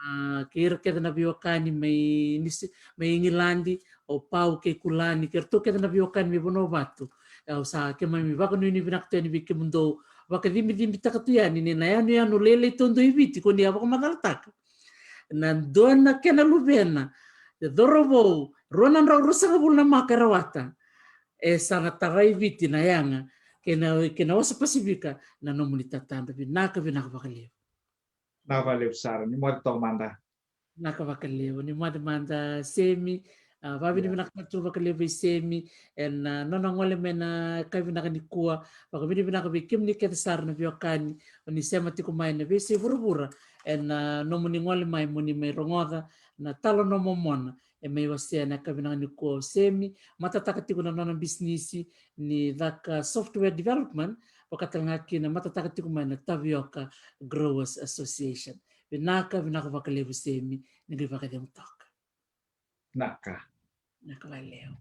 A, kei ira kece na veiwekani mai Nisi-, mai Igiladi, o Pau kei Kulani, kei ratou kece na veiwekani mai Vanuavatu. Au sa keimami vakanuinui vinaka tu yani vei kemudou, vakacibicibitaka tu yani ni na yanuyanu lailai taudua i Viti, ko ni a vakamacalataka. Na dua na kena luvena, e cauravou, rua na drau ruasagavulu na maka e rawata. E sa na tarai Viti na yaga, kei na, kei na wasa Pasifika, na nomuni tatadra. Vinaka, vinaka vakalevu. Vinaka vakalevu sara, ni moce toka mada. Vinaka vakalevu, ni moce mada Semi. A, vakavinavinaka tale tiko vakalevu vei Semi ena, a, nona gole mai ena yakavi vinaka nikua. Vakavinavinaka vei kemuni kece sara na veiwekani o ni sema tiko mai ena veiyasai vuravura ena, a, nomuni gole mai mo ni mai rogoca na Talanoa Momona e mai wasea ena yakavi vinaka nikua o Semi. Matataka tiko na nona bisinisi ni caka software development, vaka tale ga kina matataka tiko mai na Tavioka Growers Association. Vinaka, vinaka vakalevu Semi, ni qai vakacegu toka. Vinaka. Vinaka vakalevu.